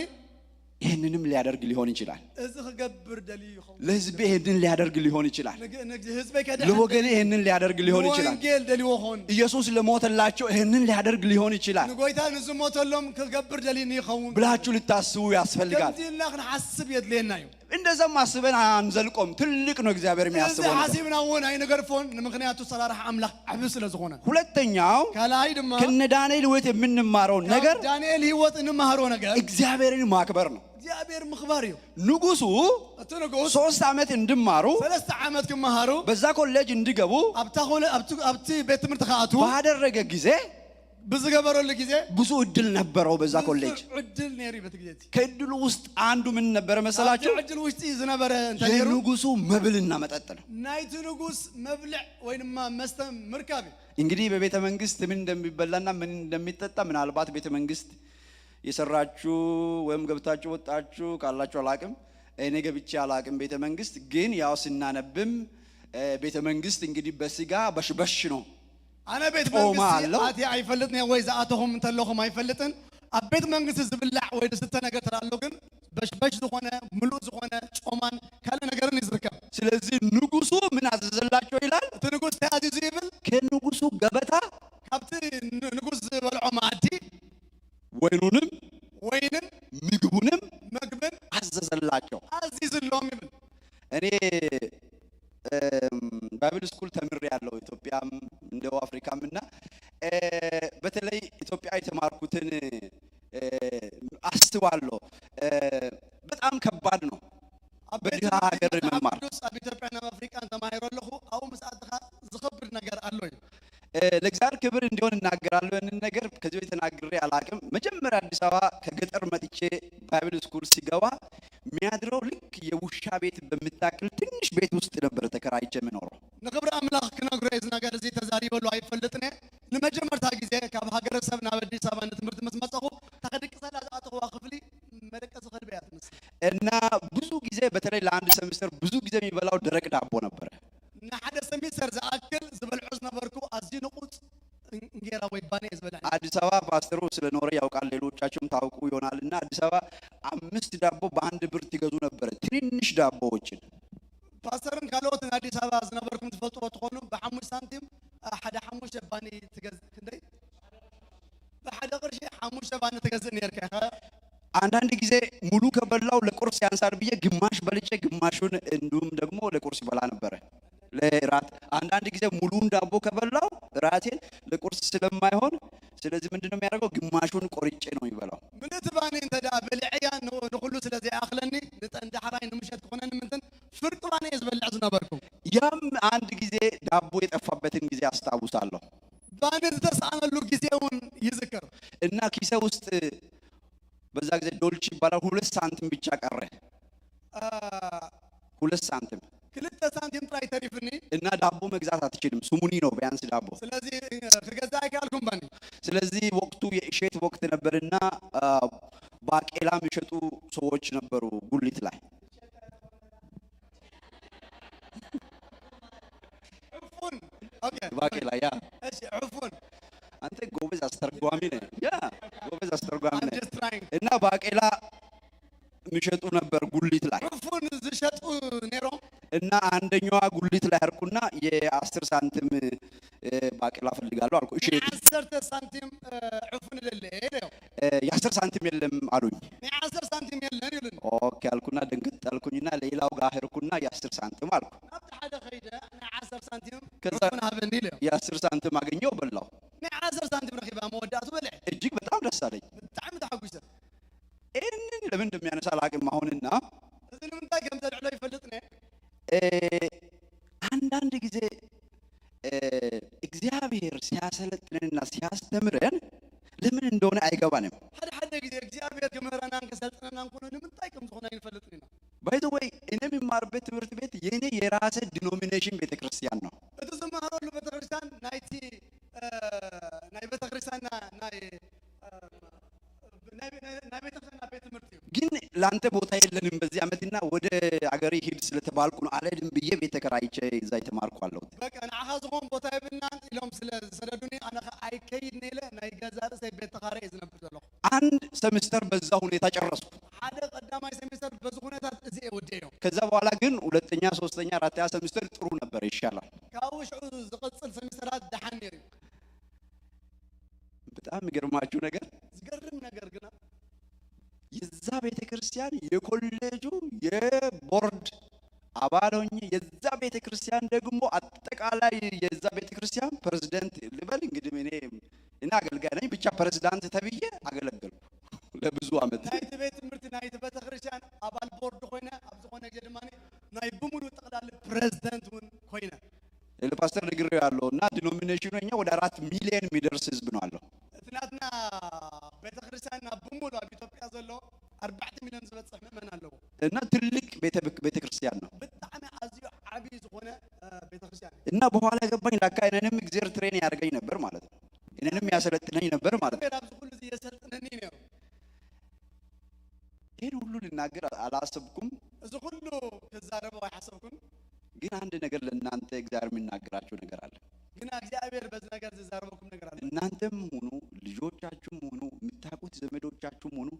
ይህንንም ሊያደርግ ሊሆን ይችላል። እዚ ክገብር ደልዩ ይኸውን። ለህዝቤ ይህንን ሊያደርግ ሊሆን ይችላል። ንግ- ንግ- ህዝበይ ከድሕን ለወገኔ ይህንን ሊያደርግ ሊሆን ይችላል። ንወንጌል ደልዩ ይኸውን። ኢየሱስ ለሞተላቸው ይህንን ሊያደርግ ሊሆን ይችላል ንጎይታ ንዝሞተሎም ክገብር ደልዩ ይኸውን ብላችሁ ልታስቡ ያስፈልጋል። ከምዚ ኢልና ክንሓስብ የድልየና እዩ። እንደዛም አስበን አንዘልቆም። ትልቅ ነው እግዚአብሔር እዚ የሚያስበው ነገር። ሓሲብና እውን ኣይንገድፎን፣ ንምኽንያቱ ሰራርሕ ኣምላኽ ዓቢ ስለ ዝኾነ። ሁለተኛው ካልኣይ ድማ ከነ ዳንኤል ህይወት የምንማረው ነገር ካብ ዳንኤል ህይወት እንመሃሮ ነገር እግዚአብሔርን ማክበር ነው። እግዚኣብሔር ምኽባር እዩ። ንጉሱ እቲ ንጉስ ሶስት ዓመት እንዲማሩ ሰለስተ ዓመት ክመሃሩ በዛ ኮሌጅ እንዲገቡ ኣብታ ኮለ- ኣብቲ- ኣብቲ ቤት ትምህርቲ ክኣትዉ ባደረገ ጊዜ ብዝገበረሉ ግዜ ብዙ እድል ነበረው በዛ ኮሌጅ። ዕድል ነይሩ በቲ ግዜ እቲ። ከእድሉ ውስጥ አንዱ ምን ነበረ ኣብቲ መሰላችሁ? ዕድል ውሽጢ ዝነበረ እንታይ ነይሩ? የንጉሱ መብልና መጠጥ ነው። ናይቲ ንጉስ መብልዕ ወይ ድማ መስተ ምርካብ እዩ። እንግዲህ በቤተ መንግስት ምን እንደሚበላና ምን እንደሚጠጣ ምናልባት ቤተ መንግስት የሰራችሁ ወይም ገብታችሁ ወጣችሁ ካላችሁ አላቅም። እኔ ገብቼ አላቅም ቤተ መንግስት። ግን ያው ስናነብም ቤተ መንግስት እንግዲህ በስጋ በሽበሽ ነው። ኣነ ቤት ጦማ መንግስቲ ኣሎ? ኣትየ ኣይፈልጥን እየ ወይ ዝኣተኹም እንተለኹም ኣይፈልጥን። ኣብ ቤት መንግስቲ ዝብላዕ ወይ ዝስተ ነገር ተዳሎ ግን በሽበሽ ዝኾነ ምሉእ ዝኾነ ጮማን ካልእ ነገርን እዩ ዝርከብ። ስለዚህ ንጉሱ ምን አዘዘላቸው ይላል? እቲ ንጉስ እንታይ ኣዚዙ ይብል? ከንጉሱ ገበታ ካብቲ ን- ንጉስ ዝበልዖ መኣዲ ወይኑንም ወይንን ምግቡንም መግብን አዘዘላቸው። ኣዚዝሎም ይብል። እኔ ባይብል ስኩል ተምሬ ያለው ኢትዮጵያም እንደው አፍሪካም እና በተለይ ኢትዮጵያ የተማርኩትን አስባለሁ። በጣም ከባድ ነው። ኣብ በድሃ ቤት ሀገር ትምህርቲ መማር። ቅዱስ ኣብ ኢትዮጵያን ኣብ ኣፍሪቃን ተማሂሮ ኣለኹ። ኣብኡ ምስ ኣተኻ ዝኸብድ ነገር ኣሎ እዩ። ለእግዚአብሔር ክብር እንዲሆን እናገራለሁ። ያንን ነገር ከዚህ በፊት ተናግሬ አላቅም። መጀመሪያ አዲስ አበባ ከገጠር መጥቼ ባይብል ስኩል ሲገባ የሚያድረው ልክ የውሻ ቤት በምታክል ትንሽ ቤት ውስጥ ነበር ተከራይቼ የምኖረው። ንክብሪ ኣምላኽ ክነግሮ እዚ ነገር እዚ ተዛሪበሉ ኣይፈልጥን እየ። ንመጀመርታ ግዜ ካብ ሃገረሰብ ናብ ኣዲስ ኣበባ ንትምህርቲ ምስ መፀኹ እታ ክድቅሰላ ዝኣተኽዋ ክፍሊ መደቀሲ ከልቢ እያ ትመስል። እና ብዙ ጊዜ በተለይ ለአንድ ሰሚስተር ብዙ ጊዜ የሚበላው ደረቅ ዳቦ ነበረ። ንሓደ ሰሚስተር ዝኣክል ዝበልዖ ዝነበርኩ ኣዝዩ ንቑፅ እንጌራ ወይ ባኒ እየ ዝበልዕ። አዲስ አበባ ፓስተሩ ስለኖረ ያውቃል፣ ሌሎቻችሁም ታውቁ ይሆናል። እና አዲስ አበባ አምስት ዳቦ በአንድ ብር ትገዙ ነበረ፣ ትንንሽ ዳቦዎችን። ፓስተርን ካልኦትን ኣዲስ ኣበባ ዝነበርኩም ትፈልጥዎ ትኾኑ ብሓሙሽ ሳንቲም ሓደ ሓሙሽተ ባኒ ትገዝእ ክንደይ ብሓደ ቅርሺ ሓሙሽተ ባኒ ትገዝእ ነርካ ኢኻ። አንዳንድ ጊዜ ሙሉ ከበላው ለቁርስ ያንሳል ብዬ ግማሽ በልቼ ግማሹን እንዲሁም ደግሞ ለቁርስ ይበላ ነበረ። ለራት አንዳንድ ጊዜ ሙሉውን ዳቦ ከበላው ራቴ ለቁርስ ስለማይሆን ስለዚህ ምንድነው የሚያደርገው? ግማሹን ቆርጬ ነው የሚበላው። ምልእቲ ባኒ እንተ ደኣ በሊዐያ ንኹሉ ስለ ዘይኣኽለኒ ንጠን ዳሕራይ ንምሸት ክኾነኒ ምንትን ፍርቂ ባኒ እየ ዝበልዕ ዝነበርኩ። ያም አንድ ጊዜ ዳቦ የጠፋበትን ጊዜ አስታውሳለሁ። ባኒ ዝተስኣነሉ ግዜ እውን ይዝክር። እና ኪሴ ውስጥ በዛ ጊዜ ዶልች ይባላል፣ ሁለት ሳንቲም ብቻ ቀረ። ሁለት ሳንቲም ክልተ ሳንቲም ጥራይ ተሪፍኒ። እና ዳቦ መግዛት አትችልም። ስሙኒ ነው ቢያንስ ዳቦ። ስለዚ ክገዛ ኣይከኣልኩም ባኒ። ስለዚህ ወቅቱ የእሸት ወቅት ነበርና ባቄላ የሚሸጡ ሰዎች ነበሩ ጉሊት ላይ። ዕፉን። ኦኬ። ባቄላ ያ እሺ፣ ዕፉን። አንተ ጎበዝ አስተርጓሚ ነህ። ያ ጎበዝ አስተርጓሚ ነህ። Just trying. እና ባቄላ የሚሸጡ ነበር ጉሊት ላይ ዕፉን ዝሸጡ ነይሮም። እና አንደኛዋ ጉሊት ላይ አርኩና የአስር ሳንቲም ባቄላ ፈልጋለሁ አልኩ። እሺ ዓሰርተ ሳንቲም ዕፉን ደለ ኢለዮ። የአስር ሳንቲም የለም አሉኝ። ናይ ዓሰርተ ሳንቲም የለን ይሉን። ኦኬ አልኩና ደንግጥ አልኩኝና ሌላው ጋር ሄድኩና የአስር ሳንቲም አልኩ። ናብቲ ሓደ ከይደ ናይ ዓሰርተ ሳንቲም ከዛ ዕፉን ሃበኒ ኢለዮ። የአስር ሳንቲም አገኘው በላው። ናይ ዓሰርተ ሳንቲም ረኺባ መወዳእቱ በልዐ። እጅግ በጣም ደስ አለኝ። ብጣዕሚ ተሓጒሰ። ይህንን ለምን እንደሚያነሳ አላቅም አሁንና እዚ ንምንታይ ከም ዘልዕሎ ይፈልጥ ነ አንዳንድ ጊዜ እግዚአብሔር ሲያሰለጥነንና ሲያስተምረን ለምን እንደሆነ አይገባንም። ሓደ ሓደ ግዜ እግዚኣብሔር ክምህረናን ከሰልጥነናን ኮነ ንምንታይ ከም ዝኾነ ኣይንፈልጥን ኢና። ባይዘወይ እኔ የሚማርበት ትምህርት ቤት የእኔ የራሴ ዲኖሚኔሽን ቤተክርስቲያን ነው። እቲ ዝመሃረሉ ቤተክርስትያን ናይቲ ናይ ቤተክርስትያንና ናይ ናይ ቤተክርስትያንና ቤት ትምህርቲ እዩ። ግን ለአንተ ቦታ የለንም በዚህ ዓመትና ወደ አገር ሂድ ስለተባልኩ ነው አልሄድም ብዬ ቤት ተከራይቼ እዛ የተማርኩ አለሁት። በቃ ንዓኻ ዝኾን ቦታ የብልናን ኢሎም ስለ ዝሰደዱኒ ኣነ ኸ ኣይከይድን ኢለ ናይ ገዛ ርእሰይ ቤት ተኻረ እየ ዝነብር ዘለኹ። አንድ ሰምስተር በዛ ሁኔታ ጨረስኩ። ሓደ ቀዳማይ ሰሚስተር በዚ ኩነታት እዚ እየ ወዲኤዮ። ከዛ በኋላ ግን ሁለተኛ፣ ሶስተኛ፣ አራተኛ ሰምስተር ጥሩ ነበር፣ ይሻላል። ካብኡ ሽዑ ዝቕፅል ሰሚስተራት ደሓን ነይሩ እዩ። በጣም የሚገርማችሁ ነገር ዝገርም ነገር ግና የዛ ቤተ ክርስቲያን የኮሌጁ የቦርድ አባል ሆኜ የዛ ቤተ ክርስቲያን ደግሞ አጠቃላይ የዛ ቤተ ክርስቲያን ፕሬዝዳንት ልበል እንግዲህ እኔ እኔ አገልጋይ ነኝ ብቻ ፕሬዝዳንት ተብዬ አገለገልኩ ለብዙ ዓመት። ናይቲ ቤት ትምህርቲ ናይቲ ቤተክርስትያን ኣባል ቦርድ ኮይነ ኣብ ዝኾነ ግዜ ድማ ናይ ብምሉእ ጠቕላሊ ፕሬዝዳንት እውን ኮይነ። ለፓስተር ነግሬዋለሁ እና ዲኖሚኔሽኑ እኛ ወደ አራት ሚሊዮን የሚደርስ ህዝብ ነው አለው። ኣርባዕተ ሚልዮን ዝበጽሕ ምእመን ኣለዎ። እና ትልቅ ቤተ ቤተክርስቲያን ነው። ብጣዕሚ ኣዝዩ ዓብዪ ዝኾነ ቤተክርስትያን። እና በኋላ ገባኝ፣ ለካ እኔንም እግዚአብሔር ትሬን ያደርገኝ ነበር ማለት ነው። እኔንም ያሰለጥነኝ ነበር ማለት ነው። ኣብዚ ኩሉ እዚ የሰልጥነኒ ነይሩ። ይህን ሁሉ ልናገር አላሰብኩም። እዚ ኩሉ ክዛረበው ኣይሓሰብኩን። ግን አንድ ነገር ለእናንተ እግዚአብሔር የሚናገራችሁ ነገር አለ። ግን እግዚኣብሔር በዚ ነገር ዝዛረበኩም ነገር አለ። እናንተም ሆኑ ልጆቻችሁም ሆኑ የምታውቁት ዘመዶቻችሁም ሆኑ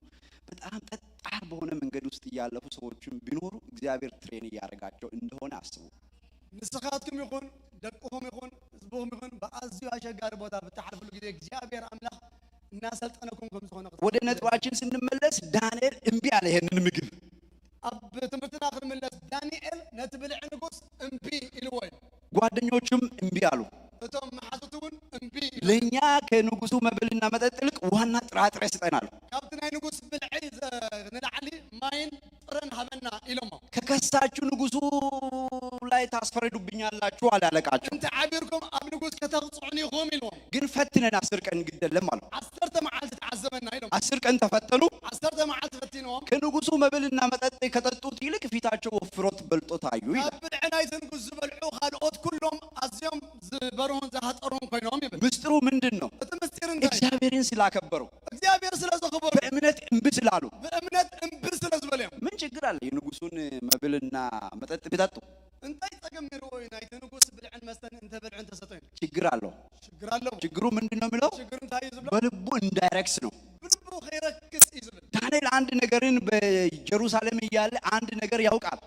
በጣም ጠጣር በሆነ መንገድ ውስጥ እያለፉ ሰዎችም ቢኖሩ እግዚአብሔር ትሬን እያደረጋቸው እንደሆነ አስቡ። ንስኻትኩም ይኹን ደቅኹም ይኹን ህዝብኹም ይኹን ብኣዝዩ ኣሸጋሪ ቦታ ብትሓልፍሉ ግዜ እግዚኣብሔር ኣምላኽ እናሰልጠነኩም ከም ዝኾነ ክትፈልጡ ወደ ነጥባችን ስንመለስ ዳንኤል እምቢ አለ ይሄንን ምግብ። ኣብ ትምህርትና ክንምለስ ዳንኤል ነቲ ብልዒ ንጉስ እምቢ ኢልዎ እዩ። ጓደኞቹም እምቢ አሉ። እቶም መሓዙት እውን እምቢ ኢሉ ለእኛ ከንጉሱ መብልና መጠጥ ይልቅ ዋና ጥራጥሬ ስጠን አሉ። ካብቲ ናይ ንጉስ ብልዒ ዘ- ንላዕሊ ማይን ጥረን ሃበና ኢሎሞ። ከከሳችሁ ንጉሱ ላይ ታስፈርዱብኛላችሁ አለ አለቃቸው። እንተ ዓቢርኩም ኣብ ንጉስ ከተቕፅዑን ኢኹም ኢልዎም። ግን ፈትነን አስር ቀን ግድ የለም አሉ። ዓሰርተ መዓልቲ ተዓዘበና ኢሎም። አስር ቀን ተፈተኑ። ዓሰርተ መዓልቲ ፈቲንዎም። ከንጉሱ መብልና መጠጥ ከጠጡት ይልቅ ፊታቸው ወፍሮ በልጦ ታዩ ይላል። ካብ ብልዒ ናይቲ ንጉስ ዝበልዑ ካልኦት ኩሎም ኣዝዮም ዝበርሁን ዝሃጠሩን ኮይኖም ይብል። ምስጢሩ ምንድን ነው? እቲ ምስጢር እንታይ? እግዚአብሔርን ስላከበሩ፣ እግዚኣብሔር ስለ ዘኽበሩ፣ በእምነት እምቢ ስላሉ፣ ብእምነት እምቢ ስለ ዝበልዮም። ምን ችግር አለ የንጉሱን መብልና መጠጥ ቢጠጡ? እንታይ ጸገም ነይርዎ እዩ ናይቲ ንጉስ ብልዕን መስተን እንተበልዑ እንተሰተዩ? ችግር አለው። ችግር ኣለዎ። ችግሩ ምንድን ነው የሚለው? ችግር እንታይ እዩ ዝብሎ? በልቡ እንዳይረክስ ነው። ብልቡ ከይረክስ እዩ ዝብል። ዳንኤል አንድ ነገርን በጀሩሳሌም እያለ አንድ ነገር ያውቃል።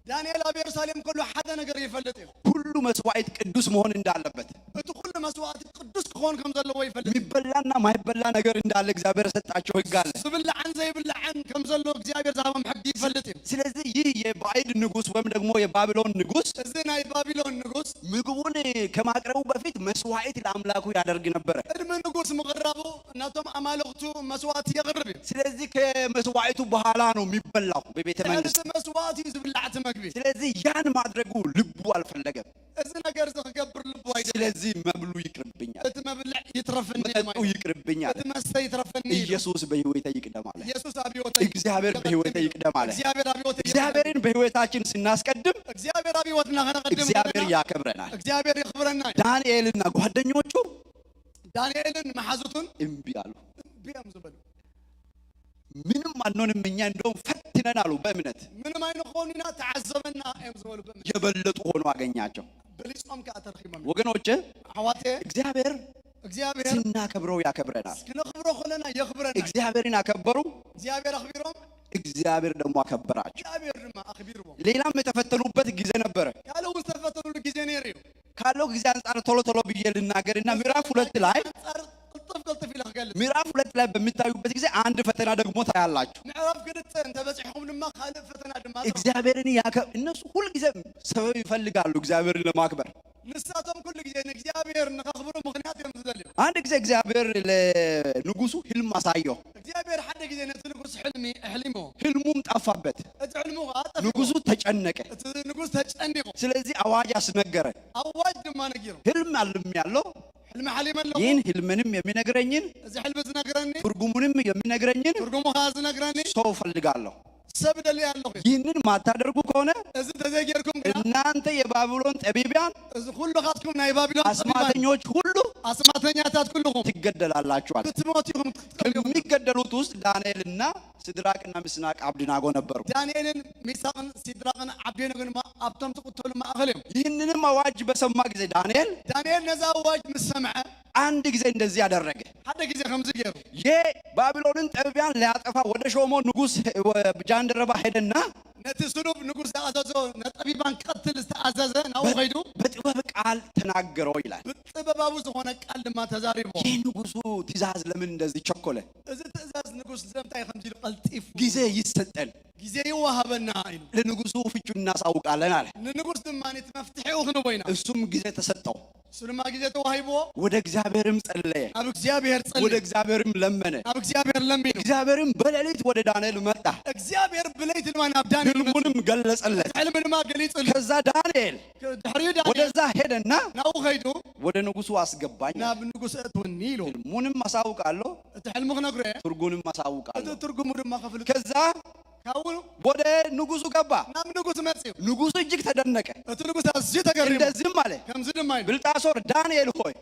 ዳንኤል ኣብ የሩሳሌም ከሎ ሓደ ነገር ይፈልጥ እዩ። ሁሉ መስዋዕት ቅዱስ መሆን እንዳለበት፣ እቲ ኩሉ መስዋዕቲ ቅዱስ ክኾን ከም ዘለዎ ይፈልጥ እዩ። የሚበላና ማይበላ ነገር እንዳለ እግዚአብሔር የሰጣቸው ህግ አለ። ዝብላዕን ዘይብላዕን ከም ዘሎ እግዚኣብሔር ዝሃቦም ሕጊ ይፈልጥ እዩ። ስለዚህ ይህ የባዕድ ንጉስ ወይም ደግሞ የባቢሎን ንጉስ እዚ ናይ ባቢሎን ንጉስ ምግቡን ከማቅረቡ በፊት መስዋዕት ለአምላኩ ያደርግ ነበረ። ቅድሚ ንጉስ ምቕራቡ ነቶም ኣማልኽቱ መስዋዕቲ የቕርብ እዩ። ስለዚህ ከመስዋዕቱ በኋላ ነው የሚበላው በቤተ መንግስት። እቲ መስዋዕቲ እዩ ዝብላዕ እቲ መግቢ። ስለዚህ ያን ማድረጉ ልቡ አልፈለገም። እዚ ነገር እዚ ክገብር ልቡ ኣይደለ። ስለዚህ መብሉ ይቅርብኛል፣ እቲ መብልዕ ይትረፍኒ መጠጡ ይቅርብኛል፣ እቲ መስተ ይትረፍኒ ኢሉ። ኢየሱስ በህይወተይ ይቅደም አለ። ኢየሱስ ኣብ ህይወተይ እግዚአብሔር በህይወተይ ይቅደም አለ። እግዚኣብሔር ኣብ ህይወተይ እግዚአብሔርን በህይወታችን ስናስቀድም እግዚኣብሔር ኣብ ህይወትና ከነቐድም እግዚአብሔር ከለና ያከብረናል። እግዚኣብሔር የኽብረና እዩ። ዳንኤልና ጓደኞቹ ዳንኤልን መሓዙቱን እምቢ አሉ። እምቢ እዮም ዝበሉ። ምንም አንሆንም እኛ እንደውም ፈትነን አሉ በእምነት። ምንም ኣይንኸውን ኢና ተዓዘበና እዮም ዝበሉ። በእምነት የበለጡ ሆኖ አገኛቸው። በሊጾም ከዓ ተረኺቦም። ወገኖቼ ኣሕዋቴ እግዚአብሔር እግዚኣብሔር ስናከብረው ያከብረናል። ክነኽብሮ ከለና የኽብረና። እግዚአብሔርን አከበሩ፣ እግዚኣብሔር ኣኽቢሮም እግዚአብሔር ደግሞ አከበራቸው። እግዚኣብሔር ድማ ኣኽቢርዎም። ሌላም የተፈተኑበት ጊዜ ነበረ። ካልእ እውን ዝተፈተኑሉ ግዜ ነይሩ እዩ። ካለው ጊዜ አንጻር ቶሎ ቶሎ ብዬ ልናገርና ምዕራፍ ሁለት ላይ ኣንጻር ቅልጥፍ ቅልጥፍ ኢለ ክገልጽ። ምዕራፍ ሁለት ላይ በሚታዩበት ጊዜ አንድ ፈተና ደግሞ ታያላችሁ። ምዕራፍ ክልተ እንተበፂሕኹም ድማ ካልእ ፈተና ድማ ትረኽቡ። እግዚአብሔርን ያከ እነሱ ሁልጊዜ ሰበብ ይፈልጋሉ እግዚአብሔርን ለማክበር። ንሳቶም ኩሉ ግዜ ንእግዚኣብሔር ንኸኽብሩ ምኽንያት እዮም ዝደልዩ። አንድ ጊዜ እግዚአብሔር ለንጉሱ ህልም አሳየው። እግዚኣብሔር ሓደ ግዜ ነቲ ንጉስ ሕልሚ ኣሕሊምዎ። ህልሙም ጠፋበት። እቲ ሕልሙ ከዓ ጠፊእዎ። ንጉሱ ተጨነቀ። እቲ ንጉስ ተጨኒቑ። ስለዚህ አዋጅ አስነገረ። ኣዋጅ ድማ ነጊሩ። ህልም አልም ያለው ሕልሚ ሓሊመ ኣለኹ። ይህን ህልምንም የሚነግረኝን እዚ ሕልሚ ዝነግረኒ ትርጉሙንም የሚነግረኝን ትርጉሙ ከዓ ዝነግረኒ ሰው እፈልጋለሁ። ሰብ ደሊ ኣለኹ። ይህንን ማታደርጉ ከሆነ እዚ ተዘይጌርኩም ግና እናንተ የባቢሎን ጠቢባን እዚ ኩልኻትኩም ናይ ባቢሎን ጠቢባን አስማተኞች ሁሉ ኣስማተኛታት ኩልኹም ትገደላላችሁ አለ። ክትሞቱ ኢኹም ክትቀትሉ። ከሚገደሉት ውስጥ ዳንኤልና ሲድራቅና ሚሳቅ አብድናጎ ነበሩ። ዳንኤልን ሚሳቅን ሲድራቅን ዓብዴነጎን ድማ ኣብቶም ዝቅተሉ ማእኸል እዮም። ይህንንም አዋጅ በሰማ ጊዜ ዳንኤል ዳንኤል ነዛ ኣዋጅ ምስ ሰምዐ አንድ ጊዜ እንደዚህ አደረገ። ሓደ ግዜ ከምዚ ገይሩ የባቢሎንን ጠቢባን ሊያጠፋ ወደ ሾሞ ንጉስ ጃንደረባ ሄደና ነቲ ስሉብ ንጉስ ዝኣዘዞ ነጠቢባን ክቐትል ዝተኣዘዘ ናብኡ ከይዱ በጥበብ ቃል ተናገረው ይላል። ብጥበባዊ ዝኾነ ቃል ድማ ተዛሪቦ። የንጉሱ ትእዛዝ ለምን እንደዚህ ቸኮለ? እዚ ትእዛዝ ንጉስ ስለምንታይ ከምዚ ኢሉ ቀልጢፉ ጊዜ ይሰጠን፣ ግዜ ይወሃበና ኢሉ ለንጉሱ ፍቹ እናሳውቃለን አለ። ንንጉስ ድማ እቲ መፍትሒኡ ክንቦ ኢና። እሱም ጊዜ ተሰጠው። እሱ ድማ ግዜ ተዋሂብዎ ወደ እግዚአብሔርም ጸለየ፣ ናብ እግዚኣብሔር ወደ ጸልዩ እግዚአብሔርም ለመነ። ናብ እግዚኣብሔር ለሚኑ እግዚአብሔርም በሌሊት ወደ ዳንኤል መጣ፣ እግዚኣብሔር ብለይቲ ድማ ናብ ዳንኤል መጸ። ህልሙንም ገለጸለት። ሕልሚ ድማ ገሊጹሉ ከዛ ዳንኤል ድሕሪኡ ዳንኤል ወደዛ ሄደና ናብኡ ከይዱ ወደ ንጉሱ አስገባኝ፣ ናብ ንጉስ እእትውኒ ኢሉ ህልሙንም አሳውቃለሁ፣ እቲ እዚ ሕልሚ ክነግሮ እየ። ትርጉምንም እቲ አሳውቃለሁ። ትርጉሙ ድማ ከፍልጥ። ከዛ ካብኡ ወደ ንጉሱ ገባ። ናብ ንጉስ መፅኡ። ንጉሱ እጅግ ተደነቀ። እቲ ንጉስ ኣዝዩ ተገሪሙ። እንደዚህም አለ፣ ከምዚ ድማ ኢሉ። ብልጣሶር፣ ዳንኤል ሆይ፣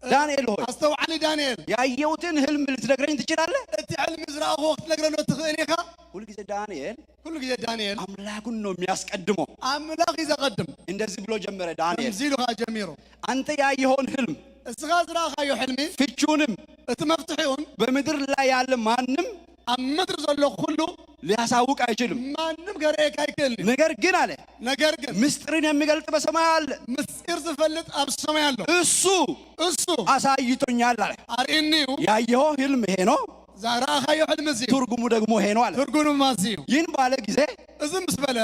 ዳንኤል ሆይ፣ ኣስተውዓሊ ዳንኤል፣ ያየሁትን ህልም ልትነግረኝ ትችላለህ? እቲ ሕልሚ ዝረኣኹዎ ክትነግረኒ ዶ ትኽእል ኢኻ? ሁልጊዜ ዳንኤል ኩሉ ግዜ ዳንኤል አምላኩን ነው የሚያስቀድመው። ኣምላኽ እዩ ዘቐድም። እንደዚህ ብሎ ጀመረ ዳንኤል፣ ከምዚ ኢሉ ከዓ ጀሚሩ። አንተ ያየኸውን ህልም እስኻ ዝረኣኻዮ ሕልሚ ፍቺውንም እቲ መፍትሒኡን በምድር ላይ ያለ ማንም ኣብ ምድሪ ዘሎ ኩሉ ሊያሳውቅ አይችልም። ማንም ከርእየካ ኣይክእልን እዩ። ነገር ግን አለ፣ ነገር ግን ምስጢርን የሚገልጥ በሰማይ አለ። ምስጢር ዝፈልጥ ኣብ ሰማይ ኣሎ። እሱ እሱ አሳይቶኛል አለ። ኣርእኒ እዩ። ያየኸው ህልም ይሄ ነው፣ እዛ ረኣኻዮ ሕልሚ እዚ እዩ። ትርጉሙ ደግሞ ይሄ ነው አለ። ትርጉሙ ድማ እዚ እዩ። ይህን ባለ ጊዜ እዚ ምስ በለ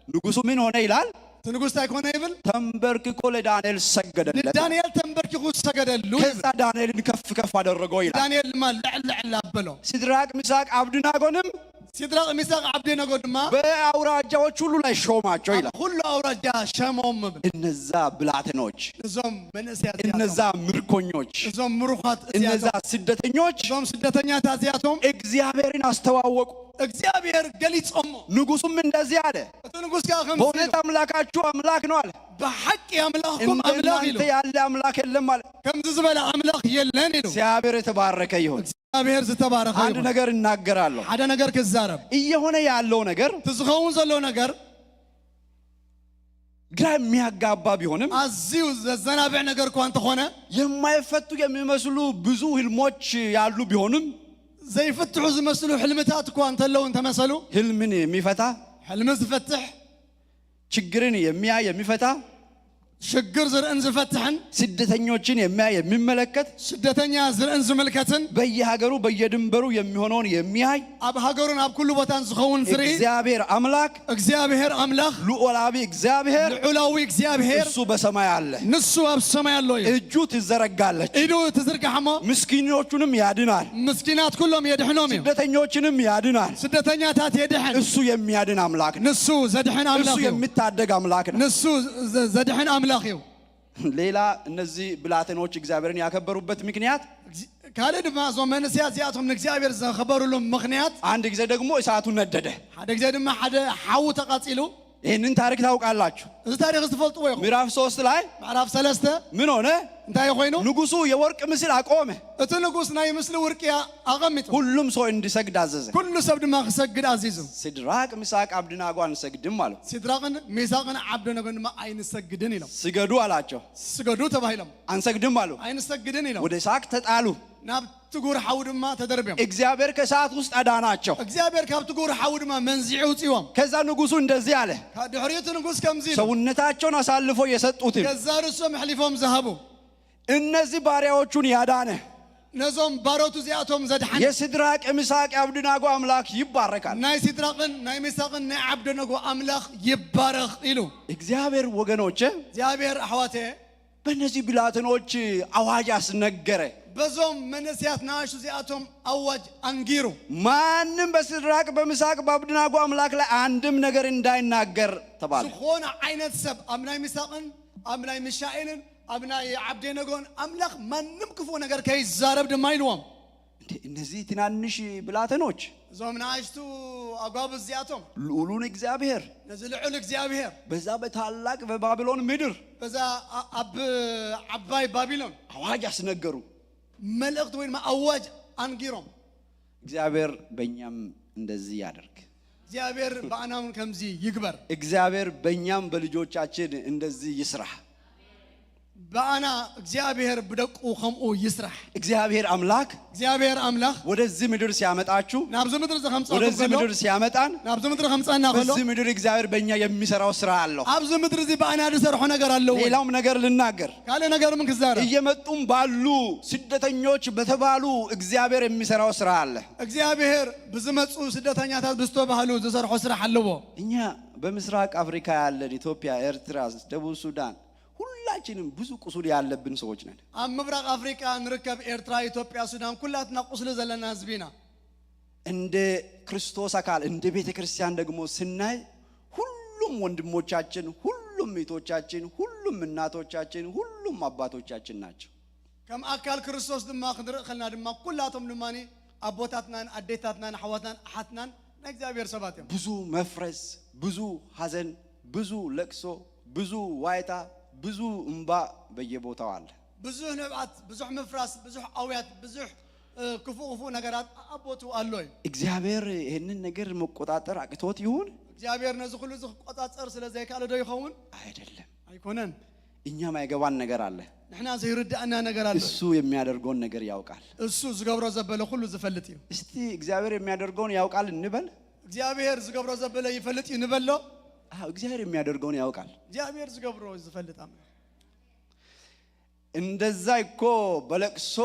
ንጉሱ ምን ሆነ ይላል? እቲ ንጉስ እንታይ ኮነ ይብል? ተንበርክኮ ለዳንኤል ሰገደለት። ንዳንኤል ተንበርኪኹ ሰገደሉ ይብል። ከዛ ዳንኤልን ከፍ ከፍ አደረገው ይላል። ዳንኤል ድማ ልዕል ልዕል ኣበሎ። ሲድራቅ፣ ሚሳቅ፣ አብድናጎንም ሲድራቅ፣ ሚሳቅ፣ ዓብዴነጎ ድማ በአውራጃዎች ሁሉ ላይ ሾማቸው ኣብ ይላል። ኩሉ ኣውራጃ ሸሞም ይብል። እነዛ ብላቴኖች፣ እዞም መንእሰያት እነዛ እዚኣቶም፣ ምርኮኞች፣ እዞም ምሩኻት እነዛ እዚኣቶም፣ ስደተኞች እዞም ስደተኛታት እዚኣቶም እግዚአብሔርን አስተዋወቁ። እግዚኣብሔር ገሊጾሞ። ንጉሱም እንደዚህ አለ፣ እቲ ንጉስ ከዓ ከምዚ በእውነት ኢሉ፣ አምላካችሁ አምላክ ነው አለ። ብሓቂ ኣምላኽኩም ኣምላኽ ኢሉ። እንደናንተ ያለ አምላክ የለም አለ። ከምዚ ዝበለ ኣምላኽ የለን ኢሉ። እግዚአብሔር የተባረከ ይሁን። እግዚኣብሔር ዝተባረኸ አንድ ይሁን። ነገር እናገራለሁ። ሓደ ነገር ክዛረብ። እየሆነ ያለው ነገር እቲ ዝኸውን ዘሎ ነገር ግራ የሚያጋባ ቢሆንም ኣዝዩ ዘዘናብዕ ነገር እኳ እንተኾነ የማይፈቱ የሚመስሉ ብዙ ህልሞች ያሉ ቢሆንም ዘይፍትሑ ዝመስሉ ሕልምታት እኳ እንተለዉ እንተመሰሉ ህልምን የሚፈታ ሕልሚ ዝፈትሕ ችግርን የሚያይ የሚፈታ ሽግር ዝርእን ዝፈትሕን ስደተኞችን የሚያይ የሚመለከት ስደተኛ ዝርእን ዝምልከትን በየሀገሩ በየድንበሩ የሚሆነውን የሚያይ ኣብ ሃገሩን ኣብ ኩሉ ቦታን ዝኸውን ዝርኢ እግዚአብሔር አምላክ እግዚኣብሔር ኣምላኽ ልዑላዊ እግዚአብሔር ልዑላዊ እግዚኣብሔር እሱ በሰማይ አለ። ንሱ ኣብ ሰማይ ኣሎ እዩ። እጁ ትዘረጋለች፣ ኢዱ ትዝርጋሕ እሞ ምስኪኖቹንም ያድናል፣ ምስኪናት ኩሎም የድሕኖም እዩ። ስደተኞችንም ያድናል። ስደተኛታት የድሕን እሱ የሚያድን አምላክ ነው። ንሱ ዘድሕን እሱ ኣምላኽ እዩ። የሚታደግ አምላክ ነው። ንሱ ዘ- ዘድሕን ኣምላኽ እዩ። ሌላ እነዚህ ብላቴኖች እግዚአብሔርን ያከበሩበት ምክንያት ካልእ ድማ እዞም መንእሰያት እዚኣቶም ንእግዚኣብሔር ዘኸበሩሉ ምኽንያት አንድ ጊዜ ደግሞ እሳቱ ነደደ። ሓደ ግዜ ድማ ሓደ ሓዊ ተቓፂሉ። ይህንን ታሪክ ታውቃላችሁ። እዚ ታሪክ እዚ ትፈልጥዎ ኢኹም። ምዕራፍ ሶስት ላይ ምዕራፍ ሰለስተ ምን ሆነ? እንታይ ኮይኑ? ንጉሱ የወርቅ ምስል አቆመ፣ እቲ ንጉስ ናይ ምስሊ ውርቂ ኣቐሚጡ ሁሉም ሰው እንዲሰግድ አዘዘ። ኩሉ ሰብ ድማ ክሰግድ ኣዚዙ። ሲድራቅ፣ ሚሳቅ፣ አብድናጎ አንሰግድም አሉ። ሲድራቕን ሚሳቕን ዓብደነጎን ድማ ኣይንሰግድን ኢሎም። ስገዱ አላቸው። ስገዱ ተባሂሎም። አንሰግድም አሉ። ኣይንሰግድን ኢሎም። ወደ እሳት ተጣሉ። ናብቲ ጉር ሓዊ ድማ ተደርብዮም። እግዚአብሔር ከእሳት ውስጥ አዳናቸው። እግዚኣብሔር ካብቲ ጉር ሓዊ ድማ መንዚዑ ውፅዎም። ከዛ ንጉሱ እንደዚህ አለ፣ ድሕሪኡ እቲ ንጉስ ከምዚ ኢሉ፣ ሰውነታቸውን አሳልፎ የሰጡትን ገዛ ርእሶም ኣሕሊፎም ዝሃቡ እነዚህ ባሪያዎቹን ያዳነ ነዞም ባሮቱ እዚኣቶም ዘድሓነ የሲድራቅ፣ የሚሳቅ፣ የአብድናጎ አምላክ ይባረካል። ናይ ሲድራቕን ናይ ሚሳቕን ናይ ዓብደነጎ ኣምላኽ ይባረኽ ኢሉ። እግዚአብሔር ወገኖቼ እግዚኣብሔር ኣሕዋተ በእነዚህ ብላቴኖች አዋጅ አስነገረ። በዞም መንእሰያት ንኣሽቱ እዚኣቶም ኣዋጅ ኣንጊሩ። ማንም በሲድራቅ፣ በሚሳቅ፣ በአብድናጎ አምላክ ላይ አንድም ነገር እንዳይናገር ተባለ። ዝኾነ ዓይነት ሰብ ኣብ ናይ ሚሳቕን ኣብ ናይ ሚሻኤልን ኣብ ናይ ዓብዴነጎን ኣምላኽ ማንም ክፉእ ነገር ከይዛረብ ድማ ኢልዎም። እንዴ፣ እነዚህ ትናንሽ ብላቴኖች እዞም ንኣሽቱ ኣጓብዝ እዚኣቶም ልዑሉን እግዚአብሔር ነዚ ልዑል እግዚኣብሔር በዛ በታላቅ በባቢሎን ምድር በዛ ኣ- ኣብ ዓባይ ባቢሎን አዋጅ አስነገሩ። መልእኽቲ ወይ ድማ ኣዋጅ ኣንጊሮም። እግዚአብሔር በእኛም እንደዚህ ያደርግ። እግዚኣብሔር ብኣና እውን ከምዚ ይግበር። እግዚአብሔር በእኛም በልጆቻችን እንደዚህ ይስራ። ብኣና እግዚኣብሔር ብደቁ ከምኡ ይስራሕ። እግዚአብሔር አምላክ እግዚኣብሔር ኣምላኽ ወደዚህ ምድር ሲያመጣችሁ፣ ናብዚ ምድሪ እዚ ከምፅኣኩም ወደዚህ ከሎ ምድር ሲያመጣን ናብዚ ምድሪ ከምፀና ከሎ በዚህ ምድር እግዚአብሔር በእኛ የሚሰራው ስራ አለው። ኣብዚ ምድሪ እዚ ብኣና ዝሰርሖ ነገር ኣለዎ። ሌላውም ነገር ልናገር፣ ካልእ ነገር ምን ክዛረብ? እየመጡም ባሉ ስደተኞች በተባሉ እግዚአብሔር የሚሰራው ስራ አለ። እግዚኣብሔር ብዝመፁ ስደተኛታት ብዝተባህሉ ዝሰርሖ ስራሕ ኣለዎ። እኛ በምስራቅ አፍሪካ ያለን ኢትዮጵያ፣ ኤርትራ፣ ደቡብ ሱዳን ሁላችንም ብዙ ቁስል ያለብን ሰዎች ነን። ኣብ ምብራቕ ኣፍሪቃ ንርከብ ኤርትራ፣ ኢትዮጵያ፣ ሱዳን ኩላትና ቁስሊ ዘለና ህዝቢ ኢና። እንደ ክርስቶስ አካል እንደ ቤተ ክርስቲያን ደግሞ ስናይ ሁሉም ወንድሞቻችን፣ ሁሉም እህቶቻችን፣ ሁሉም እናቶቻችን፣ ሁሉም አባቶቻችን ናቸው። ከም ኣካል ክርስቶስ ድማ ክንርኢ ከልና ድማ ኩላቶም ድማ ኣቦታትናን ኣዴታትናን ኣሕዋትናን ኣሓትናን ናይ እግዚኣብሔር ሰባት እዮም። ብዙ መፍረስ፣ ብዙ ሐዘን፣ ብዙ ለቅሶ፣ ብዙ ዋይታ፣ ብዙ እምባ በየቦታው አለ። ብዙሕ ንብዓት፣ ብዙሕ ምፍራስ፣ ብዙሕ ኣውያት፣ ብዙሕ ክፉእ ክፉእ ነገራት ኣብ ቦትኡ ኣሎ እዩ። እግዚአብሔር ይህንን ነገር መቆጣጠር አቅቶት ይሆን? እግዚኣብሔር ነዚ ኩሉ እዚ ክቆጻጸር ስለ ዘይከኣለ ዶ ይኸውን? አይደለም። ኣይኮነን። እኛ ማይገባን ነገር አለ። ንሕና ዘይርዳእና ነገር ኣሎ። እሱ የሚያደርገውን ነገር ያውቃል። እሱ ዝገብሮ ዘበለ ኩሉ ዝፈልጥ እዩ። እስቲ እግዚአብሔር የሚያደርገውን ያውቃል እንበል። እግዚኣብሔር ዝገብሮ ዘበለ ይፈልጥ እዩ ንበሎ። አዎ፣ እግዚአብሔር የሚያደርገውን ያውቃል። እግዚኣብሔር ዝገብሮ ዝፈልጥ ኣምላኽ። እንደዛ እኮ በለቅሶ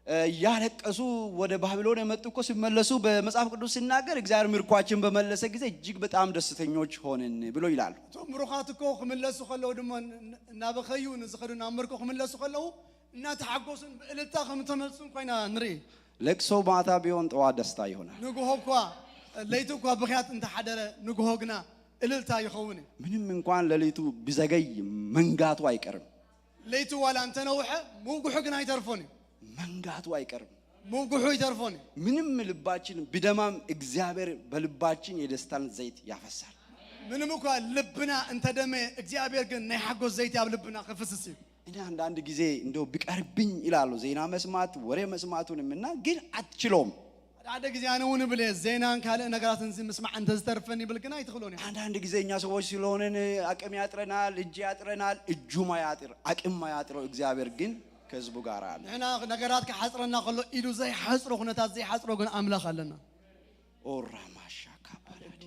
እያለቀሱ ወደ ባቢሎን የመጡ እኮ ሲመለሱ በመጽሐፍ ቅዱስ ሲናገር እግዚአብሔር ምርኳችን በመለሰ ጊዜ እጅግ በጣም ደስተኞች ሆንን ብሎ ይላሉ። እቶም ብሩኻት እኮ ክምለሱ ከለዉ ድማ እናበኸዩ ንዝኸዱ ናብ ምርኮ ክምለሱ ከለዉ እናተሓጎሱን ብእልልታ ከም ተመልሱን ኮይና ንርኢ። ለቅሶ ማታ ቢሆን ጠዋት ደስታ ይሆናል። ንግሆ እኳ ለይቲ እኳ ብኽያት እንተሓደረ ንግሆ ግና እልልታ ይኸውን እዩ። ምንም እንኳን ሌሊቱ ቢዘገይ መንጋቱ አይቀርም። ለይቲ ዋላ እንተነውሐ ምውግሑ ግን ኣይተርፎን እዩ። መንጋቱ አይቀርም። ምውግሑ ይተርፎን እዩ። ምንም ልባችን ቢደማም እግዚአብሔር በልባችን የደስታን ዘይት ያፈሳል። ምንም እኳ ልብና እንተደመየ እግዚኣብሔር ግን ናይ ሓጎስ ዘይቲ ኣብ ልብና ክፍስስ እዩ። እኔ አንዳንድ ጊዜ እንደው ቢቀርብኝ ይላሉ ዜና መስማት ወሬ መስማቱንም እና ግን አትችለውም። ሓደ ሓደ ጊዜ ኣነ እውን እብል እየ ዜናን ካልእ ነገራትን እዚ ምስማዕ እንተዝተርፈን ይብል ግን ኣይትኽእሎን እየ። አንዳንድ ጊዜ እኛ ሰዎች ስለሆንን አቅም ያጥረናል፣ እጅ ያጥረናል። እጁ ማያጥር አቅም ማያጥረው እግዚአብሔር ግን ከህዝቡ ጋር አለ። ንሕና ነገራት ክሓፅረና ከሎ ኢዱ ዘይሓፅሮ ኩነታት ዘይሓፅሮ ግን ኣምላኽ ኣለና። ኦራማሻ ካባላዲ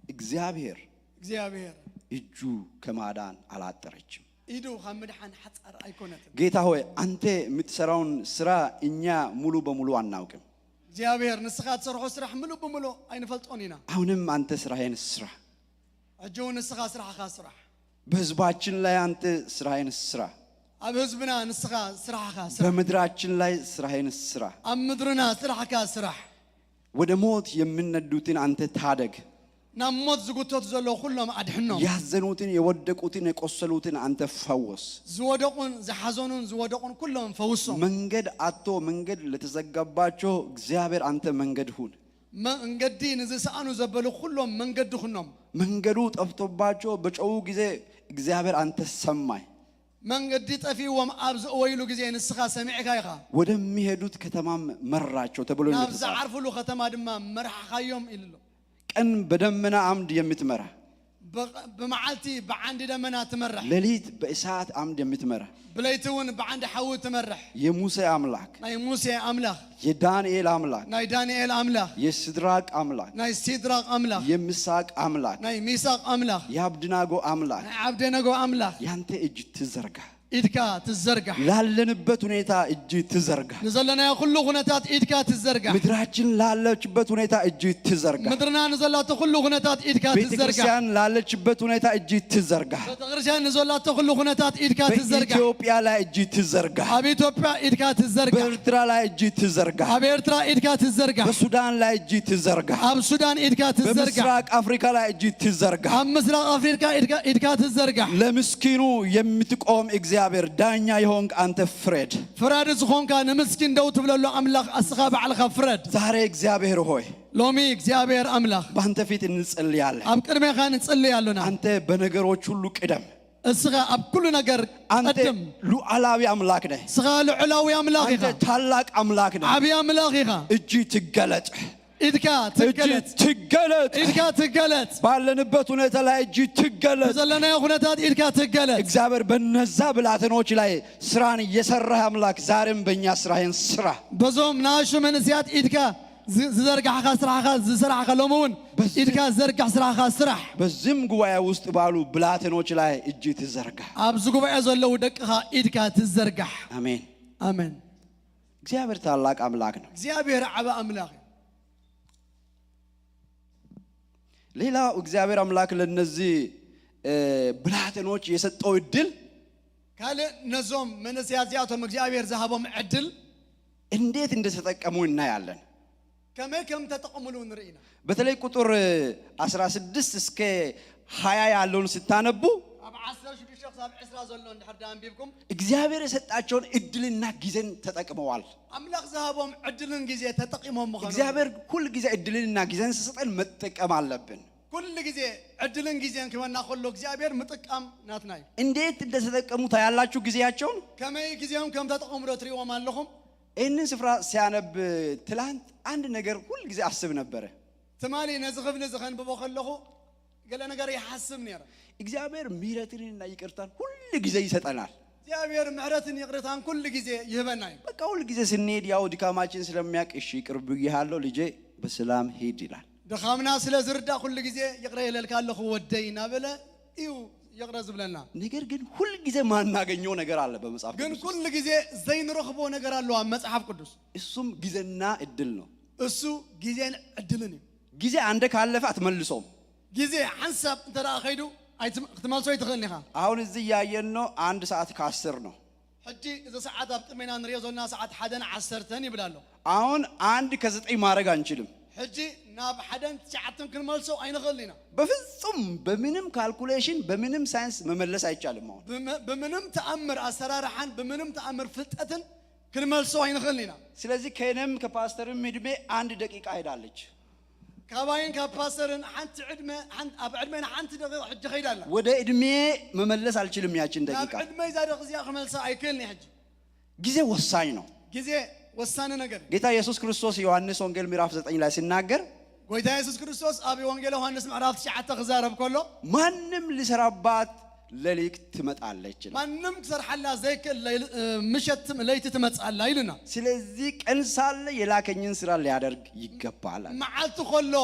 እግዚአብሔር እግዚኣብሔር እጁ ከማዳን አላጠረችም። ኢዱ ካብ ምድሓን ሓፃር ኣይኮነትን። ጌታ ሆይ አንተ የምትሰራውን ስራ እኛ ሙሉ በሙሉ አናውቅም። እግዚኣብሔር ንስኻ ትሰርሖ ስራሕ ምሉእ ብምሉእ ኣይንፈልጦን ኢና። አሁንም አንተ ስራህን ስራ። ሕጂ እውን ንስኻ ስራሕኻ ስራሕ። በህዝባችን ላይ አንተ ስራህን ስራ። ኣብ ህዝብና ንስኻ ስራሕኻ ስራሕ። በምድራችን ላይ ስራህን ስራ። ኣብ ምድርና ስራሕካ ስራሕ። ወደ ሞት የሚነዱትን አንተ ታደግ። ናብ ሞት ዝጉተቱ ዘለዉ ኩሎም ኣድሕኖም። ያዘኑትን የወደቁትን የቆሰሉትን አንተ ፈወስ። ዝወደቁን ዝሓዘኑን ዝወደቁን ኩሎም ፈውሶም። መንገድ አጥቶ መንገድ ለተዘጋባቸው እግዚአብሔር አንተ መንገድ ሁን። መንገዲ ንዝሰኣኑ ዘበሉ ኩሎም መንገዲ ኩኖም። መንገዱ ጠፍቶባቸው በጨው ጊዜ እግዚአብሔር አንተ ሰማይ። መንገዲ ጠፊዎም ኣብ ዝእወይሉ ግዜ ንስኻ ሰሚዕካ ኢኻ። ወደሚሄዱት ከተማም መራቸው ተብሎ ናብ እንደተጻፈ ዝዓርፍሉ ከተማ ድማ መራሕኻዮም ኢሉ ኣሎ። ቀን በደመና አምድ የምትመራ፣ ብ- ብመዓልቲ ብዓንዲ ደመና ትመርሕ፣ ሌሊት በእሳት አምድ የምትመራ፣ ብለይቲ እውን ብዓንዲ ሓዊ ትመርሕ። የሙሴ አምላክ፣ ናይ ሙሴ ኣምላኽ፣ የዳንኤል አምላክ፣ ናይ ዳንኤል ኣምላኽ፣ የሲድራቅ አምላክ፣ ናይ ሲድራቅ ኣምላኽ፣ የሚሳቅ አምላክ፣ ናይ ሚሳቅ ኣምላኽ፣ የአብድናጎ አምላክ፣ ናይ ዓብደነጎ ኣምላኽ። ያንተ እጅ ትዘርጋ። ኢድካ ትዘርጋሕ። ላለንበት ሁኔታ እጅ ትዘርጋ። ንዘለናዮ ኩሉ ኩነታት ኢድካ ትዘርጋሕ። ምድራችን ላለችበት ሁኔታ እጅ ትዘርጋ። ምድርና ንዘላቶ ኩሉ ኩነታት ኢድካ ትዘርጋሕ። ቤተክርስቲያን ላለችበት ሁኔታ እጅ ትዘርጋ። ቤተክርስቲያን ንዘላቶ ኩሉ ኩነታት ኢድካ ትዘርጋሕ። በኢትዮጵያ ላይ እጅ ትዘርጋ። ኣብ ኢትዮጵያ ኢድካ ትዘርጋሕ። በኤርትራ ላይ እጅ ትዘርጋ። ኣብ ኤርትራ ኢድካ ትዘርጋሕ። በሱዳን ላይ እጅ ትዘርጋ። ኣብ ሱዳን ኢድካ ትዘርጋሕ። በምስራቅ አፍሪካ ላይ እጅ ትዘርጋ። ኣብ ምስራቅ አፍሪካ ኢድካ ኢድካ ትዘርጋሕ። ለምስኪኑ የምትቆም እግዚአብሔር ዳኛ የሆንክ አንተ ፍረድ። ፈራዲ ዝኾንካ ንምስኪን ደው ትብለሉ ኣምላኽ ኣስኻ ባዕልኻ ፍረድ። ዛሬ እግዚአብሔር ሆይ ሎሚ እግዚኣብሔር ኣምላኽ በአንተ ፊት እንጸልያለን። ኣብ ቅድሜኻ ንጽልይ ኣሎና። አንተ በነገሮች ሁሉ ቅደም። እስኻ ኣብ ኩሉ ነገር አንተ ቀድም። ሉዓላዊ ኣምላክ ነህ። እስኻ ልዑላዊ ኣምላኽ አንተ ኢኻ። ታላቅ ኣምላክ ነህ። ዓብዪ ኣምላኽ ኢኻ። እጅ ትገለጥ። ኢድካ እጅ ትገለጽ። ትገለጥ። ኢድካ ትገለጽ። ባለንበት ሁኔታ ላይ እጅ ትገለጽ። ዘለናዮ ኩነታት ኢድካ ትገለጽ። እግዚአብሔር በነዛ ብላቴኖች ላይ ስራን እየሰራህ አምላክ ዛሬም በእኛ ስራህን ስራ። በዞም ናሹ መንእስያት ኢድካ ዝ- ዝዘርጋሕኻ ስራሕኻ ዝሰራሕኻ ሎሚ እውን በዚ- ኢድካ ዘርጋሕ ስራሕኻ ስራሕ። በዚህም ጉባኤ ውስጥ ባሉ ብላቴኖች ላይ እጅ ትዘርጋ። ኣብዚ ጉባኤ ዘለዉ ደቅኻ ኢድካ ትዘርጋሕ። አሜን። አሜን። እግዚአብሔር ታላቅ አምላክ ነው። እግዚኣብሔር ዓቢ ኣምላኽ እዩ። ሌላው እግዚአብሔር አምላክ ለነዚህ እ፣ ብላቴኖች የሰጠው እድል ካልእ ነዞም መንእሰያት እዚኣቶም እግዚኣብሔር ዝሃቦም ዕድል እንዴት እንደተጠቀሙ እናያለን። ከመይ ከም ተጠቐምሉ ንርኢ ኢና። በተለይ ቁጥር አስራ ስድስት እስከ ሃያ ያለውን ስታነቡ ካብ ዓሰርተ ሽዱሽተ ክሳብ ዕስራ ዘሎ እንድሕር ዳ ኣንቢብኩም እግዚአብሔር የሰጣቸውን እድልና ጊዜን ተጠቅመዋል። ኣምላኽ ዝሃቦም ዕድልን ግዜ ተጠቂሞም ምዃኑ እግዚአብሔር ሁል ጊዜ እድልንና ጊዜን ሲሰጠን መጠቀም አለብን። ኩሉ ግዜ ዕድልን ግዜን ክበና ከሎ እግዚኣብሔር ምጥቃም ናትና እዩ። እንዴት እንደተጠቀሙ ታያላችሁ ጊዜያቸውን። ከመይ ግዜኦም ከም ተጠቐሙ ዶ ትሪእዎም ኣለኹም? ይህንን ስፍራ ሲያነብ ትላንት አንድ ነገር ሁል ጊዜ አስብ ነበረ። ትማሊ ነዚ ክፍሊ እዚ ከንብቦ ከለኹ ገለ ነገር ይሓስብ ነይረ። እግዚአብሔር ምሕረትንና ይቅርታን ሁል ጊዜ ይሰጠናል። እግዚኣብሔር ምሕረትን ይቕርታን ኩሉ ግዜ ይህበና እዩ። በቃ ሁል ጊዜ ስንሄድ ያው ድካማችን ስለሚያውቅ እሺ ይቅር ብያለሁ ልጄ በሰላም ሂድ ይላል። ድኻምና ስለ ዝርዳእ ኩሉ ግዜ ይቕረ ይለልካ ኣለኹ ወደይ እናበለ እዩ ይቕረ ዝብለና። ነገር ግን ሁል ጊዜ ማናገኘው ነገር አለ በመጽሐፍ ግን ቅዱስ ውስጥ። ኩሉ ግዜ ዘይንረኽቦ ነገር ኣሎ ኣብ መጽሓፍ ቅዱስ። እሱም ጊዜና እድል ነው። እሱ ግዜን ዕድልን እዩ። ጊዜ አንዴ ካለፈ አትመልሶም። ግዜ ሓንሳብ እንተ ደኣ ከይዱ ኣይትም- ክትመልሶ ኣይትኽእልን ኢኻ። አሁን እዚህ እያየን ነው። አንድ ሰዓት ከአስር ነው። ሕጂ እዚ ሰዓት ኣብ ቅድሜና ንሪኦ ዘለና ሰዓት ሓደን ዓሰርተን ይብል ኣሎ። አሁን አንድ ከዘጠኝ ማድረግ አንችልም። ሕጂ ናብ ሓደን ትሽዓተን ክንመልሶ ኣይንኽእልን ኢና። በፍጹም በምንም ካልኩሌሽን በምንም ሳይንስ መመለስ አይቻልም። አሁን ብመ- ብምንም ተኣምር ኣሰራርሓን ብምንም ተኣምር ፍልጠትን ክንመልሶ ኣይንኽእልን ኢና። ስለዚህ ከእኔም ከፓስተርም እድሜ አንድ ደቂቃ ሄዳለች። ካባይን ካብ ፓስተርን ሓንቲ ዕድመ ሓን- ኣብ ዕድሜና ሓንቲ ደቂቕ ሕጂ ከይዳ ኣላ። ወደ እድሜ መመለስ አልችልም ያችን ናብ ደቂቃ። ዕድመይ እዛ ደቂቕ እዚኣ ክመልሳ ኣይክእልን እየ። ሕጂ ጊዜ ወሳኝ ነው። ግዜ ወሳኒ ነገር እዩ። ጌታ ኢየሱስ ክርስቶስ ዮሐንስ ወንጌል ምዕራፍ ዘጠኝ ላይ ሲናገር ጎይታ የሱስ ክርስቶስ ኣብ ወንጌል ዮሃንስ ምዕራፍ ትሽዓተ ክዛረብ ከሎ ማንም ሊሰራባት ሌሊት ትመጣለች ይላል። ማንም ክሰርሓላ ዘይክእል ለይል- እ፣ ምሸት ትም- ለይቲ ትመጽእ ኣላ ኢሉና። ስለዚህ ቀን ሳለ የላከኝን ስራ ሊያደርግ ይገባል አለ። መዓልቲ ከሎ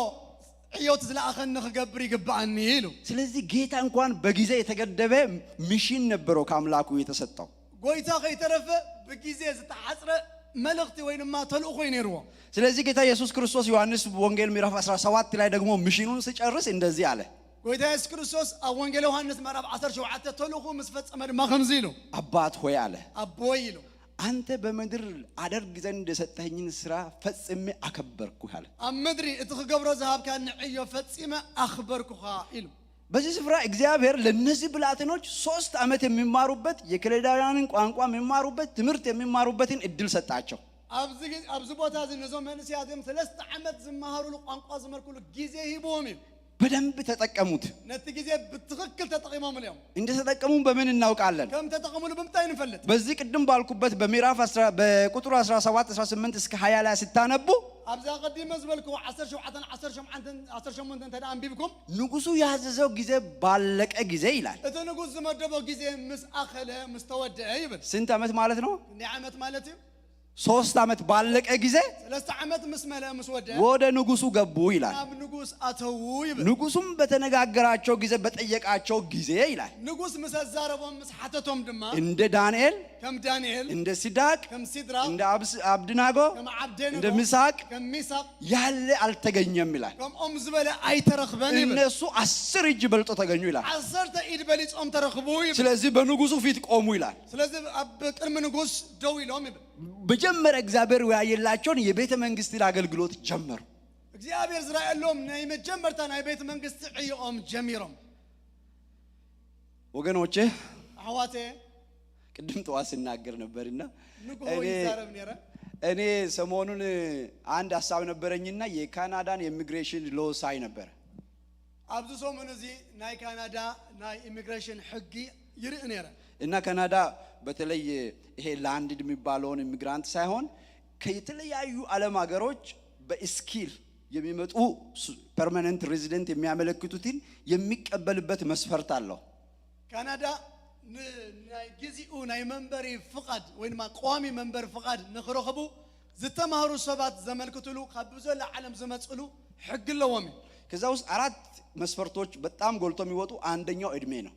ዕዮት ዝለኣኸኒ ክገብር ይግብኣኒ ኢሉ። ስለዚህ ጌታ እንኳን በጊዜ የተገደበ ሚሽን ነበረው ከአምላኩ የተሰጠው። ጎይታ ከይተረፈ ብግዜ ዝተሓፅረ መልእኽቲ ወይ ድማ ተልእኾ እዩ ነይርዎ። ስለዚህ ጌታ ኢየሱስ ክርስቶስ ዮሐንስ ወንጌል ምዕራፍ አስራ ሰባት ላይ ደግሞ ሚሽኑን ሲጨርስ እንደዚህ አለ። ጎይታ የሱስ ክርስቶስ ኣብ ወንጌል ዮሃንስ ምዕራፍ ዓሰርተ ሸውዓተ ተልእኾ ምስ ፈጸመ ድማ ከምዚ ኢሉ አባት ሆይ አለ፣ ኣቦይ ኢሉ አንተ በምድር አደርግ ዘንድ የሰጠኸኝን ስራ ፈጽሜ አከበርኩ አለ። ኣብ ምድሪ እቲ ክገብሮ ዝሃብካኒ ዕዮ ፈጺመ ኣኽበርኩኻ ኢሉ። በዚህ ስፍራ እግዚአብሔር ለእነዚህ ብላቴኖች ሶስት ዓመት የሚማሩበት የከለዳውያንን ቋንቋ የሚማሩበት ትምህርት የሚማሩበትን እድል ሰጣቸው። ኣብዚ ግዜ- ኣብዚ ቦታ እዚ ነዞም መንእሰያት እዮም ሰለስተ ዓመት ዝመሃሩሉ ቋንቋ ዝመርኩሉ ግዜ ሂብዎም እዩ። በደንብ ተጠቀሙት። ነቲ ግዜ ብትኽክል ተጠቒሞምሉ እዮም። እንደተጠቀሙ በምን እናውቃለን? ከም ተጠቐሙሉ ብምንታይ ንፈልጥ? በዚህ ቅድም ባልኩበት በምዕራፍ አስራ በቁጥር አስራ ሰባት አስራ ስምንት እስከ ሃያ ላይ ስታነቡ ኣብዛ ቀዲመ ዝበልክዎ ዓሰርተ ሸውዓተን ዓሰርተ ሸሞንተን እንተ ደኣ ኣንቢብኩም ንጉሱ ያዘዘው ጊዜ ባለቀ ጊዜ ይላል። እቲ ንጉስ ዝመደቦ ግዜ ምስ ኣኸለ ምስ ተወደአ ይብል። ስንት ዓመት ማለት ነው? ክንደይ ዓመት ማለት እዩ? ሶስት ዓመት ባለቀ ጊዜ ሰለስተ ዓመት ምስ መለአ ምስ ወደአ ወደ ንጉሱ ገቡ ይላል። ናብ ንጉስ ኣተዉ ይብል። ንጉሱም በተነጋገራቸው ጊዜ በጠየቃቸው ጊዜ ይላል ንጉስ ምስ ኣዛረቦም ምስ ሓተቶም ድማ እንደ ዳንኤል ከም ዳንኤል እንደ ሲድራቅ ከም ሲድራቅ እንደ አብስ- አብድናጎ ከም ዓብደንጎ እንደ ሚሳቅ ከም ሚሳቅ ያለ አልተገኘም ይላል። ከምኦም ዝበለ ኣይተረኽበን ይብል። እነሱ አስር እጅ በልጦ ተገኙ ይላል። ዓሰርተ ኢድ በሊጾም ተረኽቡ ይብል። ስለዚህ በንጉሱ ፊት ቆሙ ይላል። ስለዚ ኣብ ቅድሚ ንጉስ ደው ኢሎም ይብል። መጀመሪያ እግዚአብሔር ያየላቸውን የቤተ መንግስትን አገልግሎት ጀመሩ። እግዚኣብሔር ዝረኣየሎም ናይ መጀመርታ ናይ ቤት መንግስቲ ዕዮኦም ጀሚሮም። ወገኖቼ ኣሕዋተ ቅድም ጠዋት ስናገር ነበርና ንግሆ እኔ- ይዛረብ ነይረ። እኔ ሰሞኑን አንድ ሀሳብ ነበረኝና የካናዳን የኢሚግሬሽን ሎ ሳይ ነበር። ኣብዚ ሰሙን እዚ ናይ ካናዳ ናይ ኢሚግሬሽን ሕጊ ይርኢ ነይረ። እና ካናዳ በተለይ ይሄ ላንድድ የሚባለውን ኢሚግራንት ሳይሆን ከየተለያዩ ዓለም ሀገሮች በስኪል የሚመጡ ፐርማነንት ሬዚደንት የሚያመለክቱትን የሚቀበልበት መስፈርት አለው። ካናዳ ን- ናይ ግዚኡ ናይ መንበሪ ፍቓድ ወይ ድማ ቀዋሚ መንበሪ ፍቓድ ንክረኽቡ ዝተማህሩ ሰባት ዘመልክትሉ ካብ ብዘሎ ዓለም ዝመፅሉ ሕጊ ኣለዎም እዩ። ከዛ ውስጥ አራት መስፈርቶች በጣም ጎልቶ የሚወጡ አንደኛው እድሜ ነው።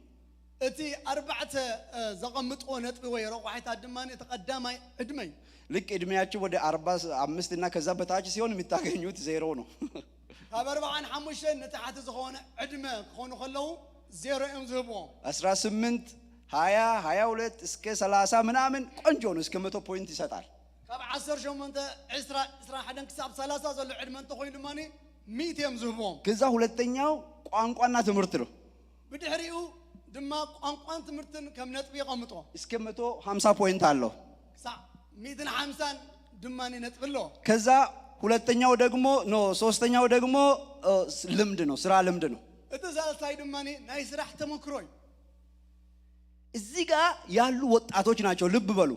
እቲ ኣርባዕተ እ፣ ዘቐምጥዎ ነጥቢ ወይ ረቋሒታት ድማ እቲ ቀዳማይ ዕድመ እዩ። ልክ እድሜያቸው ወደ አርባ አምስት እና ከዛ በታች ሲሆን የምታገኙት ዜሮ ነው። ካብ ኣርባዓን ሓሙሽተን ንታሕቲ ዝኾነ ዕድመ ክኾኑ ከለዉ ዜሮ እዮም ዝህብዎም። አስራ ስምንት ሃያ ሃያ ሁለት እስከ ሰላሳ ምናምን ቆንጆ ነው። እስከ መቶ ፖይንት ይሰጣል። ካብ ዓሰርተ ሸሞንተ ዕስራ ዕስራ ሓደን ክሳብ ሰላሳ ዘሎ ዕድመ እንተኾይኑ ድማ ሚእቲ እዮም ዝህብዎም። ከዛ ሁለተኛው ቋንቋና ትምህርት ነው። ብድሕሪኡ ድማ ቋንቋን ትምህርትን ከም ነጥቢ የቐምጦ። እስከ መቶ ሃምሳ ፖይንት አለው። ክሳዕ ሚእትን ሓምሳን ድማ ነጥቢ ኣሎ። ከዛ ሁለተኛው ደግሞ ኖ ሶስተኛው ደግሞ እ፣ ልምድ ነው፣ ስራ ልምድ ነው። እቲ ሳልሳይ ድማ ናይ ስራሕ ተመክሮ እዩ። እዚህ ጋር ያሉ ወጣቶች ናቸው። ልብ በሉ።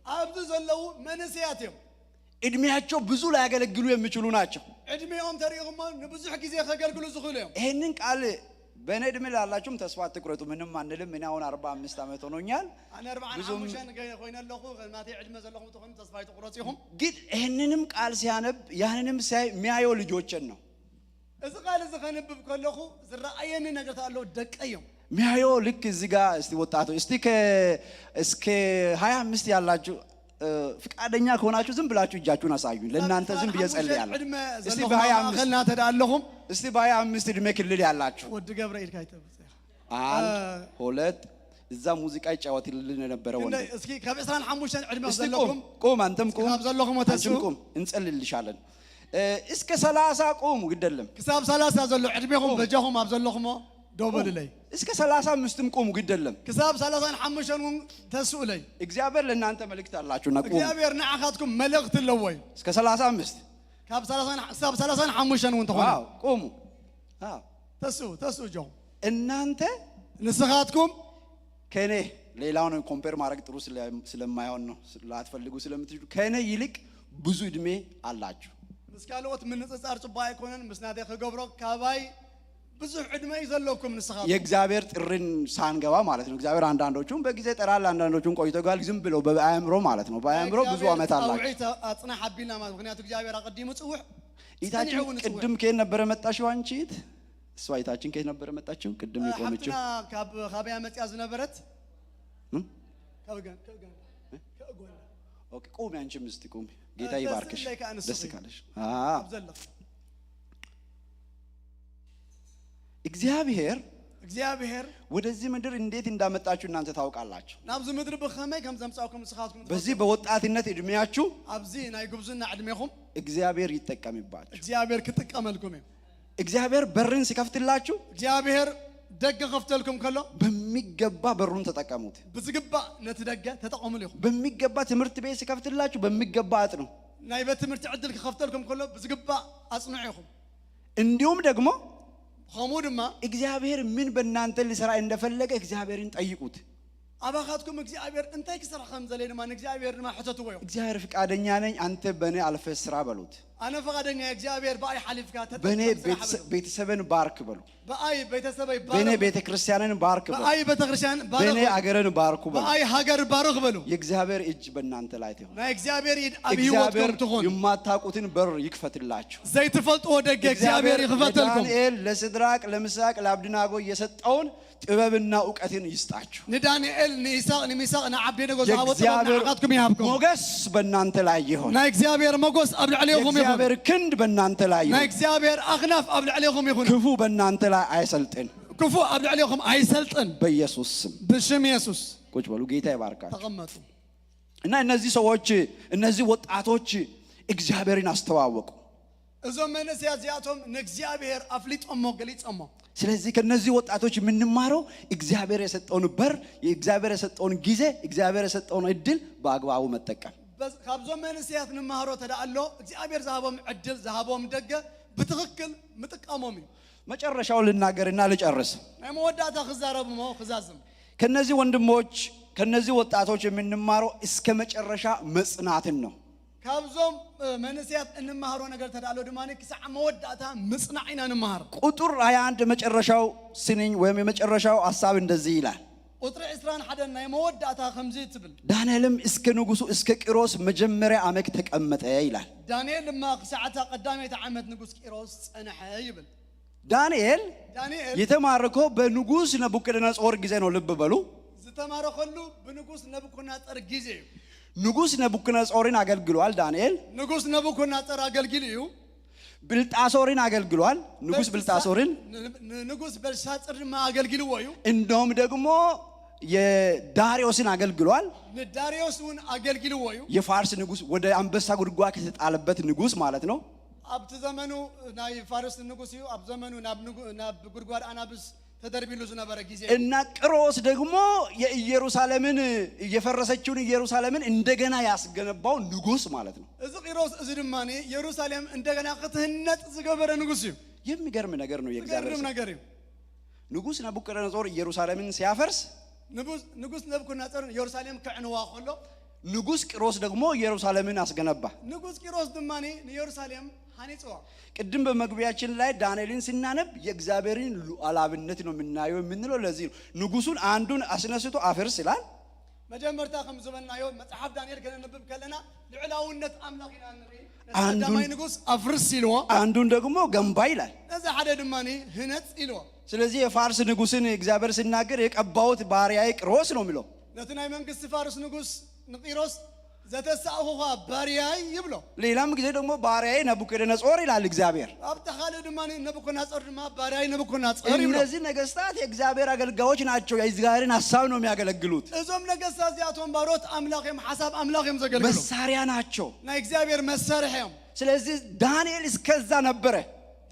ኣብዚ ዘለዉ መንእሰያት እዮም። እድሜያቸው ብዙ ላያገለግሉ የሚችሉ ናቸው። ዕድሜኦም ተሪእኹሞ ንብዙሕ ግዜ ከገልግሉ ዝኽእሉ እዮም። ይህንን ቃል በእኔ እድሜ ላላችሁም ተስፋ አትቁረጡ። ምንም አንልም። እኔ አሁን አርባ አምስት ዓመት ሆኖኛል። ኣነ ኣርባዓን ሓሙሽተን ኮይነ ኣለኹ። ናተይ ዕድመ ዘለኹም ትኾኑ ተስፋ ኣይትቁረፁ ኢኹም። ግን ይህንንም ቃል ሲያነብ ያንንም ሲያይ የሚያየው ልጆችን ነው። እዚ ቃል እዚ ከንብብ ከለኹ ዝረኣየኒ ነገርታት ኣለዉ። ደቀ እዮም። የሚያየው ልክ እዚህ ጋር እስቲ ወጣቶች እስቲ ከ እስከ ሃያ አምስት ያላችሁ እ፣ ፍቃደኛ ከሆናችሁ ዝም ብላችሁ እጃችሁን አሳዩኝ። ለእናንተ ዝም ብዬ ጸልያለሁ። ዕድመ እስቲ ዘለኹም በሃያ ኣብ አምስት ማእኸልና ተደኣ ኣለኹም። እስቲ በሃያ አምስት እድሜ ክልል ያላችሁ ወዲ ገብረ ኢድካ ይተብፅሕ። አንድ ሁለት እዛ ሙዚቃ ይጫወትልን የነበረ ወንድ እስኪ ካብ ዕስራን ሓሙሽተን ዕድመ እስቲ ቁም ዘለኹም ቁም፣ አንተም ቁም፣ ካብ ዘለኹም ወተሱ አንቺም ቁም፣ እንጸልልሻለን። እ፣ እስከ ሰላሳ ቁሙ፣ ግደለም። ክሳብ ሰላሳ ዘሎ ዕድሜኹም በጃኹም ኣብ ዘለኹሞ ደው በሉለይ። እስከ ሰላሳ አምስትም ቁሙ፣ ግደለም። ክሳብ ሰላሳን ሓሙሽተን እውን ተስኡለይ። እግዚአብሔር ለእናንተ መልእክት አላችሁና ቁሙ። እግዚኣብሔር ንዓኻትኩም መልእኽቲ ኣለዎ እዩ። እስከ ሰላሳ አምስት ካብ ሰላሳን ክሳብ ሰላሳን ሓሙሽተን እውን ተኾነ ዋው፣ ቁሙ። አዎ። ተስኡ ተስኡ እጆኹም። እናንተ ንስኻትኩም ከኔ ሌላውን ኮምፔር ማድረግ ጥሩ ስለ- ስለማይሆን ነው፣ ላትፈልጉ ስለምትችሉ ከኔ ይልቅ ብዙ እድሜ አላችሁ። ምስ ካልኦት ምንጽጻር ጽቡቅ ኣይኮነን። ምስ ናተይ ክገብሮ ካባይ ብዙሕ ዕድመ እዩ ዘለኩም ንስኻትኩም። የእግዚአብሔር ጥሪን ሳንገባ ማለት ነው። እግዚአብሔር አንዳንዶቹን በጊዜ ጠራል፣ አንዳንዶቹን ቆይቶ ጋል ዝም ብለው በአእምሮ ማለት ነው። በአእምሮ ብዙ ዓመት አላችሁ። ጻውዒት ኣጽናሕ ኣቢልና ማለት ምክንያቱ እግዚኣብሔር ኣቀዲሙ ጽውዕ ኢታችን ጸኒዑ እውን ጽውዕ። ቅድም ከየት ነበረ መጣችው አንቺ እህት? እሷ ኢታችን ከየት ነበረ መጣችው? ቅድም የቆመችው ሓፍትና ካብ ካበያ መጽያ ዝነበረት እም? ከእገን ከእገን ከእጎን ኦኬ፣ ቁሚ አንቺም እስቲ ቁሚ። ጌታ ደስ ይባርክሽ። ይለካ አንሱ ደስ ቁሚ። ካለሽ። አዎ። ኣብ ዘለኽ እግዚአብሔር እግዚኣብሔር ወደዚህ ምድር እንዴት እንዳመጣችሁ እናንተ ታውቃላችሁ። ናብዚ ምድሪ ብኸመይ ከም ዘምጻእኩም ንስኻትኩም በዚህ በወጣትነት እድሜያችሁ ኣብዚ ናይ ጉብዝና ዕድሜኹም እግዚአብሔር ይጠቀምባችሁ። እግዚኣብሔር ክጥቀመልኩም እዩ። እግዚአብሔር በርን ሲከፍትላችሁ እግዚኣብሔር ደገ ከፍተልኩም ከሎ በሚገባ በሩን ተጠቀሙት። ብዝግባእ ነቲ ደገ ተጠቐሙሉ ኢኹም። በሚገባ ትምህርት ቤት ሲከፍትላችሁ በሚገባ አጥኑ። ናይ ቤት ትምህርቲ ዕድል ክኸፍተልኩም ከሎ ብዝግባእ ኣጽንዑ ኢኹም። እንዲሁም ደግሞ ከምኡ ድማ እግዚአብሔር ምን በእናንተ ሊሰራ እንደፈለገ እግዚአብሔርን ጠይቁት። ኣባኻትኩም እግዚኣብሔር እንታይ ክሰርሕ ከም ዘለ ድማ ንእግዚኣብሔር ድማ ሕተትዎ ኢኹም። እግዚአብሔር ፍቃደኛ ነኝ፣ አንተ በእኔ አልፈ ስራ በሉት። ኣነ ፈቓደኛ እግዚኣብሔር ብኣይ ሓሊፍካ ተጠቀም በእኔ ስራሕ በሉ። ቤተሰበን ባርክ በሉ። ብኣይ ቤተሰበይ በእኔ ባርኽ። ቤተክርስቲያንን ባርክ በሉ። ብኣይ ቤተክርስትያን ባርኽ በእኔ በሉ። አገርን ባርኩ በሉ። ብኣይ ሃገር ባርኽ በሉ። የእግዚአብሔር እጅ በእናንተ ላይ ትሆን። ናይ እግዚኣብሔር ኢድ ኣብ እግዚአብሔር ህይወትኩም ትኹን። የማታውቁትን በር ይክፈትላችሁ። ዘይትፈልጥዎ ደገ እግዚኣብሔር ይኽፈተልኩም። ለዳንኤል ለስድራቅ ለምሳቅ ለአብድናጎ የሰጠውን ጥበብና እውቀትን ይስጣችሁ። ንዳንኤል ንኢሳቅ ንሚሳቅ ንዓብዴነጎ ዝሃቦ ጥበብ የእግዚአብሔር ንዓኻትኩም ይሃብኩም። ሞገስ በእናንተ ላይ ይሆን። ናይ እግዚኣብሔር መጎስ ኣብ ልዕሌኹም ይኹን። የእግዚአብሔር ክንድ በእናንተ ላይ ናይ ይሆን። እግዚኣብሔር ኣኽናፍ ኣብ ልዕሌኹም ይኹን። ክፉ በእናንተ ላይ አይሰልጥን። ክፉ ኣብ ልዕሌኹም ኣይሰልጥን። በኢየሱስ ስም ብሽም የሱስ ቁጭ በሉ። ጌታ ይባርካችሁ። ተቐመጡ። እና እነዚህ ሰዎች እነዚህ ወጣቶች እግዚአብሔርን አስተዋወቁ። እዞም መንእሰያት እዚኣቶም ንእግዚኣብሔር ኣፍሊጦሞ ገሊጾሞ። ስለዚህ ከነዚህ ወጣቶች የምንማረው እግዚአብሔር የሰጠውን በር፣ የእግዚአብሔር የሰጠውን ጊዜ፣ እግዚአብሔር የሰጠውን እድል በአግባቡ መጠቀም። በዝ- ካብዞም መንእሰያት ንመሃሮ ተደኣ ኣሎ እግዚኣብሔር ዝሃቦም ዕድል ዝሃቦም ደገ ብትኽክል ምጥቃሞም እዩ። መጨረሻውን ልናገርና ልጨርስ። ናይ መወዳእታ ክዛረብ እሞ ክዛዝም ከነዚህ ወንድሞች ከነዚህ ወጣቶች የምንማረው እስከ መጨረሻ መጽናትን ነው። ካብዞም መንእሰያት እንመሃሮ ነገር ተዳሎ ድማ ክሳዕ መወዳእታ ምጽናዕ ኢና ንምሃር። ቁጥር ሃያ አንድ የመጨረሻው ስንኝ ወይም የመጨረሻው ሐሳብ እንደዚህ ይላል። ቁጥሪ ዕስራን ሓደን ናይ መወዳእታ ከምዚ ትብል። ዳንኤልም እስከ ንጉሱ እስከ ቂሮስ መጀመሪያ ዓመት ተቀመጠ ይላል። ዳንኤል ድማ ክሳዕ እታ ቀዳመይቲ ዓመት ንጉስ ቂሮስ ጸንሐ ይብል። ዳንኤል ዳንኤል የተማረከው በንጉስ ነቡከደነጾር ጊዜ ነው። ልብ በሉ። ዝተማረኸሉ ብንጉስ ነቡኮድነጾር ግዜ እዩ። ንጉስ ነቡከደነጾርን አገልግሏል ዳንኤል። ንጉስ ነቡኮድነጾር ኣገልጊሉ እዩ። ብልጣሶርን አገልግሏል። ንጉስ ብልጣሶርን ንንጉስ በልሻጽር ድማ ኣገልጊልዎ እዩ። እንደውም ደግሞ የዳሪዮስን አገልግሏል። ንዳሪዮስ እውን ኣገልጊልዎ እዩ። የፋርስ ንጉስ ወደ አንበሳ ጉድጓድ ከተጣለበት ንጉስ ማለት ነው። ኣብቲ ዘመኑ ናይ ፋርስ ንጉስ እዩ። ኣብ ዘመኑ ናብ ንጉ- ናብ ጉድጓድ ኣናብስ ተደርቢሉ ዝነበረ ግዜ። እና ቂሮስ ደግሞ የኢየሩሳሌምን፣ የፈረሰችውን ኢየሩሳሌምን እንደገና ያስገነባው ንጉስ ማለት ነው። እዚ ቂሮስ እዚ ድማ ኢየሩሳሌም እንደገና ክትህነጽ ዝገበረ ንጉስ እዩ። የሚገርም ነገር ነው የእግዚአብሔር ዝገርም ስራ። ነገር እዩ። ንጉስ ናቡከደነጾር ኢየሩሳሌምን ሲያፈርስ ንጉስ ንጉስ ነብኩድነጾር ኢየሩሳሌም ክዕንዋ ከሎ ንጉስ ቂሮስ ደግሞ ኢየሩሳሌምን አስገነባ። ንጉስ ቂሮስ ድማ ንኢየሩሳሌም ሃኒጽዋ። ቅድም በመግቢያችን ላይ ዳንኤልን ስናነብ የእግዚአብሔርን ሉዓላዊነት ነው የምናየው የምንለው ለዚህ ነው። ንጉሱን አንዱን አስነስቶ አፍርስ ይላል። መጀመርታ ከም ዝበልናዮ መጽሓፍ ዳንኤል ከነንብብ ከለና ልዕላውነት ኣምላኽ ኢና ንርኢ። ኣንዱን- ቀዳማይ ንጉስ ኣፍርስ ኢልዎ፣ አንዱን ደግሞ ገንባ ይላል። ነዚ ሓደ ድማ ህነጽ ኢልዎ። ስለዚህ የፋርስ ንጉስን እግዚአብሔር ሲናገር የቀባሁት ባሪያዬ ቂሮስ ነው የሚለው። ነቲ ናይ መንግስቲ ፋርስ ንጉስ ንቂሮስ ዘተሳእኹኻ ባርያይ ይብሎ። ሌላም ጊዜ ደግሞ ባሪያዬ ናቡከደነጾር ይላል እግዚአብሔር። ኣብቲ ካልእ ድማ ነቡኮድነጾር ድማ ባርያይ ነቡኮድነጾር ይብሎ። እነዚህ ነገስታት የእግዚአብሔር አገልጋዮች ናቸው። የእግዚአብሔርን ሀሳብ ነው የሚያገለግሉት። እዞም ነገስታት እዚኣቶም ባሮት ኣምላኽ እዮም፣ ሓሳብ ኣምላኽ እዮም ዘገልግሉ። መሳሪያ ናቸው። ናይ እግዚኣብሔር መሳርሒ እዮም። ስለዚህ ዳንኤል እስከዛ ነበረ።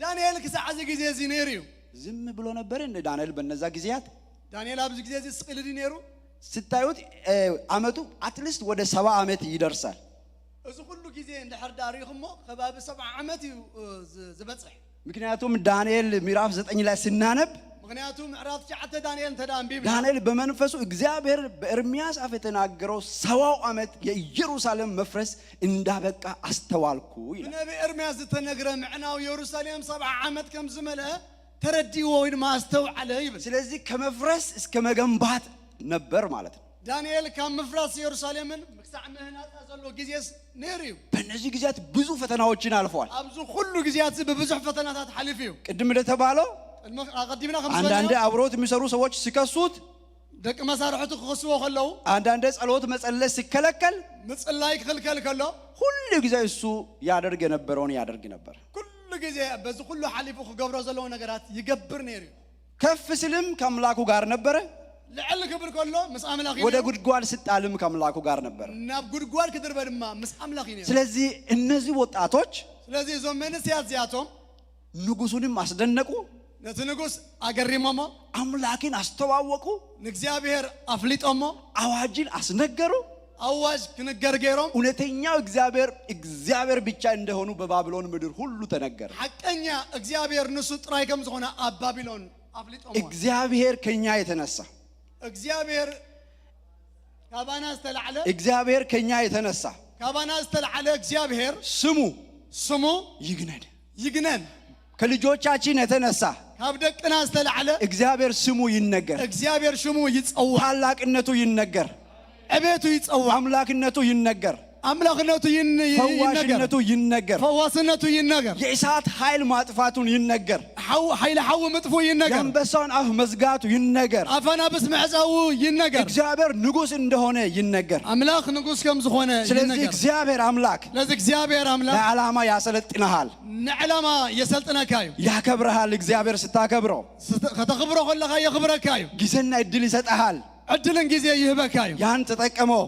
ዳንኤል ክሳዕ እዚ ግዜ እዚ ነይሩ እዩ። ዝም ብሎ ነበር እንደ ዳንኤል በነዛ ጊዜያት ዳንኤል ኣብዚ ግዜ እዚ ስቕ ኢሉ ድዩ ነይሩ? ስታዩት እ፣ አመቱ አትሊስት ወደ ሰባ ዓመት ይደርሳል። እዚ ኩሉ ግዜ እንድሕር ዳኣ ርኢኹሞ ከባቢ ሰብዓ ዓመት እዩ እ፣ ዝ- ዝበፅሕ። ምክንያቱም ዳንኤል ምዕራፍ ዘጠኝ ላይ ስናነብ ምክንያቱ ምዕራፍ ትሽዓተ ዳንኤል እንተ ደኣ ኣንቢብና ዳንኤል በመንፈሱ እግዚአብሔር በኤርምያስ አፍ የተናገረው ሰባው ዓመት የኢየሩሳሌም መፍረስ እንዳበቃ አስተዋልኩ ይላል። ብነቢ ኤርምያስ ዝተነግረ ምዕናው ኢየሩሳሌም ሰብዓ ዓመት ከም ዝመልአ ተረዲእዎ ወይ ድማ ኣስተውዓለ ይብል። ስለዚህ ከመፍረስ እስከ መገንባት ነበር ማለት ነው። ዳንኤል ካብ ምፍራስ ኢየሩሳሌምን ክሳዕ ምህናፃ ዘሎ ግዜስ ነይሩ እዩ። በእነዚህ ጊዜያት ብዙ ፈተናዎችን አልፈዋል። ኣብዚ ኩሉ ግዜያት እዚ ብብዙሕ ፈተናታት ሓሊፉ እዩ። ቅድም እንደተባለው ቅድሚ ኣቐዲምና ከም አንዳንድ ዝበልናዮ አብሮት የሚሰሩ ሰዎች ሲከሱት፣ ደቂ መሳርሕቱ ክኸስዎ ከለዉ አንዳንድ ጸሎት መጸለይ ሲከለከል ምጽላይ ክኽልከል ከሎ ሁሉ ጊዜ እሱ ያደርግ የነበረውን ያደርግ ነበር። ኩሉ ግዜ በዚ ኩሉ ሓሊፉ ክገብሮ ዘለዎ ነገራት ይገብር ነይሩ እዩ። ከፍ ሲልም ከአምላኩ ጋር ነበረ። ልዕል ክብል ከሎ ምስ ኣምላኽ እዩ ወደ ነይሩ። ጉድጓድ ሲጣልም ከአምላኩ ጋር ነበረ። ናብ ጉድጓድ ክድርበ ድማ ምስ ኣምላኽ እዩ ነይሩ። ስለዚህ እነዚህ ወጣቶች ስለዚ እዞም መንእሰያት እዚኣቶም ንጉሱንም አስደነቁ፣ ነቲ ንጉስ ኣገሪሞሞ፣ አምላክን አስተዋወቁ፣ ንእግዚኣብሔር ኣፍሊጦሞ፣ አዋጅን አስነገሩ። ኣዋጅ ክንገር ገይሮም። እውነተኛው እግዚአብሔር እግዚአብሔር ብቻ እንደሆኑ በባቢሎን ምድር ሁሉ ተነገረ። ሓቀኛ እግዚኣብሔር ንሱ ጥራይ ከም ዝኾነ ኣብ ባቢሎን ኣፍሊጦሞ። እግዚአብሔር ከኛ የተነሳ እግዚኣብሔር ካባና ዝተላዕለ እግዚአብሔር ከኛ የተነሳ ካባና ዝተላዕለ እግዚኣብሔር ስሙ ስሙ ይግነን። ይግነን። ከልጆቻችን የተነሳ ካብ ደቅና ዝተላዕለ እግዚአብሔር ስሙ ይነገር፣ እግዚኣብሔር ሽሙ ይጸዋዕ፣ ታላቅነቱ ይነገር፣ ዕቤቱ ይጸዋዕ፣ አምላክነቱ ይነገር፣ ኣምላኽነቱ ይን- ይነገር፣ ፈዋሽነቱ ይነገር፣ ፈዋስነቱ ይነገር፣ የእሳት ኃይል ማጥፋቱን ይነገር፣ ሓው- ሓይሊ ሓዊ ምጥፉ ይነገር፣ የአንበሳውን አፍ መዝጋቱ ይነገር፣ ኣፋናብስ ምዕጻዉ ይነገር። እግዚአብሔር ንጉስ እንደሆነ ይነገር። ኣምላኽ ንጉስ ከም ዝኾነ ስለዚህ ይነገር። እግዚአብሔር አምላክ ስለዚ እግዚኣብሔር ኣምላኽ ለዓላማ ያሰለጥንሃል፣ ንዕላማ የሰልጥነካ እዩ። ያከብርሃል። እግዚአብሔር ስታከብረው ስተ- ከተኽብሮ ከለኻ የኽብረካ እዩ። ጊዜና እድል ይሰጥሃል። ዕድልን ግዜ ይህበካ እዩ። ያን ተጠቀመው፣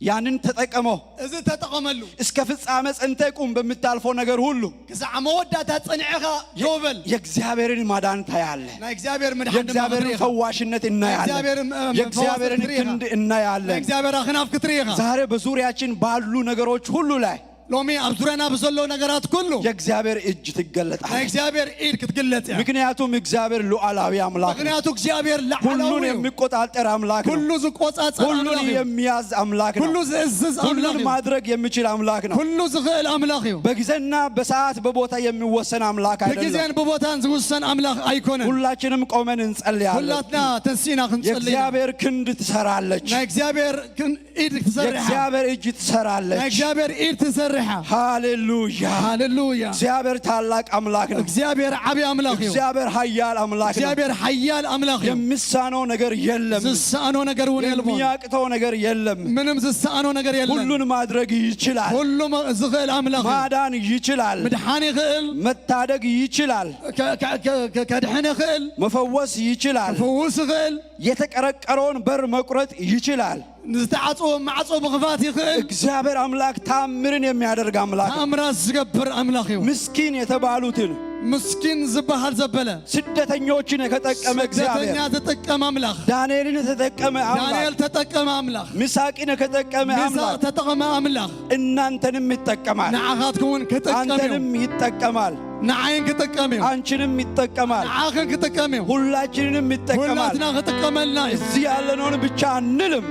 ያንን ተጠቀመው። እዚ ተጠቐመሉ። እስከ ፍጻሜ ጸንተ ቁም። በምታልፈው ነገር ሁሉ ክሳዕ መወዳእታ ጸኒዕኻ ደው በል። የእግዚአብሔርን ማዳን ታያለ። ናይ እግዚኣብሔር ምድሓን ድማ የእግዚአብሔርን ክትርኢ ኢኻ። ፈዋሽነት እናያለን። የእግዚኣብሔር፣ እ፣ የእግዚአብሔርን ፈዋስነት ክትርኢ ኢኻ። ክንድ እናያለን። ናይ እግዚኣብሔር ኣኽናፍ ክትርኢ ኢኻ። ዛሬ በዙሪያችን ባሉ ነገሮች ሁሉ ላይ ሎሚ ኣብ ዙርያና ብዘሎ ነገራት ኩሉ የእግዚአብሔር እጅ ናይ ትገለጣለች። እግዚኣብሔር ኢድ ክትግለጽ እያ። ምክንያቱም እግዚአብሔር ሉዓላዊ አምላክ ነው። ምክንያቱ እግዚኣብሔር ላዕላዊ ሁሉን እዩ። የሚቆጣጠር አምላክ ነው። ኩሉ ዝቆጻጸር ሁሉን ኣምላኽ እዩ። የሚያዝ አምላክ ነው። ኩሉ ዝእዝዝ ኣምላኽ ሁሉን እዩ። ማድረግ የሚችል አምላክ ነው። ኩሉ ዝኽእል ኣምላኽ እዩ። በጊዜና በሰዓት በቦታ የሚወሰን አምላክ አይደለም። ብግዜን ብቦታን ዝውሰን ኣምላኽ ኣይኮነን። ሁላችንም ቆመን እንጸልያለን። ኩላትና ተንሲእና ክንጸልይ ኢና። የእግዚአብሔር ክንድ ትሰራለች። ናይ እግዚኣብሔር ክን- ኢድ ትሰርሕ። የእግዚአብሔር እጅ ትሰራለች። ናይ እግዚኣብሔር ኢድ ትሰርሕ። ሃሌሉያ። ሃሌሉያ። እግዚአብሔር ታላቅ አምላክ ነው። እግዚኣብሔር ዓብዪ ኣምላኽ እዩ። እግዚአብሔር ኃያል አምላክ ነው። እግዚኣብሔር ሓያል ኣምላኽ እዩ። የሚሳነው ነገር የለም። ዝሰኣኖ ነገር እውን የልቦን። የሚያቅተው ነገር የለም። ምንም ዝሰኣኖ ነገር የለን። ሁሉን ማድረግ ይችላል። ኩሉ መ- ዝኽእል ኣምላኽ እዩ። ማዳን ይችላል። ምድሓን ይኽእል። መታደግ ይችላል። ከ- ከ- ከ- ከ- ከድሕን ይኽእል። መፈወስ ይችላል። ክፍውስ ይኽእል። የተቀረቀረውን በር መቁረጥ ይችላል። ዝተዓጽወ ማዕጾ ምኽፋት ይኽእል። እግዚአብሔር አምላክ ታምርን የሚያደርግ አምላክ ነው። ተኣምራት ዝገብር ኣምላኽ እዩ። ምስኪን የተባሉትን ምስኪን ዝበሃል ዘበለ፣ ስደተኞችን የተጠቀመ ስደተኛ እግዚአብሔር፣ ተጠቀመ ኣምላኽ፣ ዳንኤልን የተጠቀመ ኣምላኽ፣ ዳንኤል ተጠቀመ ኣምላኽ፣ ሚሳቅን የተጠቀመ ሚሳቅ ኣምላኽ፣ ተጠቀመ ኣምላኽ እናንተንም ይጠቀማል። ንዓኻትኩም እውን ክጥቀም እዩ። አንተንም ይጠቀማል። ንዓይን ክጥቀም እዩ። አንቺንም ይጠቀማል። ንዓኽን ክጥቀም እዩ። ሁላችንንም ይጠቀማል። ሁላትና ክጥቀመልና እዩ። እዚህ ያለነውን ብቻ አንልም።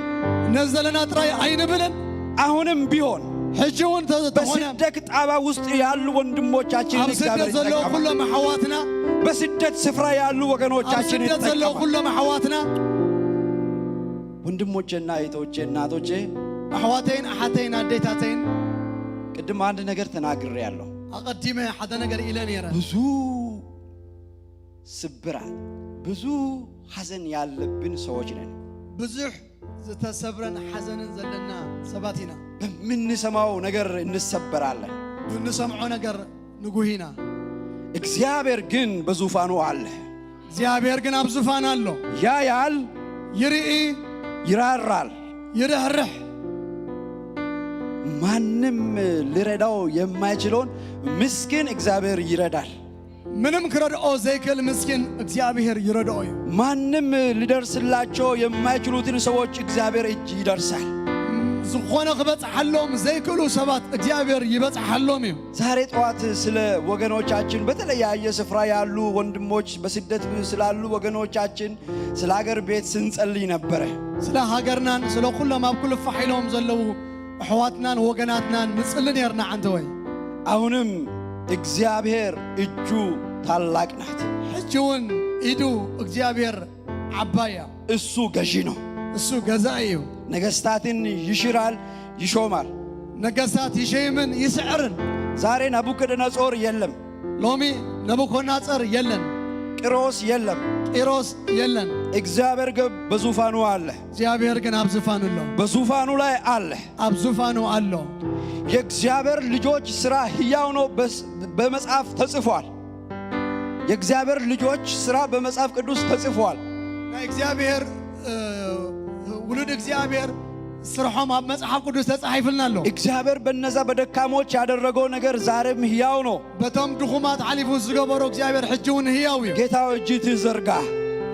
ነዚ ዘለና ጥራይ ኣይንብልን። አሁንም ቢሆን ሕጂ እውን ተ-፣ ተኾነ በስደት ጣባ ውስጥ ያሉ ወንድሞቻችንን ኣብ ስደት እግዚአብሔር ዘለዉ ይጠቀማል። ኩሎም ኣሕዋትና፣ በስደት ስፍራ ያሉ ኣብ ወገኖቻችንን ስደት ዘለዉ ይጠቀማል። ኩሎም ኣሕዋትና፣ ወንድሞቼና እህቶቼ፣ እናቶቼ፣ ኣሕዋተይን ኣሓተይን ኣዴታተይን፣ ቅድም አንድ ነገር ተናግሬያለሁ። ኣቐዲመ ሓደ ነገር ኢለ ነይረ። ብዙ ስብራት፣ ብዙ ሐዘን ያለብን ሰዎች ነን። ብዙሕ ዝተሰብረን ሓዘንን ዘለና ሰባት ኢና። በምንሰማው ነገር እንሰበራለን። ብንሰምዖ ነገር ንጉህ ኢና። እግዚአብሔር ግን በዙፋኑ አለ። እግዚኣብሔር ግን ኣብ ዙፋን ኣሎ። ያያል፣ ይርኢ፣ ይራራል። ይርሕርሕ። ማንም ሊረዳው የማይችለውን ምስኪን እግዚአብሔር ይረዳል። ምንም ክረድኦ ዘይክእል ምስኪን እግዚኣብሔር ይረድኦ እዩ። ማንም ሊደርስላቸው የማይችሉትን ሰዎች እግዚአብሔር እጅ ይደርሳል። ዝኾነ ክበጽሓሎም ዘይክእሉ ሰባት እግዚኣብሔር ይበጽሓሎም እዩ። ዛሬ ጠዋት ስለ ወገኖቻችን፣ በተለያየ ስፍራ ያሉ ወንድሞች፣ በስደት ስላሉ ወገኖቻችን፣ ስለ ሀገር ቤት ስንጸልይ ነበረ። ስለ ሃገርናን ስለ ኩሎም ኣብ ኩሉ ፋሕ ኢሎም ዘለዉ ኣሕዋትናን ወገናትናን ንጽሊ ኔርና፣ ዓንተወይ። አሁንም እግዚአብሔር እጁ ታላቅ ናት። ሕጂ እውን ኢዱ እግዚኣብሔር ዓባይ እያ። እሱ ገዢ ነው። እሱ ገዛኢ እዩ። ነገስታትን ይሽራል፣ ይሾማል። ነገስታት ይሸይምን ይስዕርን። ዛሬ ናቡከደነጾር የለም። ሎሚ ነቡኮድነጾር የለን። ቂሮስ የለም። ቂሮስ የለን። እግዚአብሔር ግን በዙፋኑ አለ። እግዚኣብሔር ግን ኣብ ዙፋኑ ኣሎ። በዙፋኑ ላይ አለ። ኣብ ዙፋኑ ኣሎ። የእግዚአብሔር ልጆች ስራ ሕያው ነው፣ በስ-፣ በመጽሐፍ ተጽፏል። የእግዚአብሔር ልጆች ስራ በመጽሐፍ ቅዱስ ተጽፏል። ናይ እግዚኣብሔር፣ እ፣ ውሉድ እግዚኣብሔር ስርሖም ኣብ መጽሓፍ ቅዱስ ተጻሒፍልና ኣሎ። እግዚአብሔር በነዛ በደካሞች ያደረገው ነገር ዛሬም ሕያው ነው። በቶም ድኹማት ሓሊፉ ዝገበሮ እግዚኣብሔር ሕጂ እውን ህያው እዩ። ጌታ እጅ ትዘርጋ።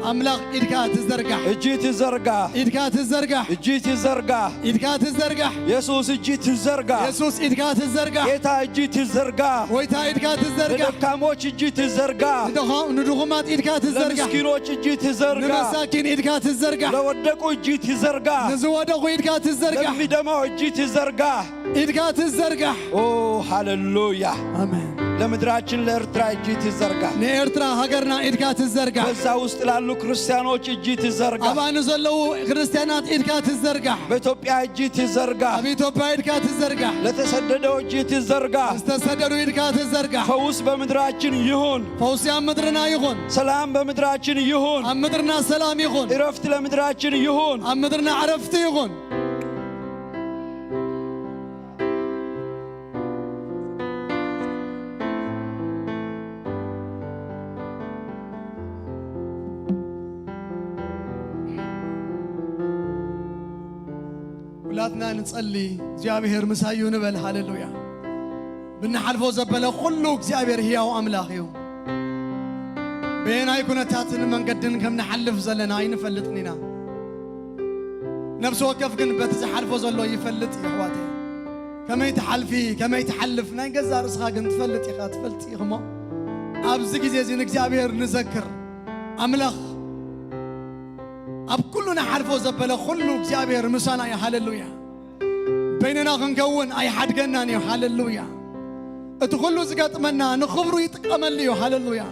ኣምላኽ ኢድካ ትዘርጋሕ። እጅ ትዘርጋ። ኢድካ ትዘርጋሕ። እጅ ትዘርጋ። ኢድካ ትዘርጋሕ። የሱስ እጅ ትዘርጋ። የሱስ ኢድካ ትዘርጋሕ። ጌታ እጅ ትዘርጋ። ጎይታ ኢድካ ትዘርጋሕ። ለደካሞች እጅ ትዘርጋ። ንድኹ-፣ ንድኹማት ኢድካ ትዘርጋሕ። ለምስኪኖች እጅ ትዘርጋ። ንመሳኪን ኢድካ ትዘርጋሕ። ለወደቁ እጅ ትዘርጋ። ንዝወደቑ ኢድካ ትዘርጋሕ። ለሚደማው እጅ ትዘርጋ። ኢድካ ትዘርጋሕ። ኦ፣ ሃሌሉያ። ኣሜን። ለምድራችን ለኤርትራ እጅ ትዘርጋ። ንኤርትራ ሃገርና ኢድካ ትዘርጋሕ። በዛ ውስጥ ላሉ ክርስቲያኖች እጅ ትዘርጋ። ኣብኣ ንዘለዉ ክርስትያናት ኢድካ ትዘርጋሕ። በኢትዮጵያ እጅ ትዘርጋ። ኣብ ኢትዮጵያ ኢድካ ትዘርጋሕ። ለተሰደደው እጅ ትዘርጋ። ዝተሰደዱ ኢድካ ትዘርጋሕ። ፈውስ በምድራችን ይሁን። ፈውሲ ኣብ ምድርና ይኹን። ሰላም በምድራችን ይሁን። ኣብ ምድርና ሰላም ይኹን። እረፍት ለምድራችን ይሁን። ኣብ ምድርና ዕረፍቲ ይኹን። ኩላትና ንጸሊ፣ እግዚኣብሔር ምሳዩ ንበል። ሃሌሉያ። ብንሓልፎ ዘበለ ኩሉ እግዚኣብሔር ህያው ኣምላኽ እዩ። በየናይ ኩነታትን መንገድን ከም ንሓልፍ ዘለና ኣይንፈልጥን ኢና። ነፍሲ ወከፍ ግን በቲ ዝሓልፎ ዘሎ ይፈልጥ እዩ፣ ኣሕዋተይ። ከመይ ትሓልፊ፣ ከመይ ትሓልፍ ናይ ገዛእ ርእስኻ ግን ትፈልጥ ኢኻ፣ ትፈልጥ ኢኽሞ። ኣብዚ ግዜ እዚ ንእግዚኣብሔር ንዘክር። ኣምላኽ ኣብ ኩሉ ንሓልፎ ዘበለ ኩሉ እግዚኣብሔር ምሳና እዩ። ሃሌሉያ። በይንና ክንከውን ኣይሓድገናን እዩ። ሃሌሉያ። እቲ ኩሉ ዝገጥመና ንኽብሩ ይጥቀመሉ እዩ። ሃሌሉያ።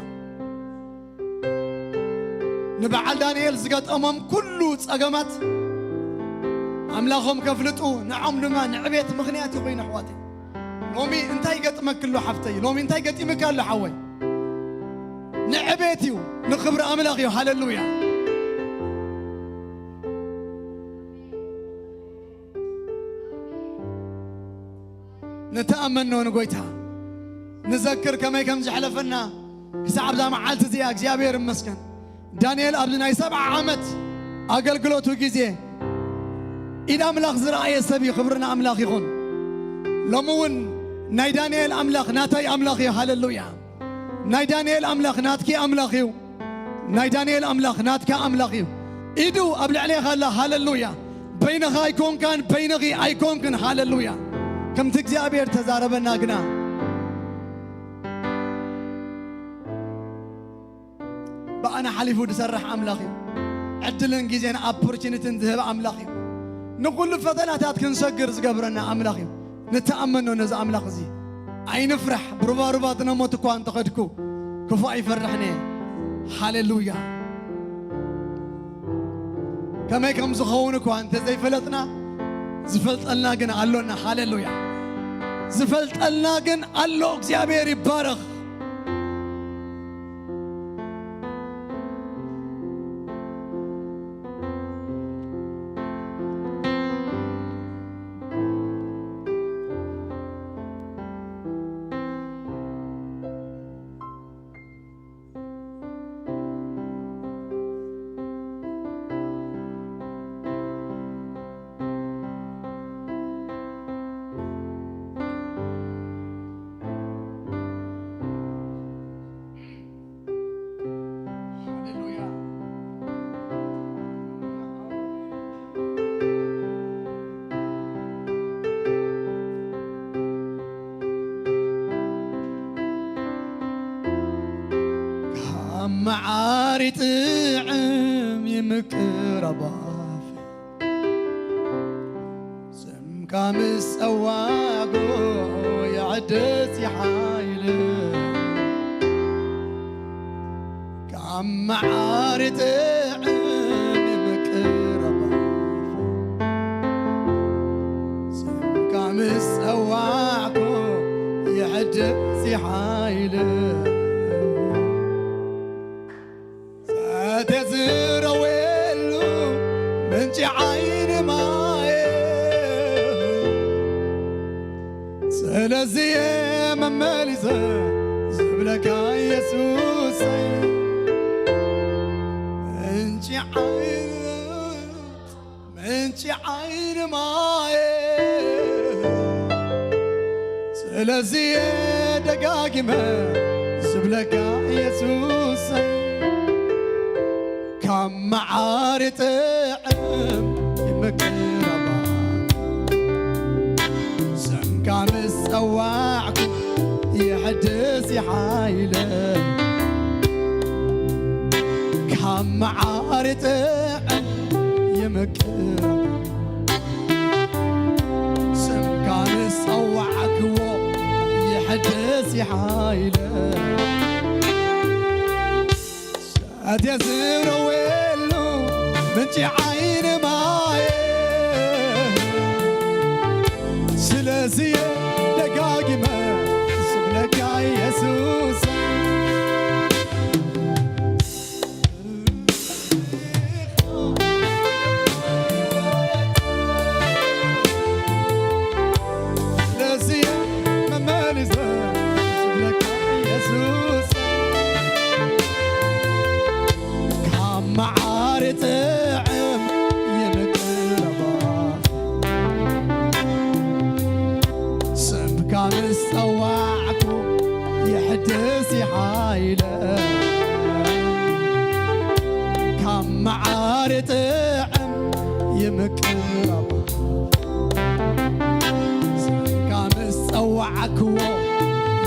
ንበዓል ዳንኤል ዝገጠሞም ኩሉ ጸገማት ኣምላኾም ከፍልጡ፣ ንዖም ድማ ንዕቤት ምኽንያት ይኾይኑ፣ ኣሕዋተይ። ሎሚ እንታይ ይገጥመኪ ኣሎ፣ ሓፍተይ? ሎሚ እንታይ ገጢምካ ኣሎ፣ ሓወይ? ንዕቤት እዩ፣ ንኽብሪ ኣምላኽ እዩ። ሃሌሉያ። ንተኣመኖ ንጎይታ ንዘክር ከመይ ከም ዘሕለፈና ክሳብ ኣብዛ መዓልቲ እዚኣ እግዚኣብሔር ይመስገን። ዳንኤል ኣብዚ ናይ ሰብዓ ዓመት ኣገልግሎቱ ግዜ ኢድ ኣምላኽ ዝረኣየ ሰብ እዩ። ክብሪ ንኣምላኽ ይኹን። ሎሚ እውን ናይ ዳንኤል ኣምላኽ ናተይ ኣምላኽ እዩ። ሃሌሉያ። ናይ ዳንኤል ኣምላኽ ናትኪ ኣምላኽ እዩ። ናይ ዳንኤል ኣምላኽ ናትካ ኣምላኽ እዩ። ኢዱ ኣብ ልዕሌኻ ኣላ። ሃሌሉያ። በይንኻ ኣይኮንካን፣ በይንኺ ኣይኮንክን። ሃሌሉያ። ከምቲ እግዚኣብሔር ተዛረበና ግና፣ ብኣና ሓሊፉ ዝሰርሕ ኣምላኽ እዩ። ዕድልን ግዜን ኦፖርቹኒቲን ዝህብ ኣምላኽ እዩ። ንኹሉ ፈተናታት ክንሰግር ዝገብረና ኣምላኽ እዩ። ንተኣመኖ ነዚ ኣምላኽ እዚ። ኣይንፍራሕ። ብሩባሩባት ነሞት እኳ እንተኸድኩ ክፉእ ኣይፈርሕን እየ። ሃሌሉያ። ከመይ ከም ዝኸውን እኳ እንተዘይፈለጥና፣ ዝፈልጠልና ግን ኣሎና። ሃሌሉያ። ዝፈልጠልና ግን ኣሎ። እግዚኣብሔር ይባረኽ። ሃሌሉያ። ካብ መዓር ይጥዕም ይምቅር ኣባፍ፣ ስምካ ምስ ጸዋዕኩ ይሕደስ ይሓይል። ካብ መዓር ይጥዕም ይምቅር ኣባፍ፣ ስምካ ምስ ጸዋዕኩ ይሕደስ ይሓይል። ሰትየ ዝረወየሉ ምንጪ ዓይኒ ማየ፣ ስለዚ እየ መመሊሰ ዝብለካ የሱሰይ። ምንጪ ዓይኒ፣ ምንጪ ዓይኒ ማየ፣ ስለዚ እየ ደጋጊመ ዝብለካ የሱሰይ። ካብ መዓር ይጥዕም ይምቅር ኣባፍ፣ ስምካ ምስ ጸዋዕኩ ይሕድስ ይሓይለ። ካብ መዓር ይጥዕም ይምቅር ኣባፍ፣ ስምካ ምስ ጸዋዕክዎ ይሕድስ ይሓይለ። ሰትየ ዝረወየሉ ምንጪ ዓይኒ ማየ፣ ስለዚ እየ ደጋጊመ ዝብለካ የሱስ። ስለዚ መመሊሰ ዝብለካ የሱስ፣ ካብ መዓር ይጥዕም ይምቅር ኣባፍ፣ ስምካ ምስ ጸዋዕኩ ይሕድስ ይሓይለ። ካብ መዓር ይጥዕም ይምቅር ኣባፍ፣ ስምካ ምስ ጸዋዕክዎ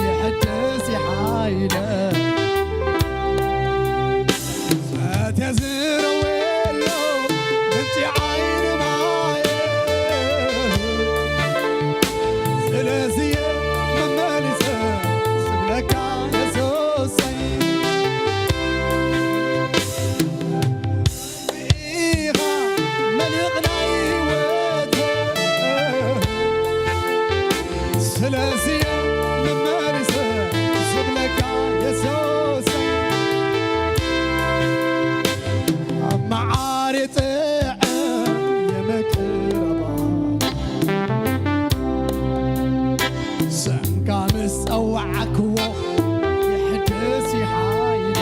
ይሕድስ ይሓይለ። ሰትየ ዝረወየሉ ምንጪ ዓይኒ ማየ፣ ስለዚ እየ መመሊሰ ዝብለካ የሱሰይ። ኢኻ መልሕቕ ናይ ህይወት፣ ስለዚ እየ መመሊሰ ዝብለካ የሱሰይ። ኣብ መዓር ይጥዕም ይምቅር ኣባፍ፣ ስምካ ምስ ጸዋዕክዎ ይሕድስ ይሓይለ።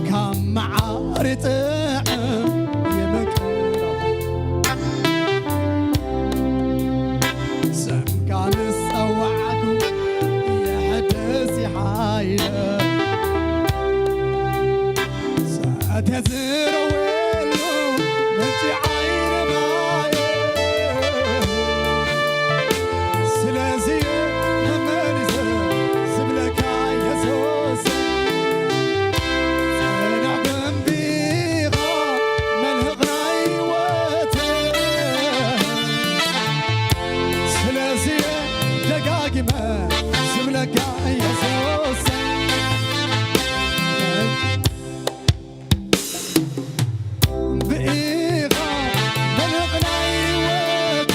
ካብ መዓር ይጥዕም ይምቅር ኣባፍ፣ ስምካ ምስ ጸዋዕኩ ተዝረወሉ ምንጪ ዓይኒ ማየ። ስለዚ መመሊሰ ዝብለካ የሱስ፣ ጽኑዕ ግንቢ ኢኻ መልህቕ ናይ ህይወት። ስለዚ ደጋጊመ ዝብለካ የሱስ፣ ብኢኻ መልህቕ ናይ ህይወት።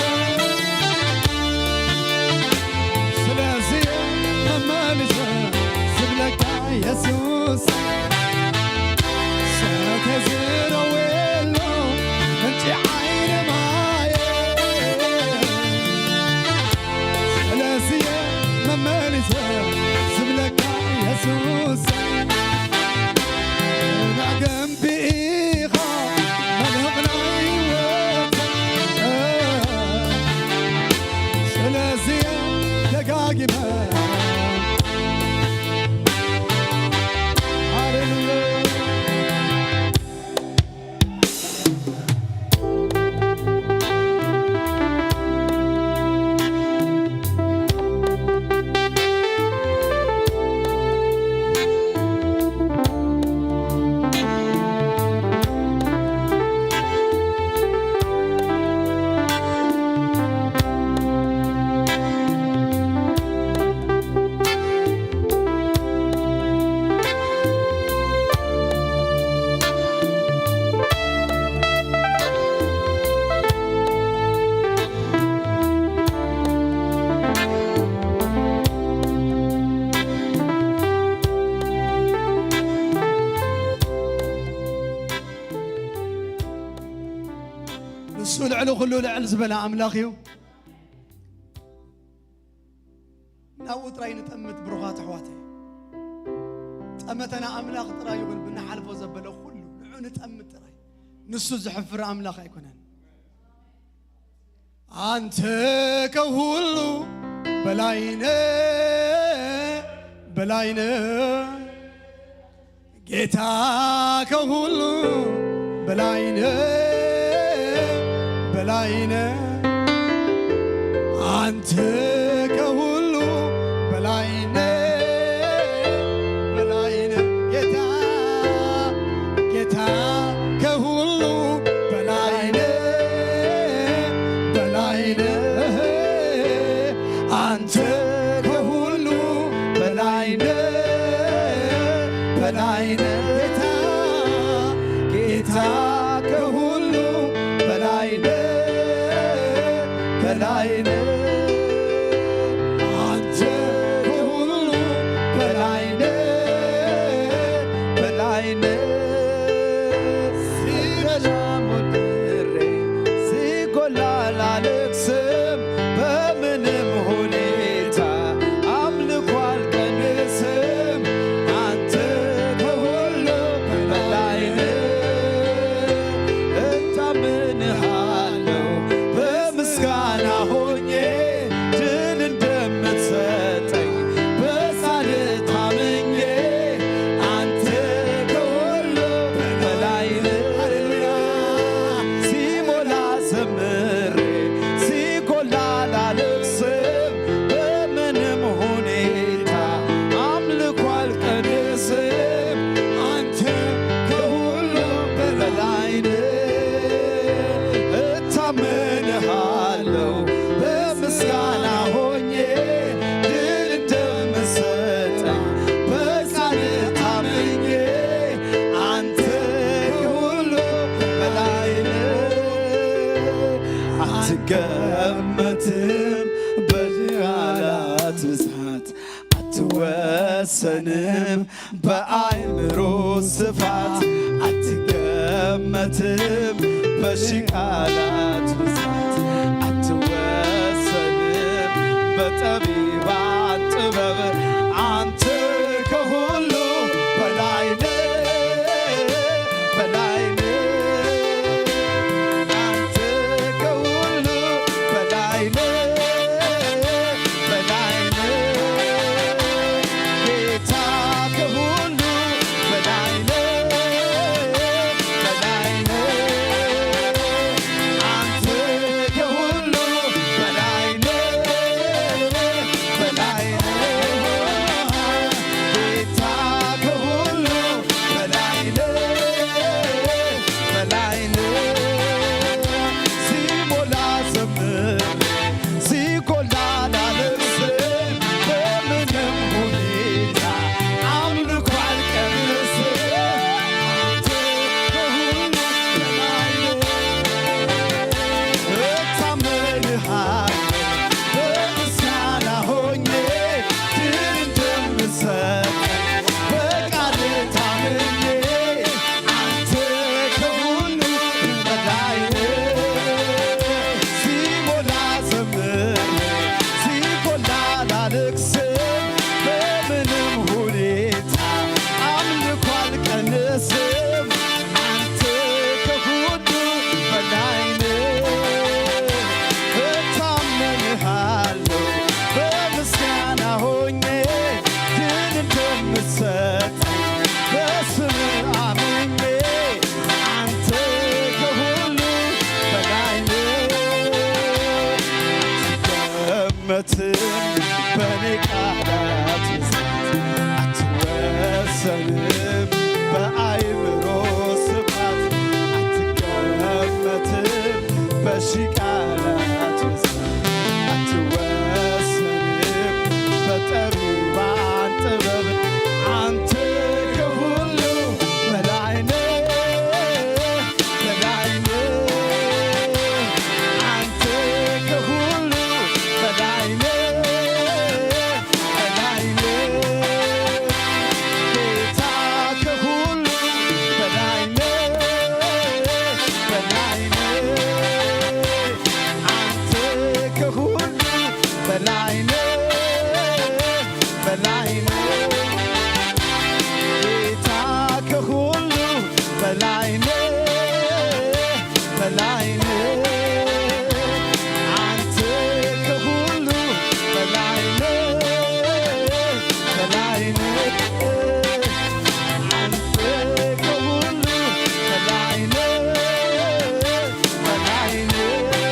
ስለዚ መመሊሰ ዝብለካ የሱስ፣ ሰተ ዝረወሉ ምንጪ ዓይኒ ማየ። ስለዚ መመሊሰ ዝብለካ የሱስ፣ ግንቢ ኢኻ መልህቕ ናይ ህይወት። ስለዚ ደጋጊመ ሃሌሉያ። ንሱ ልዕሊ ኩሉ ልዕል ዝበለ ኣምላኽ እዩ። ናብኡ ጥራይ ንጠምት ብሩኻት ኣሕዋተይ። ጠመተና ኣምላኽ ጥራይ ይኹን፣ ብንሓልፎ ዘበለ ኩሉ ንዑ ንጠምት ጥራይ። ንሱ ዝሕፍር ኣምላኽ ኣይኮነን። አንተ ከሁሉ በላይነ፣ በላይነ፣ ጌታ ከሁሉ በላይነ፣ በላይነ፣ አንተ ከሁሉ በላይነ፣ በላይነ፣ ጌታ፣ ጌታ ከሁሉ በላይነ፣ በላይነ፣ አንተ ከሁሉ በላይነ፣ በላይነ፣ ጌታ፣ ጌታ ከሁሉ በላይነ፣ በላይነ፣ አንተ ከሁሉ በላይነ፣ በላይነ። ሲበዛ ሞልሬ፣ ሲጎላ ላለቅስም፣ በምንም ሁኔታ አምልኮ አልቀንስም። አንተ ከሁሉ በላይ ነህ፣ እታመንሃለሁ በምስጋና ሆኜ ድል እንደምትሰጠኝ በሳል ታምኜ አንተ ከሁሉ በላይ ነህ። ሃሌሉያ። ሲሞላ ዘምሬ ሲጎላ ላለቅስም በምንም ሁኔታ አምልኮ አልቀንስም። አንተ ከሁሉ በላይ ነህ። እታመንሃለሁ በምስጋና ሆኜ ድል እንደምትሰጠኝ በቃል ታምኜ አንተ ከሁሉ በላይ ነህ። አትገመትም በቃላት ብዛት አትወሰንም በአእምሮ ስፋት አትገመትም በሺ ቃላት ብዛት አትወሰንም በጠቢባን ጥበብ አንተ ከሁሉ በላይ ነህ፣ በላይ ነህ። አንተ ከሁሉ በላይ ነህ፣ በላይ ነህ። ጌታ ከሁሉ በላይ ነህ። ቃላት አትወሰንም በጠቢባን ጥበብ። አንተ ከሁሉ በላይ ነህ፣ በላይ ነህ። አንተ ከሁሉ በላይ ነህ፣ በላይ ነህ። ጌታ ከሁሉ በላይ ነህ፣ በላይ ነህ። አንተ ከሁሉ በላይ ነህ፣ በላይ ነህ። ጌታ ከሁሉ በላይ ነህ፣ በላይ ነህ። አንተ ከሁሉ በላይ ነህ፣ በላይ ነህ። አንተ ከሁሉ በላይ ነህ፣ በላይ ነህ።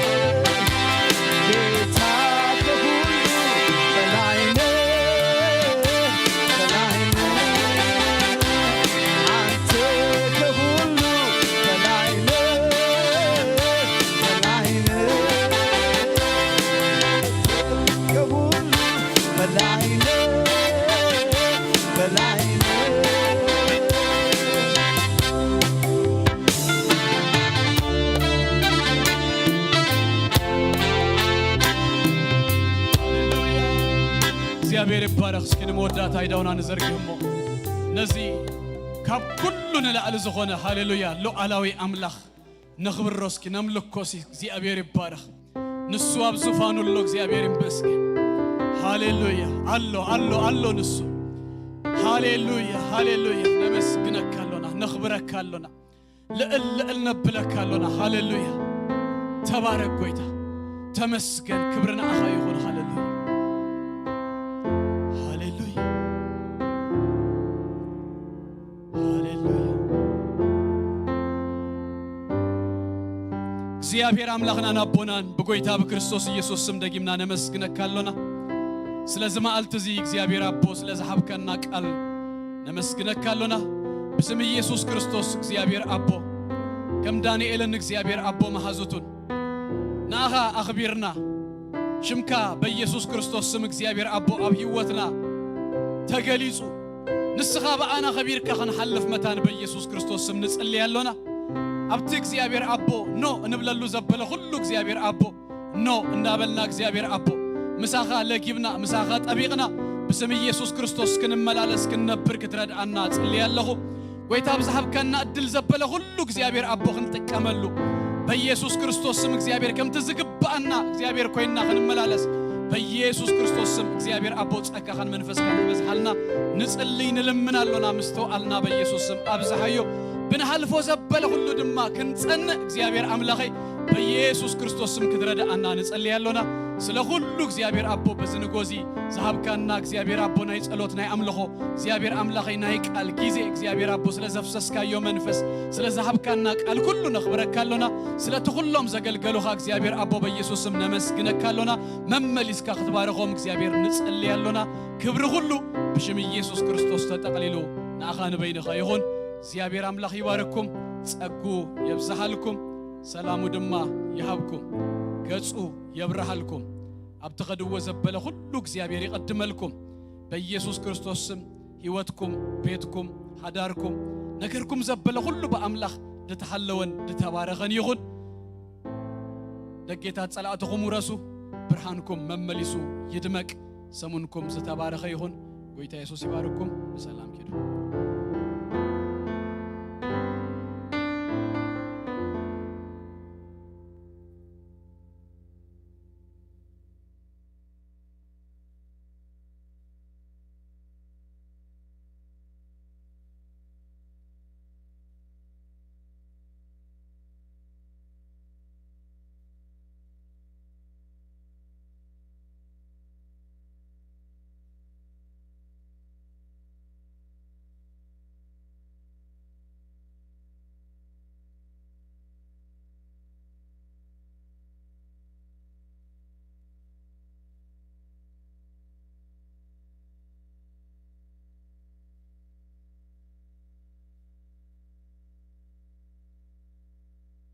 ጌታ ከሁሉ በላይ ነህ፣ በላይ ነህ። አንተ ከሁሉ በላይ ነህ፣ በላይ ነህ። ከሁሉ በላይ ነህ፣ በላይ ነህ። ሃሌሉያ። እግዚኣብሔር ይባረኽ። እስኪ ንመወዳእታ ኢዳውና ንዘርግህ እሞ ነዚ ካብ ኩሉ ንላዕሊ ዝኾነ፣ ሃሌሉያ፣ ሉዓላዊ ኣምላኽ ነኽብሮ እስኪ፣ ነምልኮ እስኪ። እግዚኣብሔር ይባረኽ። ንሱ ኣብ ዙፋኑ ኣሎ። እግዚኣብሔር ይመስገን። ሃሌሉያ። ኣሎ፣ ኣሎ፣ ኣሎ ንሱ። ሃሌሉያ፣ ሃሌሉያ። ነመስግነካ ኣሎና፣ ነኽብረካ ኣሎና፣ ልዕል፣ ልዕል ነብለካ ኣሎና። ሃሌሉያ። ተባረክ ጎይታ፣ ተመስገን። ክብሪ ንዓኻ ይኹን። ሃሌሉያ፣ ሃሌሉያ። ሃሌሉያ። እግዚኣብሔር ኣምላኽናን ኣቦናን ብጎይታ ብክርስቶስ ኢየሱስ ስም ደጊምና ነመስግነካ ኣሎና። ስለዚ መዓልቲ እዚ እግዚኣብሔር ኣቦ ስለ ዝሃብካና ቃል ነመስግነካ ኣሎና። ብስም ኢየሱስ ክርስቶስ እግዚኣብሔር ኣቦ ከም ዳንኤልን እግዚኣብሔር ኣቦ መሃዙቱን ንኣኻ ኣኽቢርና ሽምካ በኢየሱስ ክርስቶስ ስም እግዚኣብሔር ኣቦ ኣብ ህይወትና ተገሊጹ ንስኻ ብኣና ኸቢርካ ኽንሓልፍ መታን በኢየሱስ ክርስቶስ ስም ንጽሊ ኣሎና። ኣብቲ እግዚኣብሔር ኣቦ ኖ እንብለሉ ዘበለ ኹሉ እግዚኣብሔር ኣቦ ኖ እንዳበልና እግዚኣብሔር ኣቦ ምሳኻ ለጊብና ምሳኻ ጠቢቕና ብስም ኢየሱስ ክርስቶስ ክንመላለስ ክንነብር ክትረድኣና ጽሊ ኣለኹ። ጎይታ ብዝሃብካና እድል ዘበለ ኹሉ እግዚኣብሔር ኣቦ ክንጥቀመሉ በኢየሱስ ክርስቶስ ስም እግዚኣብሔር ከምቲ ዝግብኣና እግዚኣብሔር ኮይንና ክንመላለስ በኢየሱስ ክርስቶስ ስም እግዚኣብሔር ኣቦ ጸጋኻን መንፈስካን ክበዝሓልና ንጽልይ ንልምን ኣሎና። ምስተውኣልና በኢየሱስ ስም ኣብዝሓዮ። ብንሃልፎ ዘበለ ኹሉ ድማ ክንጸንእ እግዚኣብሔር ኣምላኸይ በኢየሱስ ክርስቶስ ስም ክትረድኣና ንጸልይ ኣሎና። ስለ ኹሉ እግዚኣብሔር ኣቦ በዚ ንጎዚ ዝሃብካና እግዚኣብሔር ኣቦ ናይ ጸሎት ናይ ኣምልኾ እግዚኣብሔር ኣምላኸይ ናይ ቃል ግዜ እግዚኣብሔር ኣቦ ስለ ዘፍሰስካዮ መንፈስ ስለ ዝሃብካና ቃል ኩሉ ነኽብረካ ኣሎና። ስለቲ ኩሎም ዘገልገሉኻ እግዚኣብሔር ኣቦ በኢየሱስ ስም ነመስግነካ ኣሎና። መመሊስካ ክትባርኾም እግዚኣብሔር ንጸሊ ኣሎና። ክብሪ ኩሉ ብሽም ኢየሱስ ክርስቶስ ተጠቕሊሉ ንኣኻ ንበይንኻ ይኹን። እግዚኣብሔር ኣምላኽ ይባርኩም፣ ጸጉ የብዝሃልኩም፣ ሰላሙ ድማ ይሃብኩም፣ ገጹ የብርሃልኩም። ኣብ ትኸድዎ ዘበለ ኩሉ እግዚኣብሔር ይቐድመልኩም። በኢየሱስ ክርስቶስ ስም ህይወትኩም፣ ቤትኩም፣ ሓዳርኩም፣ ነገርኩም ዘበለ ኩሉ ብኣምላኽ ዝተሓለወን ዝተባረኸን ይኹን። ደጌታት ጸላእትኹም ውረሱ፣ ብርሃንኩም መመሊሱ ይድመቅ። ሰሙንኩም ዝተባረኸ ይኹን። ጎይታ የሱስ ይባርኩም። ብሰላም ኪዱ።